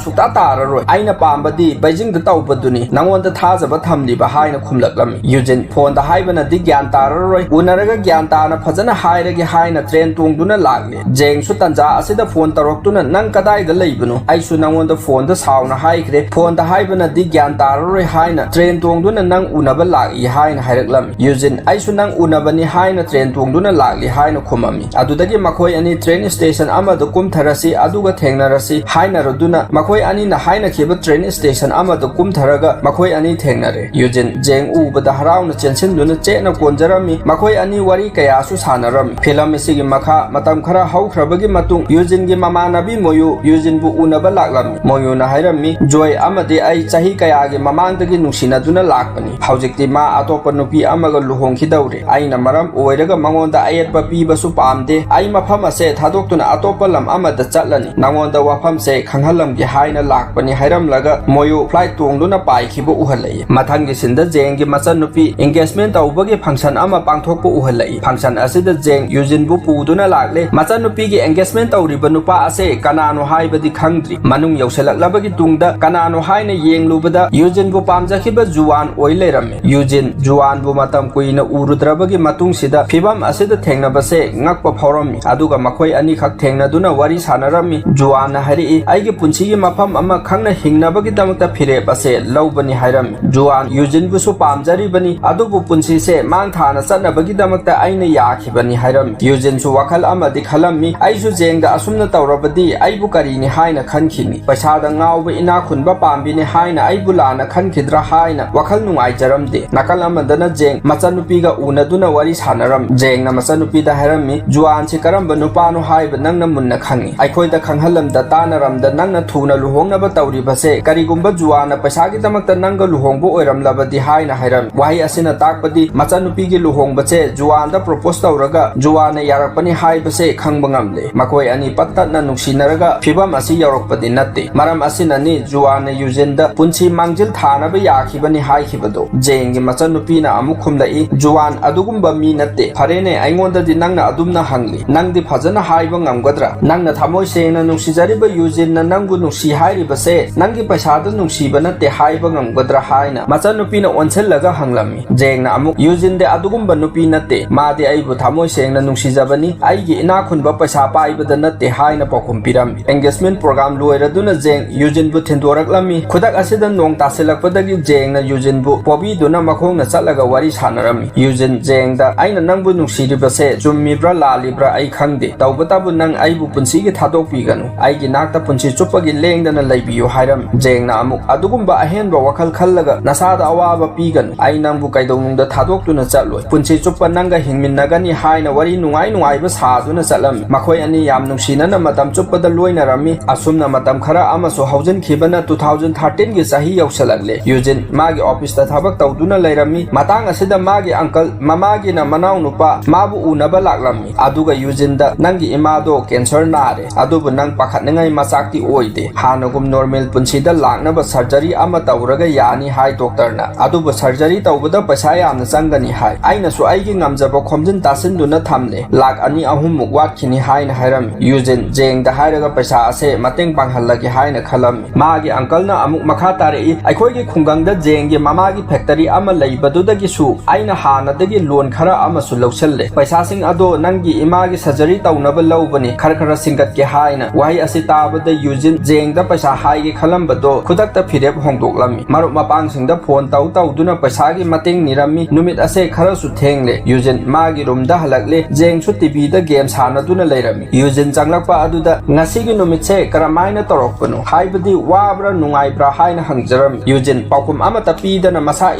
ꯁꯨꯛꯇꯥ ꯇꯥꯔꯔꯣꯏ, ꯑꯩꯅ ꯄꯥꯝꯕꯗꯤ ꯕꯩꯖꯤꯡꯗ ꯇꯧꯕꯗꯨꯅꯤ, ꯅꯉꯣꯟꯗ ꯊꯥꯖꯕ ꯊꯝꯂꯤꯕ" ꯍꯥꯏꯅ ꯈꯨꯝꯂꯛꯂꯝꯃꯤ꯫ ꯌꯨꯖꯤꯟ ꯐꯣꯟꯗ ꯍꯥꯏꯕꯅꯗꯤ ꯒ꯭ꯌꯥꯟ ꯇꯥꯔꯔꯣꯏ, ꯎꯅꯔꯒ ꯒ꯭ꯌꯥꯟ ꯇꯥꯅ ꯐꯖꯅ ꯍꯥꯏꯔꯒꯦ ꯍꯥꯏꯅ ꯇ꯭ꯔꯦꯟ ꯇꯣꯡꯗꯨꯅ ꯂꯥꯛꯂꯦ꯫ ꯖꯦꯡꯁꯨ ꯇꯟꯖꯥ ꯑꯁꯤꯗ ꯐꯣꯟ ꯇꯧꯔꯛꯇꯨꯅ, "ꯅꯪ ꯀꯗꯥꯏꯗ ꯂꯩꯕꯅꯣ? ꯑꯩꯁꯨ ꯅꯉꯣꯟꯗ ꯐꯣꯟꯗ ꯁꯥꯎꯅ ꯍꯥꯏꯈ꯭ꯔꯦ, ꯐꯣꯟꯗ ꯍꯥꯏꯕꯅꯗꯤ ꯒ꯭ꯌꯥꯟ ꯇꯥꯔꯔꯣꯏ ꯍꯥꯏꯅ ꯇ꯭ꯔꯦꯟ ꯇꯣꯡꯗꯨꯅ ꯅꯪ ꯎꯅꯕ ꯂꯥꯛꯏ" ꯍꯥꯏꯅ ꯍꯥꯏꯔꯛꯂꯝꯃꯤ꯫ ꯌꯨꯖꯤꯟ, "ꯑꯩꯁꯨ ꯅꯪ ꯎꯅꯕꯅꯤ ꯍꯥꯏꯅ ꯇ꯭ꯔꯦꯟ ꯇꯣꯡꯗꯨꯅ ꯂꯥꯛꯂꯤ" ꯍꯥꯏꯅ ꯈꯨꯝꯃꯝꯃꯤ꯫ ꯑꯗꯨꯗꯒꯤ ꯃꯈꯣꯏ ꯑꯅꯤ ꯇ꯭ꯔꯦꯟ ꯁ꯭ꯇꯦꯁꯟ ꯑꯃꯗ ꯀꯨꯝꯊꯔꯁꯤ, ꯑꯗꯨꯒ ꯊꯦꯡꯅꯔꯁꯤ ꯍꯥꯏꯅꯔꯗꯨꯅ ꯃꯈꯣꯏ ꯑꯅꯤꯅ ꯍꯥꯏꯅꯈꯤꯕ ꯇ꯭ꯔꯦꯟ ꯁ꯭ꯇꯦꯁꯟ ꯑꯃꯗ ꯀꯨꯝꯊꯔꯒ ꯃꯈꯣꯏ ꯑꯅꯤ ꯊꯦꯡꯅꯔꯦ꯫ ꯌꯨꯖꯤꯟ ꯖꯦꯡ ꯎꯕꯗ ꯍꯔꯥꯎꯅ ꯆꯦꯟꯁꯤꯟꯗꯨꯅ ꯆꯦꯠꯅ ꯀꯣꯟꯖꯔꯝꯃꯤ꯫ ꯃꯈꯣꯏ ꯑꯅꯤ ꯋꯥꯔꯤ ꯀꯌꯥꯁꯨ ꯁꯥꯟꯅꯔꯝꯃꯤ꯫ ꯐꯤꯂꯝ ꯑꯁꯤꯒꯤ ꯃꯈꯥ ꯃꯇꯝ ꯈꯔ ꯍꯧꯈ꯭ꯔꯕꯒꯤ ꯃꯇꯨꯡ ꯌꯨꯖꯤꯟꯒꯤ ꯃꯃꯥꯟꯅꯕꯤ ꯃꯣꯌꯨ ꯌꯨꯖꯤꯟꯕꯨ ꯎꯅꯕ ꯂꯥꯛꯂꯝꯃꯤ꯫ ꯃꯣꯌꯨꯅ ꯍꯥꯏꯔꯝꯃꯤ, "ꯖꯣꯏ ꯑꯃꯗꯤ ꯑꯩ ꯆꯍꯤ ꯀꯌꯥꯒꯤ ꯃꯃꯥꯡꯗꯒꯤ ꯅꯨꯡꯁꯤꯅꯗꯨꯅ ꯂꯥꯛꯄꯅꯤ꯫ ꯍꯧꯖꯤꯛꯇꯤ ꯃꯥ ꯑꯇꯣꯞꯄ ꯅꯨꯄꯤ ꯑꯃꯒ ꯂꯨꯍꯣꯡꯈꯤꯗꯧꯔꯦ꯫ ꯑꯩꯅ ꯃꯔꯝ ꯑꯣꯏꯔꯒ ꯃꯉꯣꯟꯗ ꯑꯌꯦꯠꯄ ꯄꯤꯕꯁꯨ ꯄꯥꯝꯗꯦ꯫ ꯑꯩ ꯃꯐꯝ ꯑꯁꯦ ꯊꯥꯗꯣꯛꯇꯨꯅ ꯑꯇꯣꯞꯄ ꯂꯝ ꯑꯃꯗ ꯆꯠꯂꯅꯤ꯫ ꯅꯉꯣꯟꯗ ꯋꯥꯐꯝꯁꯦ ꯈꯪꯍꯜꯂꯝꯒꯦ ꯍꯥꯏꯅ ꯂꯥꯛꯄꯅꯤ" ꯍꯥꯏꯔꯝꯂꯒ ꯃꯣꯌꯨ ꯐ꯭ꯂꯥꯏꯠ ꯇꯣꯡꯗꯨꯅ ꯄꯥꯏꯈꯤꯕ ꯎꯍꯜꯂꯛꯏ꯫ ꯃꯊꯪꯒꯤ ꯁꯤꯟꯗ ꯖꯦꯡꯒꯤ ꯃꯆꯟꯅꯨꯄꯤ ꯑꯦꯡꯒꯦꯖꯃꯦꯟ ꯇꯧꯕꯒꯤ ꯐꯪꯁꯟ ꯑꯃ ꯄꯥꯡꯊꯣꯛꯄ ꯎꯍꯜꯂꯛꯏ꯫ ꯐꯪꯁꯟ ꯑꯁꯤꯗ ꯖꯦꯡ ꯌꯨꯖꯤꯟꯕꯨ ꯄꯨꯗꯨꯅ ꯂꯥꯛꯂꯦ꯫ ꯃꯆꯟꯅꯨꯄꯤꯒꯤ ꯑꯦꯡꯒꯦꯖꯃꯦꯟ ꯇꯧꯔꯤꯕ ꯅꯨꯄꯥ ꯑꯁꯦ ꯀꯅꯥꯅꯣ ꯍꯥꯏꯕꯗꯤ ꯈꯪꯗ꯭ꯔꯤ꯫ ꯃꯅꯨꯡ ꯌꯧꯁꯤꯜꯂꯛꯂꯕꯒꯤ ꯇꯨꯡꯗ ꯀꯅꯥꯅꯣ ꯍꯥꯏꯅ ꯌꯦꯡꯂꯨꯕꯗ ꯌꯨꯖꯤꯟꯕꯨ ꯄꯥꯝꯖꯈꯤꯕ ꯖꯨꯋꯥꯟ ꯑꯣꯏ ꯂꯩꯔꯝꯃꯤ꯫ ꯌꯨꯖꯤꯟ ꯖꯨꯋꯥꯟꯕꯨ ꯃꯇꯝ ꯀꯨꯏꯅ ꯎꯔꯨꯗ꯭ꯔꯕꯒꯤ ꯃꯇꯨꯡꯁꯤꯗ ꯐꯤꯚꯝ ꯑꯁꯤꯗ ꯊꯦꯡꯅꯕꯁꯦ ꯉꯛꯄ ꯐꯥꯎꯔꯝꯃꯤ꯫ ꯑꯗꯨꯒ ꯃꯈꯣꯏ ꯑꯅꯤꯈꯛ ꯊꯦꯡꯅꯗꯨꯅ ꯋꯥꯔꯤ ꯁꯥꯟꯅꯔꯝꯃꯤ꯫ ꯖꯨꯋꯥꯟꯅ ꯍꯥꯏꯔꯛꯏ, "ꯑꯩꯒꯤ ꯄꯨꯟꯁꯤꯒꯤ ꯃꯐꯝ ꯑꯃ ꯈꯪꯅ ꯍꯤꯡꯅꯕꯒꯤꯗꯃꯛꯇ ꯐꯤꯔꯦꯞ ꯑꯁꯦ ꯂꯧꯕꯅꯤ" ꯍꯥꯏꯔꯝꯃꯤ꯫ ꯖꯨꯋꯥꯟ ꯌꯨꯖꯤꯟꯕꯨꯁꯨ ꯄꯥꯝꯖꯔꯤꯕꯅꯤ, ꯑꯗꯨꯕꯨ ꯄꯨꯟꯁꯤꯁꯦ ꯃꯥꯡ ꯊꯥꯅ ꯆꯠꯅꯕꯒꯤꯗꯃꯛꯇ ꯑꯩꯅ ꯌꯥꯈꯤꯕꯅꯤ ꯍꯥꯏꯔꯝꯃꯤ꯫ ꯌꯨꯖꯤꯟꯁꯨ ꯋꯥꯈꯜ ꯑꯃꯗꯤ ꯈꯜꯂꯝꯃꯤ, "ꯑꯩꯁꯨ ꯖꯦꯡꯗ ꯑꯁꯨꯝꯅ ꯇꯧꯔꯕꯗꯤ ꯑꯩꯕꯨ ꯀꯔꯤꯅꯤ ꯍꯥꯏꯅ ꯈꯟꯈꯤꯅꯤ? ꯄꯩꯁꯥꯗ ꯉꯥꯎꯕ ꯏꯅꯥꯛ ꯈꯨꯟꯕ ꯄꯥꯝꯕꯤꯅꯤ ꯍꯥꯏꯅ ꯑꯩꯕꯨ ꯂꯥꯟꯅ ꯈꯟꯈꯤꯗ꯭ꯔꯥ ꯍꯥꯏꯅ ꯋꯥꯈꯜ ꯅꯨꯡꯉꯥꯏꯖꯔꯝꯗꯦ꯫ ꯅꯥꯀꯜ ꯑꯃꯗꯅ ꯖꯦꯡ ꯃꯆꯟꯅꯨꯄꯤꯒ ꯎꯅꯗꯨꯅ ꯋꯥꯔꯤ ꯁꯥꯟꯅꯔꯝꯃꯤ꯫ ꯖꯦꯡꯅ ꯃꯆꯟꯅꯨꯄꯤꯗ ꯍꯥꯏꯔꯝꯃꯤ, "ꯖꯨꯋꯥꯟꯁꯤ ꯀꯔꯝꯕ ꯅꯨꯄꯥꯅꯣ ꯍꯥꯏꯕ ꯅꯪꯅ ꯃꯨꯟꯅ ꯈꯪꯏ꯫ ꯑꯩꯈꯣꯏꯗ ꯈꯪꯍꯜꯂꯝꯗ ꯇꯥꯅꯔꯝꯗ ꯅꯪꯅ ꯊꯨꯅ ꯂꯨꯍꯣꯡꯅꯕ ꯇꯧꯔꯤꯕꯁꯦ, ꯀꯔꯤꯒꯨꯝꯕ ꯖꯨꯋꯥꯟꯅ ꯄꯩꯁꯥꯒꯤꯗꯃꯛꯇ ꯅꯪꯒ ꯂꯨꯍꯣꯡꯕ ꯑꯣꯏꯔꯝꯂꯕꯗꯤ" ꯍꯥꯏꯅ ꯍꯥꯏꯔꯝꯃꯤ꯫ ꯋꯥꯍꯩ ꯑꯁꯤꯅ ꯇꯥꯛꯄꯗꯤ ꯃꯆꯟꯅꯨꯄꯤꯒꯤ ꯂꯨꯍꯣꯡꯕꯁꯦ ꯖꯨꯋꯥꯟꯗ ꯄ꯭ꯔꯣꯄꯣꯁ ꯇꯧꯔꯒ ꯖꯨꯋꯥꯟꯅ ꯌꯥꯔꯛꯄꯅꯤ ꯍꯥꯏꯕꯁꯦ ꯈꯪꯕ ꯉꯝꯂꯦ꯫ ꯃꯈꯣꯏ ꯑꯅꯤ ꯄꯠ ꯇꯠꯅ ꯅꯨꯡꯁꯤꯅꯔꯒ ꯐꯤꯕꯝ ꯑꯁꯤ ꯌꯧꯔꯛꯄꯗꯤ ꯅꯠꯇꯦ꯫ ꯃꯔꯝ ꯑꯁꯤꯅꯅꯤ ꯖꯨꯋꯥꯟꯅ ꯌꯨꯖꯤꯟꯗ ꯄꯨꯟꯁꯤ ꯃꯥꯡꯖꯤꯜ ꯊꯥꯅꯕ ꯌꯥꯈꯤꯕꯅꯤ ꯍꯥꯏꯈꯤꯕꯗꯣ꯫ ꯖꯦꯡꯒꯤ ꯃꯆꯟꯅꯨꯄꯤꯅ ꯑꯃꯨꯛ ꯈꯨꯝꯂꯛꯏ, "ꯖꯨꯋꯥꯟ ꯑꯗꯨꯒꯨꯝꯕ ꯃꯤ ꯅꯠꯇꯦ꯫ ꯐꯔꯦꯅꯦ, ꯑꯩꯉꯣꯟꯗꯗꯤ ꯅꯪꯅ ꯑꯗꯨꯝꯅ ꯍꯪꯂꯤ꯫ ꯅꯪꯗꯤ ꯐꯖꯅ ꯍꯥꯏꯕ ꯉꯝꯒꯗ꯭ꯔꯥ? ꯅꯪꯅ ꯊꯃꯣꯏ ꯁꯦꯡꯅ ꯅꯨꯡꯁꯤꯖꯔꯤꯕ ꯌꯨꯖꯤꯟꯅ ꯅꯪꯕꯨ ꯅꯨꯡꯁꯤ ꯍꯥꯏꯔꯤꯕꯁꯦ ꯅꯪꯒꯤ ꯄꯩꯁꯥꯗ ꯅꯨꯡꯁꯤꯕ ꯅꯠꯇꯦ ꯍꯥꯏꯕ ꯉꯝꯒꯗ꯭ꯔꯥ?" ꯍꯥꯏꯅ ꯃꯆꯟꯅꯨꯄꯤꯅ ꯑꯣꯟꯁꯤꯜꯂꯒ ꯍꯪꯂꯝꯃꯤ꯫ ꯖꯦꯡꯅ ꯑꯃꯨꯛ, "ꯌꯨꯖꯤꯟꯗꯤ ꯑꯗꯨꯒꯨꯝꯕ ꯅꯨꯄꯤ ꯅꯠꯇꯦ꯫ ꯃꯥꯗꯤ ꯑꯩꯕꯨ ꯊꯃꯣꯏ ꯁꯦꯡꯅ ꯅꯨꯡꯁꯤꯖꯕꯅꯤ, ꯑꯩꯒꯤ ꯏꯅꯥꯛ ꯈꯨꯟꯕ ꯄꯩꯁꯥ ꯄꯥꯏꯕꯗ ꯅꯠꯇꯦ" ꯍꯥꯏꯅ ꯄꯥꯎꯈꯨꯝ ꯄꯤꯔꯝꯃꯤ꯫ Engagement programme ꯂꯣꯏꯔꯗꯨꯅ ꯖꯦꯡ ꯌꯨꯖꯤꯟꯕꯨ ꯊꯤꯟꯗꯣꯔꯛꯂꯝꯃꯤ꯫ ꯈꯨꯗꯛ ꯑꯁꯤꯗ ꯅꯣꯡ ꯇꯥꯁꯤꯜꯂꯛꯄꯗꯒꯤ ꯖꯦꯡꯅ ꯌꯨꯖꯤꯟꯕꯨ ꯄꯣꯕꯤꯗꯨꯅ ꯃꯈꯣꯡꯅ ꯆꯠꯂꯒ ꯋꯥꯔꯤ ꯁꯥꯟꯅꯔꯝꯃꯤ꯫ ꯌꯨꯖꯤꯟ ꯖꯦꯡꯗ, "ꯑꯩꯅ ꯅꯪꯕꯨ ꯅꯨꯡꯁꯤꯔꯤꯕꯁꯦ ꯆꯨꯝꯃꯤꯕ꯭ꯔꯥ ꯂꯥꯜꯂꯤꯕ꯭ꯔꯥ ꯑꯩ ꯈꯪꯗꯦ, ꯇꯧꯕꯇꯕꯨ ꯅꯪ ꯑꯩꯕꯨ ꯄꯨꯟꯁꯤꯒꯤ ꯊꯥꯗꯣꯛꯄꯤꯒꯅꯨ, ꯑꯩꯒꯤ ꯅꯥꯛꯇ ꯄꯨꯟꯁꯤ ꯆꯨꯞꯄꯒꯤ ꯂꯦꯡꯗꯅ ꯂꯩꯕꯤꯌꯨ" ꯍꯥꯏꯔꯝꯃꯤ꯫ ꯖꯦꯡꯅ ꯑꯃꯨꯛ, "ꯑꯗꯨꯒꯨꯝꯕ ꯑꯍꯦꯟꯕ ꯋꯥꯈꯜ ꯈꯜꯂꯒ ꯅꯁꯥꯗ ꯑꯋꯥꯕ ꯄꯤꯒꯅꯨ, ꯑꯩ ꯅꯪꯕꯨ ꯀꯩꯗꯧꯅꯨꯡꯗ ꯊꯥꯗꯣꯛꯇꯨꯅ ꯆꯠꯂꯣꯏ꯫ ꯄꯨꯟꯁꯤ ꯆꯨꯞꯄ ꯅꯪꯒ ꯍꯤꯡꯃꯤꯟꯅꯒꯅꯤ" ꯍꯥꯏꯅ ꯋꯥꯔꯤ ꯅꯨꯡꯉꯥꯏ ꯅꯨꯡꯉꯥꯏꯕ ꯁꯥꯗꯨꯅ ꯆꯠꯂꯝꯃꯤ꯫ ꯃꯈꯣꯏ ꯑꯅꯤ ꯌꯥꯝ ꯅꯨꯡꯁꯤꯅꯅ ꯃꯇꯝ ꯆꯨꯞꯄꯗ ꯂꯣꯏꯅꯔꯝꯃꯤ꯫ ꯑꯁꯨꯝꯅ ꯃꯇꯝ ꯈꯔ ꯑꯃꯁꯨ ꯍꯧꯖꯤꯟꯈꯤꯕꯅ two thousand thirteen ꯒꯤ ꯆꯍꯤ ꯌꯧꯁꯤꯜꯂꯛꯂꯦ꯫ ꯌꯨꯖꯤꯟ ꯃꯥꯒꯤ ꯑꯣꯐꯤꯁꯇ ꯊꯕꯛ ꯇꯧꯗꯨꯅ ꯂꯩꯔꯝꯃꯤ꯫ ꯃꯇꯥꯡ ꯑꯁꯤꯗ ꯃꯥꯒꯤ ꯑꯪꯀꯜ, ꯃꯃꯥꯒꯤꯅ ꯃꯅꯥꯎꯅꯨꯄꯥ, ꯃꯥꯕꯨ ꯎꯅꯕ ꯂꯥꯛꯂꯝꯃꯤ꯫ ꯑꯗꯨꯒ ꯌꯨꯖꯤꯟꯗ, "ꯅꯪꯒꯤ ꯏꯃꯥꯗꯣ ꯀꯦꯟꯁꯔ ꯅꯥꯔꯦ, ꯑꯗꯨꯕꯨ ꯅꯪ ꯄꯥꯈꯠꯅꯤꯡꯉꯥꯏ ꯃꯆꯥꯛꯇꯤ ꯑꯣꯏꯗꯦ꯫ ꯍꯥꯟꯅꯒꯨꯝ ꯅꯣꯔꯃꯦꯜ ꯄꯨꯟꯁꯤꯗ ꯂꯥꯛꯅꯕ ꯁꯔꯖꯔꯤ ꯑꯃ ꯇꯧꯔꯒ ꯌꯥꯅꯤ ꯍꯥꯏ ꯗꯣꯛꯇꯔꯅ꯫ ꯑꯗꯨꯕꯨ ꯁꯔꯖꯔꯤ ꯇꯧꯕꯗ ꯄꯩꯁꯥ ꯌꯥꯝꯅ ꯆꯪꯒꯅꯤ ꯍꯥꯏ꯫ ꯑꯩꯅꯁꯨ ꯑꯩꯒꯤ ꯉꯝꯖꯕ ꯈꯣꯝꯖꯤꯟ ꯇꯥꯁꯤꯟꯗꯨꯅ ꯊꯝꯂꯦ꯫ ꯂꯥꯛ ꯑꯅꯤ ꯑꯍꯨꯝꯃꯨꯛ ꯋꯥꯠꯈꯤꯅꯤ" ꯍꯥꯏꯅ ꯍꯥꯏꯔꯝꯃꯤ꯫ ꯌꯨꯖꯤꯟ ꯖꯦꯡꯗ ꯍꯥꯏꯔꯒ ꯄꯩꯁꯥ ꯑꯁꯦ ꯃꯇꯦꯡ ꯄꯥꯡꯍꯜꯂꯒꯦ ꯍꯥꯏꯅ ꯈꯜꯂꯝꯃꯤ꯫ ꯃꯥꯒꯤ ꯑꯪꯀꯜꯅ ꯑꯃꯨꯛ ꯃꯈꯥ ꯇꯥꯔꯛꯏ, "ꯑꯩꯈꯣꯏꯒꯤ ꯈꯨꯡꯒꯪꯗ ꯖꯦꯡꯒꯤ ꯃꯃꯥꯒꯤ ꯐꯦꯛꯇꯔꯤ ꯑꯃ ꯂꯩꯕꯗꯨꯗꯒꯤꯁꯨ ꯑꯩꯅ ꯍꯥꯟꯅꯗꯒꯤ ꯂꯣꯟ ꯈꯔ ꯑꯃꯁꯨ ꯂꯧꯁꯤꯜꯂꯦ꯫ ꯄꯩꯁꯥꯁꯤꯡ ꯑꯗꯣ ꯅꯪꯒꯤ ꯏꯃꯥꯒꯤ ꯁꯔꯖꯔꯤ ꯇꯧꯅꯕ ꯂꯧꯕꯅꯤ, ꯈꯔ ꯈꯔ ꯁꯤꯡꯒꯠꯀꯦ" ꯍꯥꯏꯅ꯫ ꯋꯥꯍꯩ ꯑꯁꯤ ꯇꯥꯕꯗ ꯌꯨꯖꯤꯟ ꯖꯦꯡꯗ ꯄꯩꯁꯥ ꯍꯥꯏꯒꯦ ꯈꯜꯂꯝꯕꯗꯣ ꯈꯨꯗꯛꯇ ꯐꯤꯔꯦꯞ ꯍꯣꯡꯗꯣꯛꯂꯝꯃꯤ꯫ ꯃꯔꯨꯞ ꯃꯄꯥꯡꯁꯤꯡꯗ ꯐꯣꯟ ꯇꯧ ꯇꯧꯗꯨꯅ ꯄꯩꯁꯥꯒꯤ ꯃꯇꯦꯡ ꯅꯤꯔꯝꯃꯤ꯫ ꯅꯨꯃꯤꯠ ꯑꯁꯦ ꯈꯔꯁꯨ ꯊꯦꯡꯂꯦ꯫ ꯌꯨꯖꯤꯟ ꯃꯥꯒꯤ ꯔꯨꯝꯗ ꯍꯜꯂꯛꯂꯦ꯫ ꯖꯦꯡꯁꯨ ꯇꯤꯚꯤꯗ ꯒꯦꯝ ꯁꯥꯟꯅꯗꯨꯅ ꯂꯩꯔꯝꯃꯤ꯫ ꯌꯨꯖꯤꯟ ꯆꯪꯂꯛꯄ ꯑꯗꯨꯗ, "ꯉꯁꯤꯒꯤ ꯅꯨꯃꯤꯠꯁꯦ ꯀꯔꯝꯍꯥꯏꯅ ꯇꯧꯔꯛꯄꯅꯣ? ꯍꯥꯏꯕꯗꯤ ꯋꯥꯕ꯭ꯔꯥ ꯅꯨꯡꯉꯥꯏꯕ꯭ꯔꯥ?" ꯍꯥꯏꯅ ꯍꯪꯖꯔꯝꯃꯤ꯫ ꯌꯨꯖꯤꯟ ꯄꯥꯎꯈꯨꯝ ꯑꯃꯠꯇ ꯄꯤꯗꯅ ꯃꯁꯥ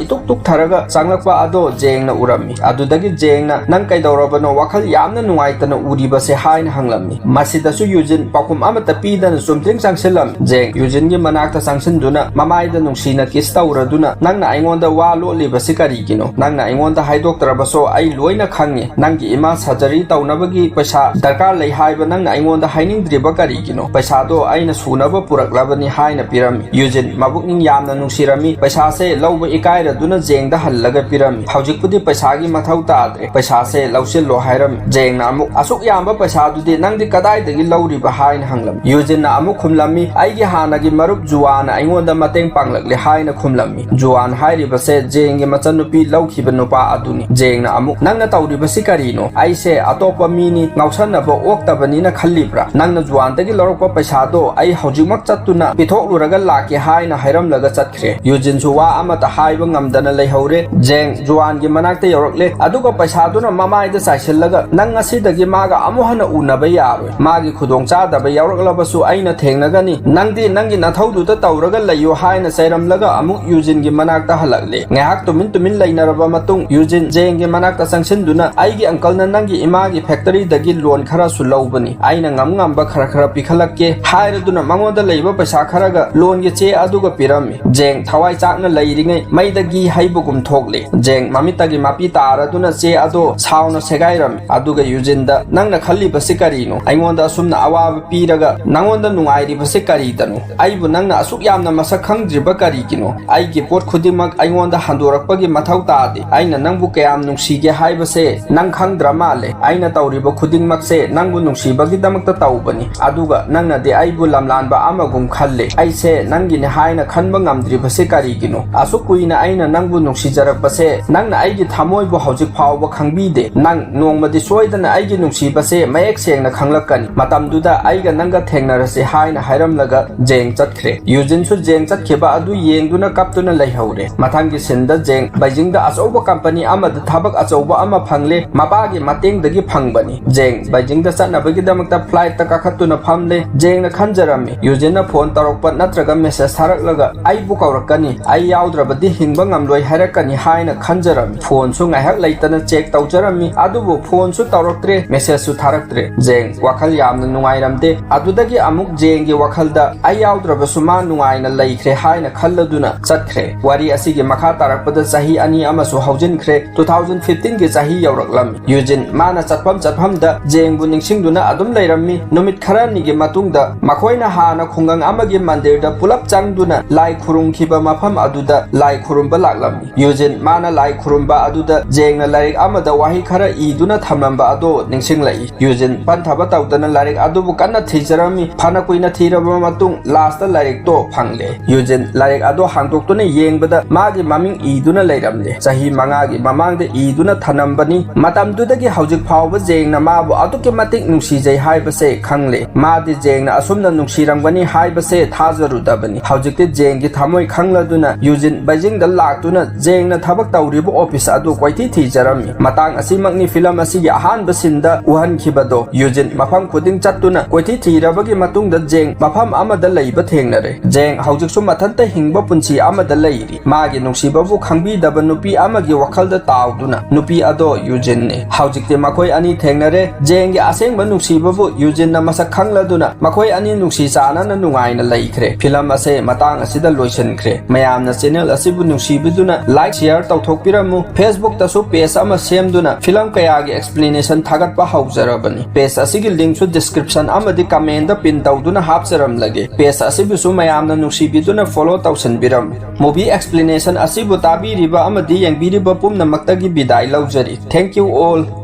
ꯏꯇꯨꯛ ꯇꯨꯛꯊꯔꯒ ꯆꯪꯂꯛꯄ ꯑꯗꯣ ꯖꯦꯡꯅ ꯎꯔꯝꯃꯤ꯫ ꯑꯗꯨꯗꯒꯤ ꯖꯦꯡꯅ, "ꯅꯪ ꯀꯩꯗꯧꯔꯕꯅꯣ? ꯋꯥꯈꯜ ꯌꯥꯝꯅ ꯅꯨꯡꯉꯥꯏꯇꯅ ꯎꯔꯤꯕꯁꯦ?" ꯍꯥꯏꯅ ꯍꯪꯂꯝꯃꯤ꯫ ꯃꯁꯤꯗꯁꯨ ꯌꯨꯖꯤꯟ ꯄꯥꯎꯈꯨꯝ ꯑꯃꯠꯇ ꯄꯤꯗꯅ ꯆꯨꯝꯗ꯭ꯔꯤꯡ ꯆꯪꯁꯤꯜꯂꯝꯃꯤ꯫ ꯖꯦꯡ ꯌꯨꯖꯤꯟꯒꯤ ꯃꯅꯥꯛꯇ ꯆꯪꯁꯤꯟꯗꯨꯅ ꯃꯃꯥꯏꯗ ꯅꯨꯡꯁꯤꯅ ꯀꯤꯁ ꯇꯧꯔꯗꯨꯅ, "ꯅꯪꯅ ꯑꯩꯉꯣꯟꯗ ꯋꯥ ꯂꯣꯠꯂꯤꯕꯁꯤ ꯀꯔꯤꯒꯤꯅꯣ? ꯅꯪꯅ ꯑꯩꯉꯣꯟꯗ ꯍꯥꯏꯗꯣꯛꯇ꯭ꯔꯕꯁꯨ ꯑꯩ ꯂꯣꯏꯅ ꯈꯪꯉꯤ꯫ ꯅꯪꯒꯤ ꯏꯃꯥ ꯁꯔꯖꯔꯤ ꯇꯧꯅꯕꯒꯤ ꯄꯩꯁꯥ ꯗꯔꯀꯥꯔ ꯂꯩ ꯍꯥꯏꯕ ꯅꯪꯅ ꯑꯩꯉꯣꯟꯗ ꯍꯥꯏꯅꯤꯡꯗ꯭ꯔꯤꯕ ꯀꯔꯤꯒꯤꯅꯣ? ꯄꯩꯁꯥꯗꯣ ꯑꯩꯅ ꯁꯨꯅꯕ ꯄꯨꯔꯛꯂꯕꯅꯤ" ꯍꯥꯏꯅ ꯄꯤꯔꯝꯃꯤ꯫ ꯌꯨꯖꯤꯟ ꯃꯕꯨꯛꯅꯤꯡ ꯌꯥꯝꯅ ꯅꯨꯡꯁꯤꯔꯝꯃꯤ꯫ ꯄꯩꯁꯥꯁꯦ ꯂꯧꯕ ꯏꯀꯥꯏꯔꯗꯨꯅ ꯖꯦꯡꯗ ꯍꯜꯂꯒ ꯄꯤꯔꯝꯃꯤ꯫ "ꯍꯧꯖꯤꯛꯄꯨꯗꯤ ꯄꯩꯁꯥꯒꯤ ꯃꯊꯧ ꯇꯥꯗ꯭ꯔꯦ, ꯄꯩꯁꯥꯁꯦ ꯂꯧꯁꯤꯜꯂꯣ" ꯍꯥꯏꯔꯝꯃꯤ꯫ ꯖꯦꯡꯅ ꯑꯃꯨꯛ, "ꯑꯁꯨꯛ ꯌꯥꯝꯕ ꯄꯩꯁꯥꯗꯨꯗꯤ ꯅꯪꯗꯤ ꯀꯗꯥꯏꯗꯒꯤ ꯂꯧꯔꯤꯕ?" ꯍꯥꯏꯅ ꯍꯪꯂꯝꯃꯤ꯫ ꯌꯨꯖꯤꯟꯅ ꯑꯃꯨꯛ ꯈꯨꯝꯂꯝꯃꯤ, "ꯑꯩꯒꯤ ꯍꯥꯟꯅꯒꯤ ꯃꯔꯨꯞ ꯖꯨꯋꯥꯅ ꯑꯩꯉꯣꯟꯗ ꯃꯇꯦꯡ ꯄꯥꯡꯂꯛꯂꯦ" ꯍꯥꯏꯅ ꯈꯨꯝꯂꯝꯃꯤ꯫ ꯖꯨꯋꯥꯟ ꯍꯥꯏꯔꯤꯕꯁꯦ ꯖꯦꯡꯒꯤ ꯃꯆꯟꯅꯨꯄꯤ ꯂꯧꯈꯤꯕ ꯅꯨꯄꯥ ꯑꯗꯨꯅꯤ꯫ ꯖꯦꯡꯅ ꯑꯃꯨꯛ, "ꯅꯪꯅ ꯇꯧꯔꯤꯕꯁꯤ ꯀꯔꯤꯅꯣ? ꯑꯩꯁꯦ ꯑꯇꯣꯞꯄ ꯃꯤꯅꯤ ꯉꯥꯎꯁꯟꯅꯕ ꯑꯣꯛꯇꯕꯅꯤꯅ ꯈꯜꯂꯤꯕ꯭ꯔꯥ? ꯅꯪꯅ ꯖꯨꯋꯥꯟꯗꯒꯤ ꯂꯧꯔꯛꯄ ꯄꯩꯁꯥꯗꯣ ꯑꯩ ꯍꯧꯖꯤꯛꯃꯛ ꯆꯠꯇꯨꯅ ꯄꯤꯊꯣꯛꯂꯨꯔꯒ ꯂꯥꯛꯀꯦ" ꯍꯥꯏꯅ ꯍꯥꯏꯔꯝꯂꯒ ꯆꯠꯈ꯭ꯔꯦ꯫ ꯌꯨꯖꯤꯟꯁꯨ ꯋꯥ ꯑꯃꯠꯇ ꯍꯥꯏꯕ ꯉꯝꯗꯅ ꯂꯩꯍꯧꯔꯦ꯫ ꯖꯦꯡ ꯖꯨꯋꯥꯟꯒꯤ ꯃꯅꯥꯛꯇ ꯌꯧꯔꯛꯂꯦ, ꯑꯗꯨꯒ ꯄꯩꯁꯥꯗꯨꯅ ꯃꯃꯥꯏꯗ ꯆꯥꯏꯁꯤꯜꯂꯒ, "ꯅꯪ ꯉꯁꯤꯗꯒꯤ ꯃꯥꯒ ꯑꯃꯨꯛ ꯍꯟꯅ ꯎꯅꯕ ꯌꯥꯔꯣꯏ꯫ ꯃꯥꯒꯤ ꯈꯨꯗꯣꯡꯆꯥꯗꯕ ꯌꯥꯎꯔꯛꯂꯕꯁꯨ ꯑꯩꯅ ꯊꯦꯡꯅꯒꯅꯤ꯫ ꯅꯪꯗꯤ ꯅꯪꯒꯤ ꯅꯊꯧꯗꯨꯗ ꯇꯧꯔꯒ ꯂꯩꯌꯨ" ꯍꯥꯏꯅ ꯆꯩꯔꯝꯂꯒ ꯑꯃꯨꯛ ꯌꯨꯖꯤꯟꯒꯤ ꯃꯅꯥꯛꯇ ꯍꯜꯂꯛꯂꯦ꯫ ꯉꯥꯏꯍꯥꯛ ꯇꯨꯃꯤꯟ ꯇꯨꯃꯤꯟ ꯂꯩꯅꯔꯕ ꯃꯇꯨꯡ ꯌꯨꯖꯤꯟ ꯖꯦꯡꯒꯤ ꯃꯅꯥꯛꯇ ꯆꯪꯁꯤꯟꯗꯨꯅ, "ꯑꯩꯒꯤ ꯑꯪꯀꯜꯅ ꯅꯪꯒꯤ ꯏꯃꯥꯒꯤ ꯐꯦꯛꯇꯔꯤꯗꯒꯤ ꯂꯣꯟ ꯈꯔꯁꯨ ꯂꯧꯕꯅꯤ꯫ ꯑꯩꯅ ꯉꯝ ꯉꯝꯕ ꯈꯔ ꯈꯔ ꯄꯤꯈꯠꯂꯛꯀꯦ" ꯍꯥꯏꯔꯗꯨꯅ ꯃꯉꯣꯟꯗ ꯂꯩꯕ ꯄꯩꯁꯥ ꯈꯔꯒ ꯂꯣꯟꯒꯤ ꯆꯦ ꯑꯗꯨꯒ ꯄꯤꯔꯝꯃꯤ꯫ ꯖꯦꯡ ꯊꯋꯥꯏ ꯆꯥꯛꯅ ꯂꯩꯔꯤꯉꯩ ꯃꯩꯗꯒꯤ ꯍꯩꯕꯒꯨꯝ ꯊꯣꯛꯂꯦ꯫ ꯖꯦꯡ ꯃꯃꯤꯠꯇꯒꯤ ꯃꯄꯤ ꯇꯥꯔꯗꯨꯅ ꯆꯦ ꯑꯗꯣ ꯁꯥꯎꯅ ꯁꯦꯒꯥꯏꯔꯝꯃꯤ꯫ ꯑꯗꯨꯒ ꯌꯨꯖꯤꯟꯗ, "ꯅꯪꯅ ꯈꯜꯂꯤꯕꯁꯤ ꯀꯔꯤꯅꯣ? ꯑꯩꯉꯣꯟꯗ ꯑꯁꯨꯝꯅ ꯑꯋꯥꯕ ꯄꯤꯔꯒ ꯅꯉꯣꯟꯗ ꯅꯨꯡꯉꯥꯏꯔꯤꯕꯁꯤ ꯀꯔꯤꯗꯅꯣ? ꯑꯩꯕꯨ ꯅꯪꯅ ꯑꯁꯨꯛ ꯌꯥꯝꯅ ꯃꯁꯛ ꯈꯪꯗ꯭ꯔꯤꯕ ꯀꯔꯤꯒꯤꯅꯣ? ꯑꯩꯒꯤ ꯄꯣꯠ ꯈꯨꯗꯤꯡꯃꯛ ꯑꯩꯉꯣꯟꯗ ꯍꯟꯗꯣꯔꯛꯄꯒꯤ ꯃꯊꯧ ꯇꯥꯗꯦ꯫ ꯑꯩꯅ ꯅꯪꯕꯨ ꯀꯌꯥꯝ ꯅꯨꯡꯁꯤꯒꯦ ꯍꯥꯏꯕꯁꯦ ꯅꯪ ꯈꯪꯗ꯭ꯔ ꯃꯥꯜꯂꯦ꯫ ꯑꯩꯅ ꯇꯧꯔꯤꯕ ꯈꯨꯗꯤꯡꯃꯛꯁꯦ ꯅꯪꯕꯨ ꯅꯨꯡꯁꯤꯕꯒꯤꯗꯃꯛꯇ ꯇꯧꯕꯅꯤ꯫ ꯑꯗꯨꯒ ꯅꯪꯅꯗꯤ ꯑꯩꯕꯨ ꯂꯝꯂꯥꯟꯕ ꯑꯃꯒꯨꯝ ꯈꯜꯂꯦ꯫ ꯑꯩꯁꯦ ꯅꯪꯒꯤꯅꯦ ꯍꯥꯏꯅ ꯈꯟꯕ ꯉꯝꯗ꯭ꯔꯤꯕꯁꯦ ꯀꯔꯤꯒꯤꯅꯣ? ꯑꯁꯨꯛ ꯀꯨꯏꯅ ꯑꯩꯅ ꯅꯪꯕꯨ ꯅꯨꯡꯁꯤꯖꯔꯛꯄꯁꯦ ꯅꯪꯅ ꯑꯩꯒꯤ ꯊꯃꯣꯏꯕꯨ ꯍꯧꯖꯤꯛ ꯐꯥꯎꯕ ꯈꯪꯕꯤꯗꯦ꯫ ꯅꯪ ꯅꯣꯡꯃꯗꯤ ꯁꯣꯏꯗꯅ ꯑꯩꯒꯤ ꯅꯨꯡꯁꯤꯕꯁꯦ ꯃꯌꯦꯛ ꯁꯦꯡꯅ ꯈꯪꯂꯛꯀꯅꯤ꯫ ꯃꯇꯝꯗꯨꯗ ꯑꯩꯒ ꯅꯪꯒ ꯊꯦꯡꯅꯔꯁꯤ" ꯍꯥꯏꯅ ꯍꯥꯏꯔꯝꯂꯒ ꯖꯦꯡ ꯆꯠꯈ꯭ꯔꯦ꯫ ꯌꯨꯖꯤꯟꯁꯨ ꯖꯦꯡ ꯆꯠꯈꯤꯕ ꯑꯗꯨ ꯌꯦꯡꯗꯨꯅ ꯀꯞꯇꯨꯅ ꯂꯩꯍꯧꯔꯦ꯫ ꯃꯊꯪꯒꯤ ꯁꯤꯟꯗ ꯖꯦꯡ ꯕꯩꯖꯤꯡꯗ ꯑꯆꯧꯕ ꯀꯝꯄꯅꯤ ꯑꯃꯗ ꯊꯕꯛ ꯑꯆꯧꯕ ꯑꯃ ꯐꯪꯂꯦ꯫ ꯃꯄꯥꯒꯤ ꯃꯇꯦꯡꯗꯒꯤ ꯐꯪꯕꯅꯤ꯫ ꯖꯦꯡ ꯕꯩꯖꯤꯡꯗ ꯆꯠꯅꯕꯒꯤꯗꯃꯛꯇ ꯐ꯭ꯂꯥꯏꯠꯇ ꯀꯥꯈꯠꯇꯨꯅ ꯐꯝꯂꯦ꯫ ꯖꯦꯡꯅ ꯈꯟꯖꯔꯝꯃꯤ, ꯌꯨꯖꯤꯟꯅ ꯐꯣꯟ ꯇꯧꯔꯛꯄ ꯅꯠꯇ꯭ꯔꯒ ꯃꯦꯁꯦꯖ ꯊꯥꯔꯛꯂꯒ ꯑꯩꯕꯨ ꯇꯧꯔꯛꯀꯅꯤ, ꯑꯩ ꯌꯥꯎꯗ꯭ꯔꯕꯗꯤ ꯍꯤꯡꯕ ꯉꯝꯂꯣꯏ ꯍꯥꯏꯔꯛꯀꯅꯤ ꯍꯥꯏꯅ ꯈꯟꯖꯔꯝꯃꯤ꯫ ꯐꯣꯟꯁꯨ ꯉꯥꯏꯍꯥꯛ ꯂꯩꯇꯅ ꯆꯦꯛ ꯇꯧꯖꯔꯝꯃꯤ, ꯑꯗꯨꯕꯨ ꯐꯣꯟꯁꯨ ꯇꯧꯔꯛꯇ꯭ꯔꯦ, ꯃꯦꯁꯦꯖꯁꯨ ꯊꯥꯔꯛꯇ꯭ꯔꯦ꯫ ꯖꯦꯡ ꯋꯥꯈꯜ ꯌꯥꯝꯅ ꯅꯨꯡꯉꯥꯏꯔꯝꯗꯦ꯫ ꯑꯗꯨꯗꯒꯤ ꯑꯃꯨꯛ ꯖꯦꯡꯒꯤ ꯋꯥꯈꯜꯗ ꯑꯩ ꯌꯥꯎꯗ꯭ꯔꯕꯁꯨ ꯃꯥ ꯅꯨꯡꯉꯥꯏꯅ ꯂꯩꯈ꯭ꯔꯦ ꯍꯥꯏꯅ ꯈꯜꯂꯗꯨꯅ ꯆꯠꯈ꯭ꯔꯦ꯫ ꯋꯥꯔꯤ ꯑꯁꯤꯒꯤ ꯃꯈꯥ ꯇꯥꯔꯛꯄꯗ ꯆꯍꯤ ꯑꯅꯤ ꯑꯃꯁꯨ ꯍꯧꯖꯤꯟꯈ꯭ꯔꯦ꯫ Two thousand fifteenꯒꯤ ꯆꯍꯤ ꯌꯧꯔꯛꯂꯝꯃꯤ꯫ ꯌꯨꯖꯤꯟ ꯃꯥꯅ ꯆꯠꯐꯝ ꯆꯠꯐꯝꯗ ꯖꯦꯡꯕꯨ ꯅꯤꯡꯁꯤꯡꯗꯨꯅ ꯑꯗꯨꯝ ꯂꯩꯔꯝꯃꯤ꯫ ꯅꯨꯃꯤꯠ ꯈꯔꯅꯤꯒꯤ ꯃꯇꯨꯡꯗ ꯃꯈꯣꯏꯅ ꯍꯥꯟꯅ ꯈꯨꯡꯒꯪ ꯑꯃꯒꯤ ꯃꯟꯗꯤꯔꯗ ꯄꯨꯂꯞ ꯆꯪꯗꯨꯅ ꯂꯥꯏ ꯈꯨꯔꯨꯝꯈꯤꯕ ꯃꯐꯝ ꯑꯗꯨꯗ ꯂꯥꯏ ꯈꯨꯔꯨꯝꯕ ꯂꯥꯛꯂꯝꯃꯤ꯫ ꯌꯨꯖꯤꯟ ꯃꯥꯅ ꯂꯥꯏ ꯈꯨꯔꯨꯝꯕ ꯑꯗꯨꯗ ꯖꯦꯡꯅ ꯂꯥꯏꯔꯤꯛ ꯑꯃꯗ ꯋꯥꯍꯩ ꯈꯔ ꯏꯗꯨꯅ ꯊꯝꯂꯝꯕ ꯑꯗꯣ ꯅꯤꯡꯁꯤꯡꯂꯛꯏ꯫ ꯌꯨꯖꯤꯟ ꯄꯟꯊꯕ ꯇꯧꯗꯅ ꯂꯥꯏꯔꯤꯛ ꯑꯗꯨꯕꯨ ꯀꯟꯅ ꯊꯤꯖꯔꯝꯃꯤ꯫ ꯐꯅ ꯀꯨꯏꯅ ꯊꯤꯔꯕ ꯃꯇꯨꯡ ꯂꯥꯁꯇ ꯂꯥꯏꯔꯤꯛꯇꯣ ꯐꯪꯂꯦ꯫ ꯌꯨꯖꯤꯟ ꯂꯥꯏꯔꯤꯛ ꯑꯗꯣ ꯍꯥꯡꯗꯣꯛꯇꯨꯅ ꯌꯦꯡꯕꯗ ꯃꯥꯒꯤ ꯃꯃꯤꯡ ꯏꯗꯨꯅ ꯂꯩꯔꯝꯂꯦ꯫ ꯆꯍꯤ ꯃꯉꯥꯒꯤ ꯃꯃꯥꯡꯗ ꯏꯗꯨꯅ ꯊꯅꯝꯕꯅꯤ꯫ ꯃꯇꯝꯗꯨꯗꯒꯤ ꯍꯧꯖꯤꯛ ꯐꯥꯎꯕ ꯖꯦꯡꯅ ꯃꯥꯕꯨ ꯑꯗꯨꯛꯀꯤ ꯃꯇꯤꯛ ꯅꯨꯡꯁꯤꯖꯩ ꯍꯥꯏꯕꯁꯦ ꯈꯪꯂꯦ꯫ ꯃꯥꯗꯤ ꯖꯦꯡꯅ ꯑꯁꯨꯝꯅ ꯅꯨꯡꯁꯤꯔꯝꯒꯅꯤ ꯍꯥꯏꯕꯁꯦ ꯊꯥꯖꯔꯨꯗꯕꯅꯤ꯫ ꯍꯧꯖꯤꯛꯇꯤ ꯖꯦꯡꯒꯤ ꯊꯃꯣꯏ ꯈꯪꯂꯗꯨꯅ ꯌꯨꯖꯤꯟ ꯕꯩꯖꯤꯡꯗ ꯂꯥꯛꯇꯨꯅ ꯖꯦꯡꯅ ꯊꯕꯛ ꯇꯧꯔꯤꯕ ꯑꯣꯐꯤꯁ ꯑꯗꯨ ꯀꯣꯏꯊꯤ ꯊꯤꯖꯔꯝꯃꯤ꯫ ꯃꯇꯥꯡ ꯑꯁꯤꯃꯛꯅꯤ ꯐꯤꯂꯝ ꯑꯁꯤꯒꯤ ꯑꯍꯥꯟꯕ ꯁꯤꯟꯗ ꯎꯍꯟꯈꯤꯕꯗꯣ꯫ ꯌꯨꯖꯤꯟ ꯃꯐꯝ ꯈꯨꯗꯤꯡ ꯆꯠꯇꯨꯅ ꯀꯣꯏꯊꯤ ꯊꯤꯔꯕꯒꯤ ꯃꯇꯨꯡꯗ ꯖꯦꯡ ꯃꯐꯝ ꯑꯃꯗ ꯂꯩꯕ ꯊꯦꯡꯅꯔꯦ꯫ ꯖꯦꯡ ꯍꯧꯖꯤꯛꯁꯨ ꯃꯊꯟꯇ ꯍꯤꯡꯕ ꯄꯨꯟꯁꯤ ꯑꯃꯗ ꯂꯩꯔꯤ꯫ ꯃꯥꯒꯤ ꯅꯨꯡꯁꯤꯕꯕꯨ ꯈꯪꯕꯤꯗꯕ ꯅꯨꯄꯤ ꯑꯃꯒꯤ ꯋꯥꯈꯜꯗ ꯇꯥꯎꯗꯨꯅ ꯅꯨꯄꯤ ꯑꯗꯣ ꯌꯨꯖꯤꯟꯅꯤ꯫ ꯍꯧꯖꯤꯛꯇꯤ ꯃꯈꯣꯏ ꯑꯅꯤ ꯊꯦꯡꯅꯔꯦ꯫ ꯖꯦꯡꯒꯤ ꯑꯁꯦꯡꯕ ꯅꯨꯡꯁꯤꯕꯕꯨ ꯌꯨꯖꯤꯟꯅ ꯃꯁꯛ ꯈꯪꯂꯗꯨꯅ ꯃꯈꯣꯏ ꯑꯅꯤ ꯅꯨꯡꯁꯤ ꯆꯥꯟꯅꯅ ꯅꯨꯡꯉꯥꯏꯅ ꯂꯩꯈ꯭ꯔꯦ꯫ ꯐꯤꯂꯝ ꯑꯁꯦ ꯃꯇꯥꯡ ꯑꯁꯤꯗ ꯂꯣꯏꯁꯤꯟꯈ꯭ꯔꯦ꯫ ꯃꯌꯥꯝꯅ ꯆꯦꯅꯦꯜ ꯑꯁꯤꯕꯨ ꯅꯨꯡꯁꯤꯕꯤꯗꯨꯅ ꯂꯥꯏꯛ, ꯁꯤꯌꯥꯔ ꯇꯧꯊꯣꯛꯄꯤꯔꯝꯃꯨ꯫ ꯐꯦꯁꯕꯨꯛꯇꯁꯨ ꯄꯦꯖ ꯑꯃ ꯁꯦꯝꯗꯨꯅ ꯐꯤꯂꯝ ꯀꯌꯥꯒꯤ ꯑꯦꯛꯁꯄ꯭ꯂꯦꯅꯦꯁꯟ ꯊꯥꯒꯠꯄ ꯍꯧꯖꯔꯕꯅꯤ꯫ ꯄꯦꯖ ꯑꯁꯤꯒꯤ ꯂꯤꯡꯛꯁꯨ ꯗꯤꯁꯀ꯭ꯔꯤꯞꯁꯟ ꯑꯃꯗꯤ ꯀꯃꯦꯟꯗ ꯄꯤꯟ ꯇꯧꯗꯨꯅ ꯍꯥꯞꯆꯔꯝꯂꯒꯦ꯫ ꯄꯦꯖ ꯑꯁꯤꯕꯨꯁꯨ ꯃꯌꯥꯝꯅ ꯅꯨꯡꯁꯤꯕꯤꯗꯨꯅ ꯐꯣꯂꯣ ꯇꯧꯁꯤꯟꯕꯤꯔꯝꯃꯨ꯫ ꯃꯨꯚꯤ ꯑꯦꯛꯁꯄ꯭ꯂꯦꯅꯦꯁꯟ ꯑꯁꯤꯕꯨ ꯇꯥꯕꯤꯔꯤꯕ ꯑꯃꯗꯤ ꯌꯦꯡꯕꯤꯔꯤꯕ ꯄꯨꯝꯅꯃꯛꯇꯒꯤ ꯕꯤꯗꯥꯏ ꯂꯧꯖꯔꯤ꯫ Thank you all.